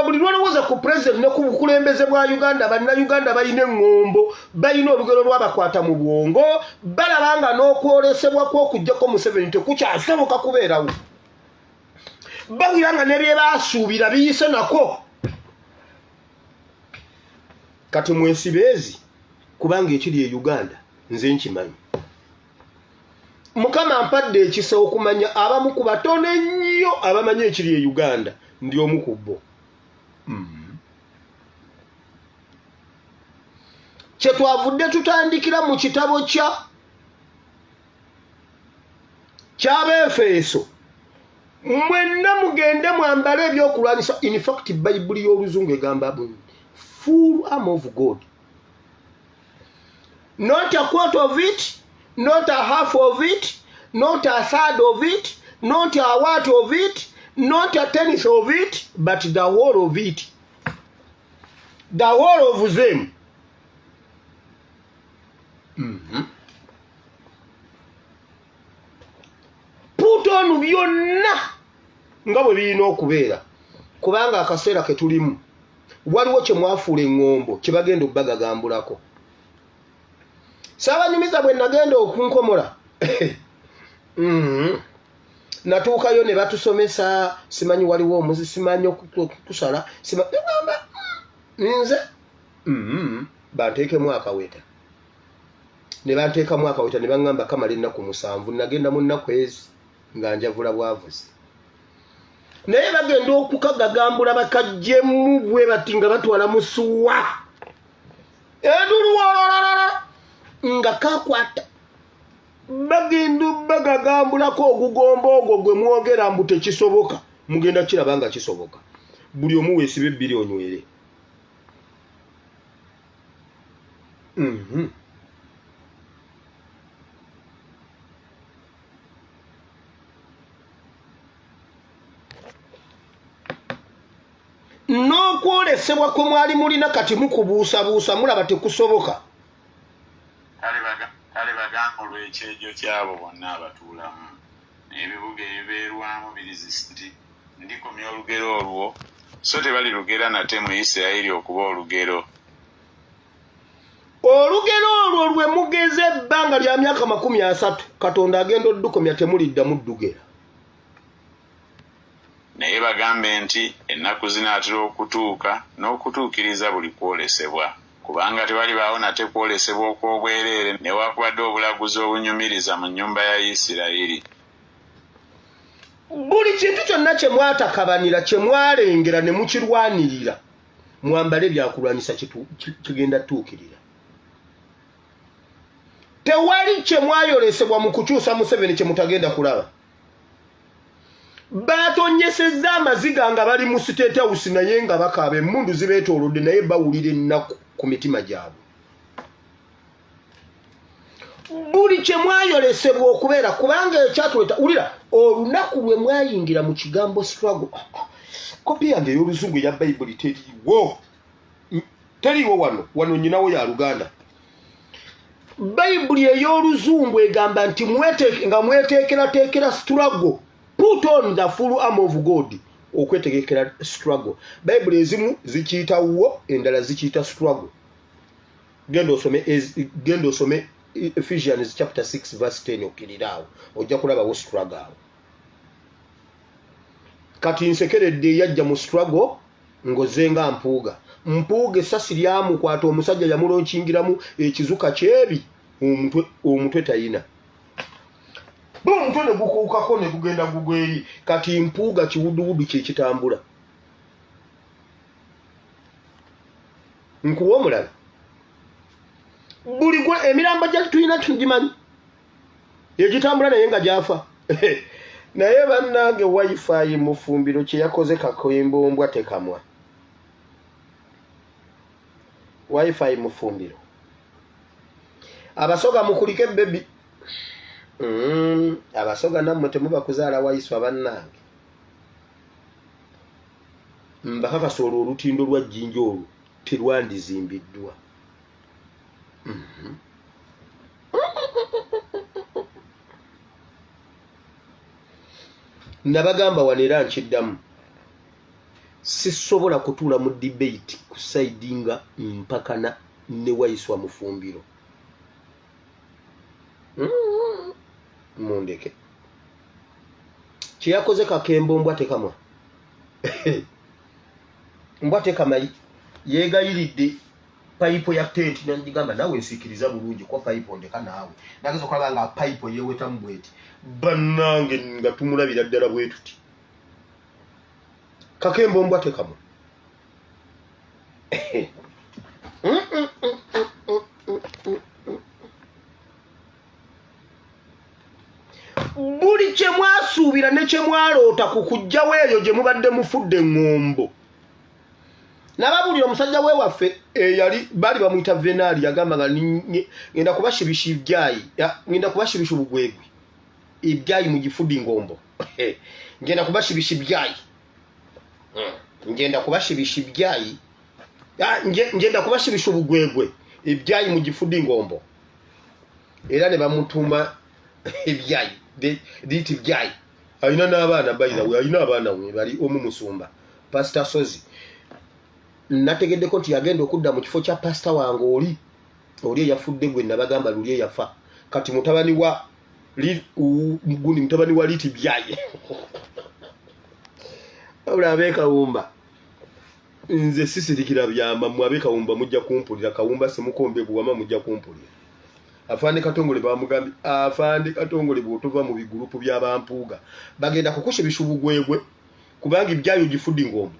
Buli lwolowooza ku president ne ku bukulembeze bwa Uganda, Bannayuganda balina eŋŋombo, balina olugero lwabakwata mu bwongo. Balaba nga n'okwolesebwa kw'okugjako Museveni tekukyasoboka kubeerawo. Bawulira nga ne bye baasuubira biyise nako. Kati mwesibeezi, kubanga ekiri e Uganda nze nkimanyi. Mukama mpadde ekisa okumanya abamu ku batono ennyo abamanyi ekiri e Uganda. Ndi omu ku bo. Kyetwavudde tutandikira mu kitabo kya ky'Abeefeeso. Mwenna mugende mwambale ebyokulwanyisa. In fact, Bayibuli y'Oluzungu egamba full arm of God, not a quarter of it, not a half of it, not a third of it, not a what of it, not a tenth of it, but the whole of it, the whole of them. Put on byonna nga bwe birina okubeera, kubanga akaseera ke tulimu waliwo kye mwafuula eŋŋombo kye bagenda obbagagambulako. Saabanyumiza bwe nagenda okunkomola. Natuukayo ne batusomesa, simanyi waliwo omuzi, simanyi okusala, gamba nze banteekemu akaweta, ne banteekamu akaweta, ne baŋŋamba kamala ennaku 7. Nagenda mu nnaku ezi nga njavula bwavuzi, naye bagenda okukagagambula bakajjemu bwe bati nga batwala musuwa eduluwolololo nga kakwata. Bagenda bagagambulako ogugomba ogwo gwe mwogera mbu tekisoboka, mugenda kiraba nga kisoboka. Buli omu weesiba ebbiri onywere. N'okwolesebwa kwe mwali mulina kati mukubuusabuusa, mulaba tekusoboka. Kale bagamba olw'ekyejo kyabo bonna abatuulamu n'ebibuga ebibeerwamu birizisi nti ndikomya olugero olwo, so tebalirugera nate mu Isirayiri okuba olugero. Olugero olwo lwe mugeze ebbanga lya myaka 30, Katonda agenda oddukomya, temuliddamu ddugera. Naye bagambe nti ennaku zinaatera okutuuka n'okutuukiriza buli kwolesebwa, kubanga tewalibaawo nate kwolesebwa okw'obwereere newaakubadde obulaguzi obunyumiriza mu nnyumba ya Isirayiri. Buli kintu kyonna kye mwatakabanira, kye mwalengera ne mukirwanirira, mwambale byakulwanyisa, kigenda tuukirira. Tewali kye mwayolesebwa mu kukyusa Museveni kye mutagenda kulaba. Batonyesezza amaziga nga bali mu State House, naye nga bakaaba, emmundu zibeetoolodde, naye bawulira ennaku ku mitima gyabwe. Buli kye mwayolesebwa okubeera, kubanga ekyatuleeta, wulira, olunaku lwe mwayingira mu kigambo struggle. Kopi yange ey'Oluzungu eya Bayibuli teriiwo, teriiwo wano. Wano nyinawo ya Luganda. Bayibuli ey'Oluzungu egamba nti nga mweteekerateekera struggle, put on the full arm of God, okwetegekera struggle. Bayibuli ezimu zikiyita wo, endala zikiyita struggle. Genda osome Ephesians chapter 6 verse 10, okkirira awo, ojja kulabawo struggle awo. Kati nsekeredde eyajja mu struggle ng'ozze nga Mpuuga. Mpuuga essasi lyamukwata, omusajja yamulonkingiramu ekizuka kyebi omutwe, omutwe tayina bo, omutwe ne gukuukako ne gugenda gugwa eri. Kati Mpuuga kiwuduwudu kyekitambula. Nkuwa omulala. Buli gwe emirambo gya tulina tugimanyi egitambula naye nga gyafa. Naye bannange wifi Mufumbiro kye yakoze kakembombwa tekamwa. Wifi Mufumbiro. Abasoga mukulike baby. Abasoga nammwe temuba kuzaala waiswa bannange. Mbakakasa olwo olutindo lwa Jjinja olwo terwandizimbiddwa. Nabagamba wano era nkiddamu, sisobola kutuula mu debate ku side nga mpakana ne Waiswa Mufumbiro. Mundeke. Kye yakoze kakembo mbwa tekamwa. Mbwa tekamayi yeegayiridde payipo ya tenti nagigamba naawe nsiikiriza bulungi kuba payipo ndeka naawe. Nageza okulaba nga payipo yeewetamu bweti. Bannange nga tumulabira ddala bwe tuti. Kakembo mbwa tekamwa. Buli kye mwasuubira ne kye mwaloota ku kuggyawo eyo gye mubadde mufudde eŋŋombo. Nababuulira omusajja we waffe eyali baali bamuyita Venaali yagamba nga ngenda kubashibisha ibyayi, ngenda kubashibisha obugwegwe ibyayi mu gifudde ngombo. Ngenda kubashibisha ibyayi. Ngenda kubashibisha ibyayi. Ngenda kubashibisha obugwegwe ibyayi mu gifudde ngombo. Era ne bamutuuma ebyayi, liti byayi. Alina n'abaana, by the way, alina abaana we bali omu musumba Pastor Sozi. Nategeddeko nti yagenda okudda mu kifo kya pastor wange oli oli eyafudde gwe nabagamba luli eyafa. Kati mutabani wa gundi mutabani wa liti byayi. Wabula ab'e Kawumba nze sisirikira byama, mmwe ab'e Kawumba mujja kumpulira. Kawumba Semukombe Buwama mujja kumpulira. Afande Katongole bamugambye, Afande Katongole bw'otova mu bigulupu by'abampuuga bagenda kukusibisa obugwegwe kubanga ibyayo gifudde ngombo.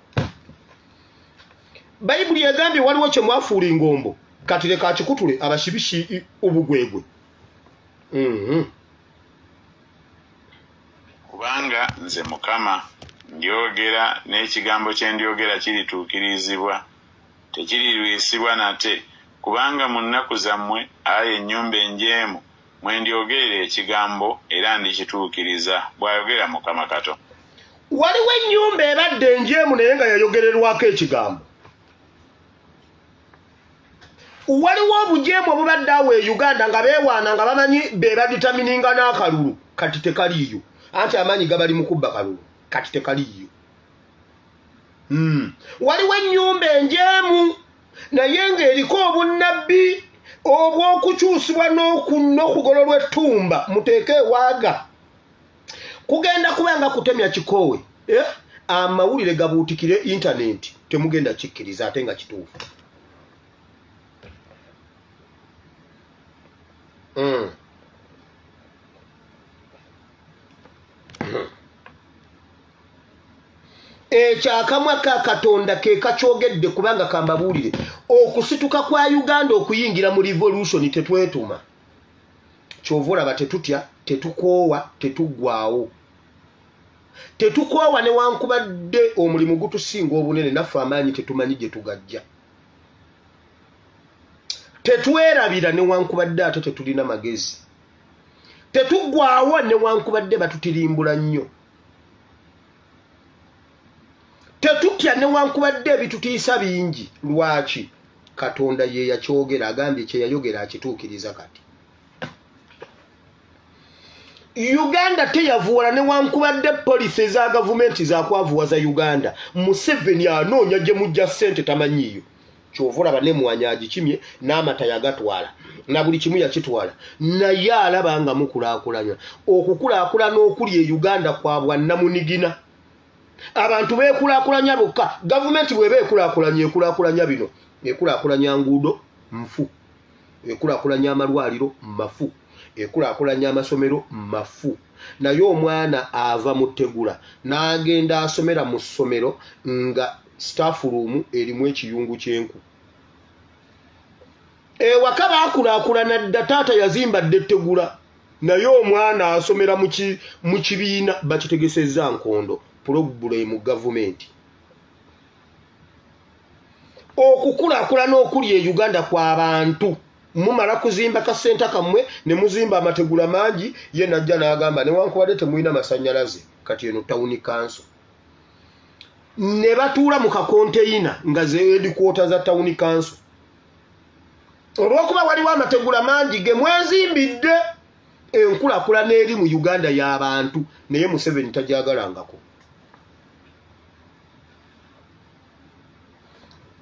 Bayibuli egambye waliwo kye mwafuula engombo, kati leka akikutule abasibisi obugwegwe. Kubanga nze Mukama ndyogera, n'ekigambo kye ndyogera kirituukirizibwa, tekirirwisibwa nate. Kubanga mu nnaku zammwe, ayi ennyumba enjeemu, mwe ndyogerera ekigambo, era ndikituukiriza, bw'ayogera Mukama Katonda. Waliwo ennyumba ebadde enjeemu naye nga yayogererwako ekigambo. Waliwo obujeemu obubadde awo e Uganda nga beewaana nga bamanyi be baditamininga n'akalulu, kati tekaliiyo. Anti amaanyi gabali mu kubba kalulu, kati tekaliiyo. Waliwo ennyumba enjeemu naye ng'eriko obunnabbi obw'okukyusibwa n'okugololwa ettumba, muteeke ewaaga. Kugenda kuba nga kutemya kikoowe. Amawulire gabuutikire intaneti, temugenda kikkiriza ate nga kituufu. Ekyo akamwa ka Katonda ke kakyogedde, kubanga kambabuulire okusituka kwa Uganda okuyingira mu revolution tetwetuma. Kyova olaba tetutya, tetukoowa, tetuggwaawo. Tetukoowa newankubadde omulimu gutusinga obunene, naffe amaanyi tetumanyi gye tugajja. Tetwerabira newankubadde ate tetulina magezi. Tetuggwaawo newankubadde batutirimbula nnyo. Tetutya newankubadde ebitutiisa bingi. Lwaki? Katonda ye yakyogera, agambye kye yayogera akituukiriza. Kati Uganda teyavuwala newankubadde poliisi eza gavumenti zakwavuwaza Uganda. Museveni anoonya gye mujja ssente tamanyiiyo. Kyova olaba nemwanya agikimye n'amata yagatwala na buli kimu yakitwala, naye alaba nga mukulaakulanya. Okukulaakulana okuli e Uganda kwa bwannamunigina. Abantu beekulaakulanya bokka. Gavumenti bw'eba ekulaakulanya, ekulaakulanya bino, ekulaakulanya nguudo nfu, ekulaakulanya amalwaliro mafu, ekulaakulanya amasomero mafu. Naye omwana ava mu ttegula n'agenda asomera mu ssomero nga staff room erimu ekiyungu ky'enku. Ewaka baakulaakulana dda, taata yazimba dda ettegula, naye omwana asomera mu kibiina bakitegesezza nkondo. Pulogulemu gavumenti okukulaakulana okuli e Uganda kw'abantu. Mumala kuzimba kasenta kammwe ne muzimba amategula mangi, ye najja n'agamba newankubadde temulina masannyalaze, kati eno tawuni kanso, ne batuula mu kakonteyina nga ze headquarter za tawuni kanso, olw'okuba waliwo amategula mangi ge mwezimbidde. Enkulaakulana eri mu Uganda y'abantu, naye Museveni tajagalangako.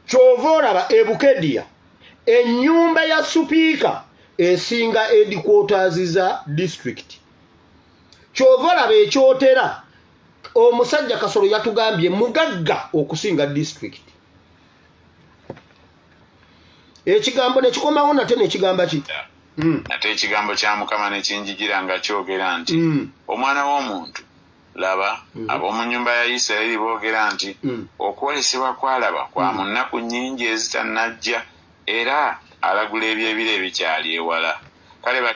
Kyova olaba eBukedia ennyumba ya supiika esinga headquarters za district. Kyova olaba ekyotera omusajja Kasolo yatugambye mugagga okusinga district. Ekigambo nekikomawo nate nekigamba ki? Nate ekigambo kya Mukama ne kinjijira nga kyogera nti, Omwana w'omuntu, laba, ab'omu nnyumba ya Isirayiri boogera nti, Okwolesebwa kw'alaba kwa mu nnaku nnyingi ezitannajja, era alagula eby'ebiro ebikyali ewala. Kale.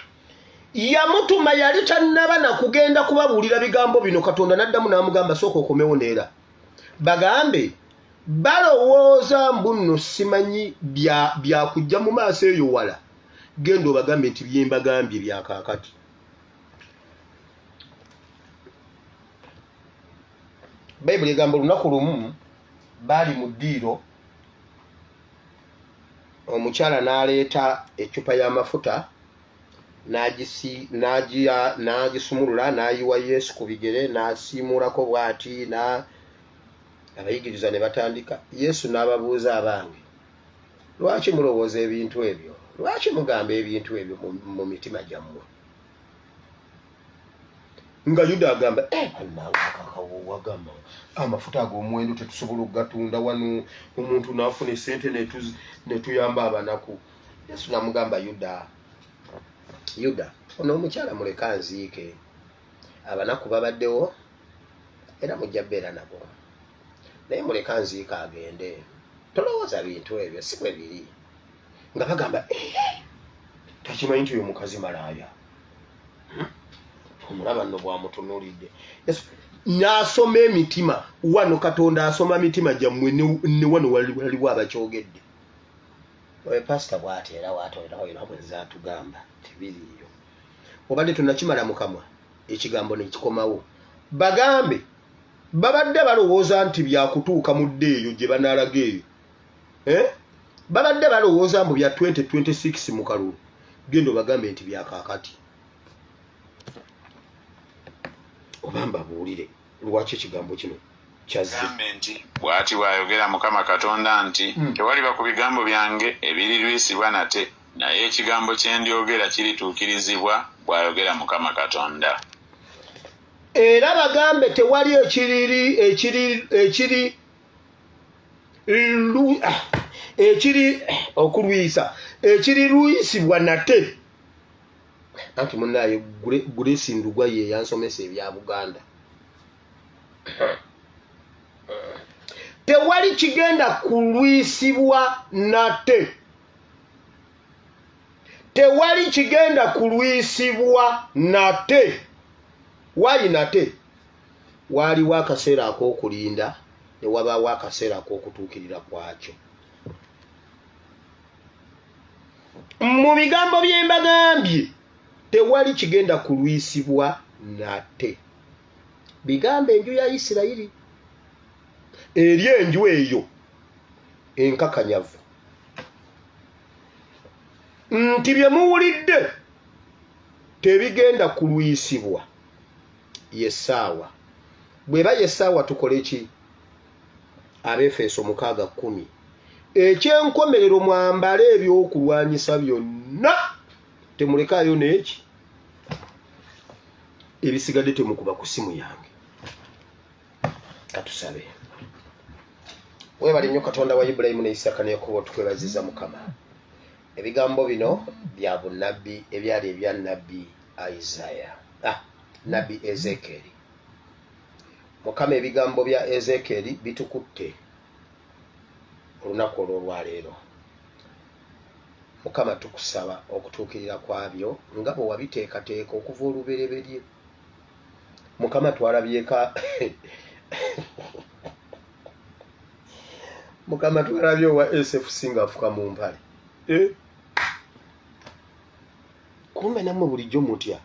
Yamutuma yali tannaba na kugenda kubabuulira bigambo bino, Katonda n'addamu n'amugamba, sooka okomewo neera bagambe balowooza mbu nno simanyi byakujja mu maaso eyo wala, genda obagambe nti byembagambye byakaakati. Bayibuli egamba olunaku lumu baali mu ddiiro, omukyala n'aleeta eccupa y'amafuta n'agisumulula n'ayiwa Yesu ku bigere n'asiimuulako bw'ati na abayigiriza ne batandika. Yesu n'ababuuza, abange, lwaki mulowooza ebintu ebyo? Lwaki mugamba ebintu ebyo mu mitima gyammwe? Nga Yuda agamba, bannange, akakawowagama amafuta ag'omuwendo tetusobola okugatunda wano, omuntu n'afuna esente netuyamba abanaku. Yesu namugamba, Yuda, Yuda, ono omukyala muleka nziike. Abanaku babaddewo era mujja beera nabo, naye muleka nziika agende. Tolowooza bintu ebyo si bwe biri. Nga bagamba, takimanyi nti oyo mukazi malaaya? Omulaba nno bwamutunuulidde. N'asoma emitima. Wano Katonda asoma mitima gyammwe, ne wano waliwo abakyogedde. Oyo pasita bw'ati era waatolera bwezza atugamba tebiriiyo. Obadde tonakimala mukamwa, ekigambo nekikomawo, bagambe babadde balowooza nti byakutuuka mu dde eyo gye banaalaga eyo, eh? Babadde balowooza mbu bya 2026 mu kalulu. Genda obagambe nti byakaakati. Oba mbabuulire lwaki ekigambo kino kyazze. Gambe nti, Bw'ati bw'ayogera Mukama Katonda nti, Tewaliba ku bigambo byange ebirirwisibwa nate, naye ekigambo kye ndyogera kirituukirizibwa, bw'ayogera Mukama Katonda. Era bagambe tewali ekiriri ekiri ekiri ekiri okulwisa ekirirwisibwa nate. Anti munaye Grace Ndugwa ye yansomesa ebya Buganda. Tewali kigenda kulwisibwa nate, tewali kigenda kulwisibwa nate. Waayi nate waaliwo akaseera ak'okulinda ne wabaawo akaseera ak'okutuukirira kwakyo. Mu bigambo bye mbagambye, tewali kigenda kulwisibwa nate. Bigambo enju ya Isirayiri eri enju eyo enkakanyavu nti bye muwulidde tebigenda kulwisibwa. Yessaawa bw'eba yessaawa, tukole ki? Abeefeso 6:10, ekyenkomerero mwambale ebyokulwanyisa byonna, temulekaayo n'eki. Ebisigadde temukuba ku simu yange. Katusabe. Webale nnyo Katonda wa Ibulayimu ne Isaaka ne Yakobo, tukwebaziza Mukama. Ebigambo bino bya bunnabbi ebyali ebya nnabbi Isaya, nnabbi Ezeekeri. Mukama, ebigambo bya Ezeekeri bitukutte olunaku olw'olwaleero. Mukama tukusaba okutuukirira kwabyo nga bwe wabiteekateeka okuva olubereberye. Mukama twalabyeka Mukama twalabye owa SFC ng'afuka mu mpale. Eh? Kumbe nammwe bulijjo mutya.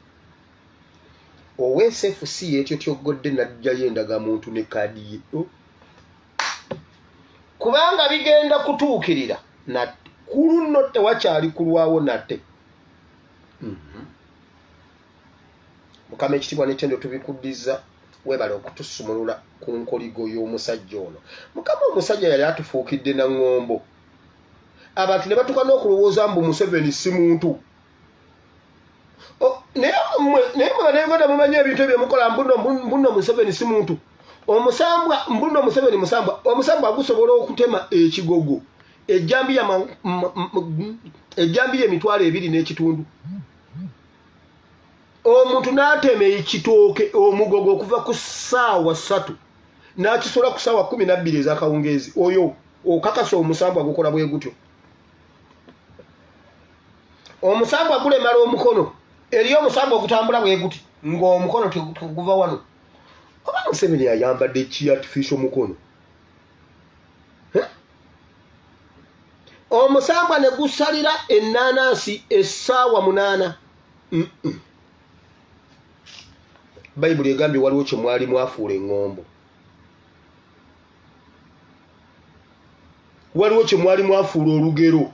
Owa SFC yeetyotyogodde n'aggyayo endagamuntu ne kaadi ye. Oh. Kubanga bigenda kutuukirira nate. Ku luno tewakyali kulwawo nate. Mukama ekitiibwa n'ettendo tubikuddiza webale okutusumulula ku nkoligo y'omusajja ono. Mukama omusajja yali atufuukidde na ŋŋombo. Abantu ne batuuka n'okulowooza mbu Museveni si muntu. Naye mwe bannayuganda mumanyi ebintu ebyo mukola mbuno Museveni si muntu. Omusambwa mbuno Museveni musambwa. Omusambwa gusobola okutema ekigogo ejjambiya emitwalo ebiri n'ekitundu. Omuntu n'atema ekitooke omugogo okuva ku ssaawa 3 n'akisula ku ssaawa 12 ez'akawungeezi. Oyo okakasa omusambwa gukola bwe gutyo. Omusambwa gulemala omukono. Eriyo omusambwa ogutambula bwe guti ng'omukono teguva wano. Oba Museveni ayambadde ki artificial mukono? Omusambwa ne gusalira ennaanansi essaawa 8. Bayibuli egambye waliwo kye mwali mwafuula eŋŋombo. Waliwo kye mwali mwafuula olugero.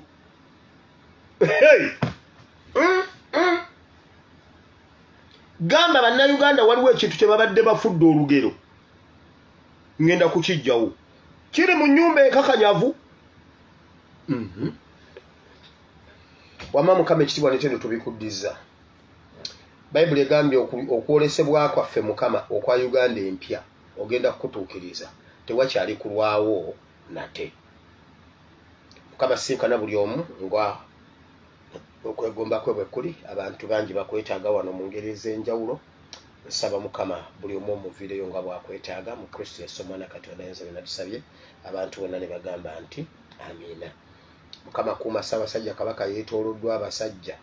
Gamba bannayuganda waliwo ekintu kye babadde bafudde olugero. Ngenda kukiggyawo. Kiri mu nnyumba enkakanyavu. Wamma Mukama ekitiibwa n'ettendo tubikuddiza. Bayibuli egambye okwolesebwa kwaffe Mukama okwa Uganda empya ogenda kukutuukiriza. Tewakyali kulwawo nate. Mukama sinkana buli omu nga okwegomba kwe bwe kuli. Abantu bangi bakwetaaga wano mu ngeri ez'enjawulo. Nsaba Mukama buli omu omuviireyo nga bw'akwetaaga mu Kristo Yesu Omwana Katonda ayinza byonna tusabye. Abantu bonna ne bagamba nti amiina. Mukama kuuma Ssaabasajja Kabaka yeetooloddwa abasajja.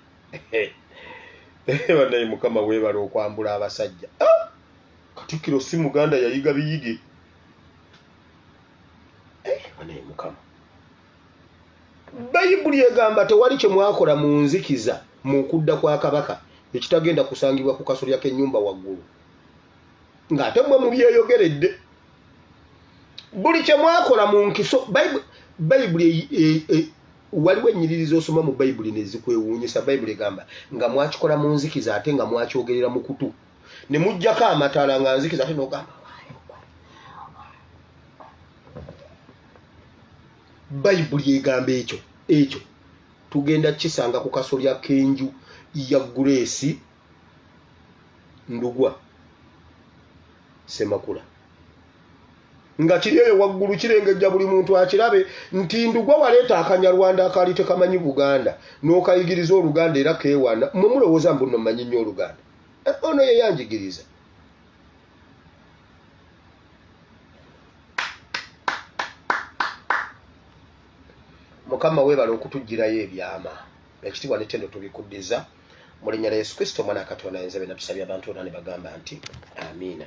Banaye Mukama weebale okwambula abasajja. Katikkiro si Muganda yayiga biyige. Banaye Mukama. Bayibuli egamba tewali kye mwakola mu nzikiza mu kudda kwa Kabaka ekitagenda kusangibwa ku kasolya k'ennyumba waggulu. Ng'ate mmwe mubyeyogeredde. Buli kye mwakola mu nkiso, Bayibuli waliwo ennyiriri z'osoma mu Bayibuli ne zikwewuunyisa. Bayibuli egamba nga mwakikola mu nzikiza ate nga mwakyogerera mu kutu. Ne muggyako amataala nga nzikiza ate n'ogamba Bayibuli egamba ekyo ekyo tugenda kisanga ku kasolya k'enju ya Grace Ndugwa Ssemakula nga kiri eyo waggulu kirengejja buli muntu akirabe nti Ndugwa waleeta akanyarwanda akaali tekamanyi Buganda n'okayigiriza Oluganda era keewaana. Mmwe mulowooza mbu nno mmanyi nnyo Oluganda. Ono ye yanjigiriza. Mukama weebale okutuggyirayo ebyama. Ekitiibwa n'ettendo tubikuddiza mu linnya lya Yesu Kristo Omwana wa Katonda ayinza byonna tusabye abantu bonna ne bagamba nti amiina.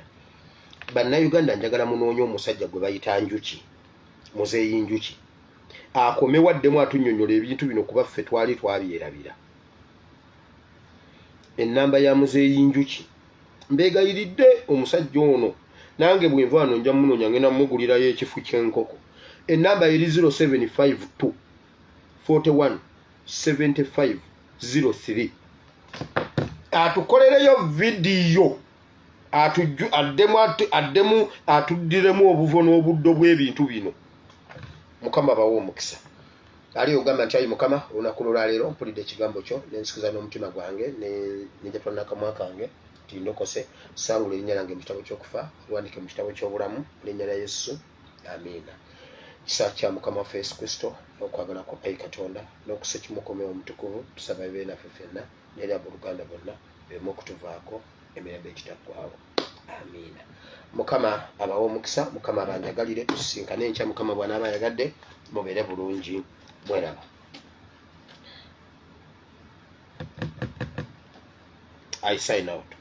Bannayuganda njagala munoonye omusajja gwe bayita Njuki, Muzeeyi Njuki akomewo addemu atunnyonnyola ebintu bino kuba ffe twali twabyerabira. Ennamba ya Muzeeyi Njuki mbeegayiridde omusajja ono nange bwe nva wano nja munoonya ngenda mugulirayo ekifu ky'enkoko. Ennamba eri 0752 41 75 03. Atukolereyo vidiyo addemu atuddiremu obuvo n'obuddo bw'ebintu bino. Mukama abawe omukisa. Ali ogamba nti ayi Mukama olunaku lw'olwaleero mpulidde ekigambo kyo ne nsikiza n'omutima gwange ne njatula n'akamwa kange nti ndokose. Sangula erinnya lyange mu kitabo ky'okufa oliwandiike mu kitabo ky'obulamu mu linnya lya Yesu. Amiina. Kisa kya Mukama waffe Yesu Kristo n'okwagala kwa Ayi Katonda n'okussa ekimu kw'Omwoyo Omutukuvu tusaba bibeere naffe ffenna n'eri abooluganda bonna bireme okutuvaako emirembe egitaggwaawo. Amiina. Mukama abawe omukisa, Mukama abanjagalire, tusisinkane enkya Mukama bw'anaaba ayagadde, mubeere bulungi mweraba. I sign out.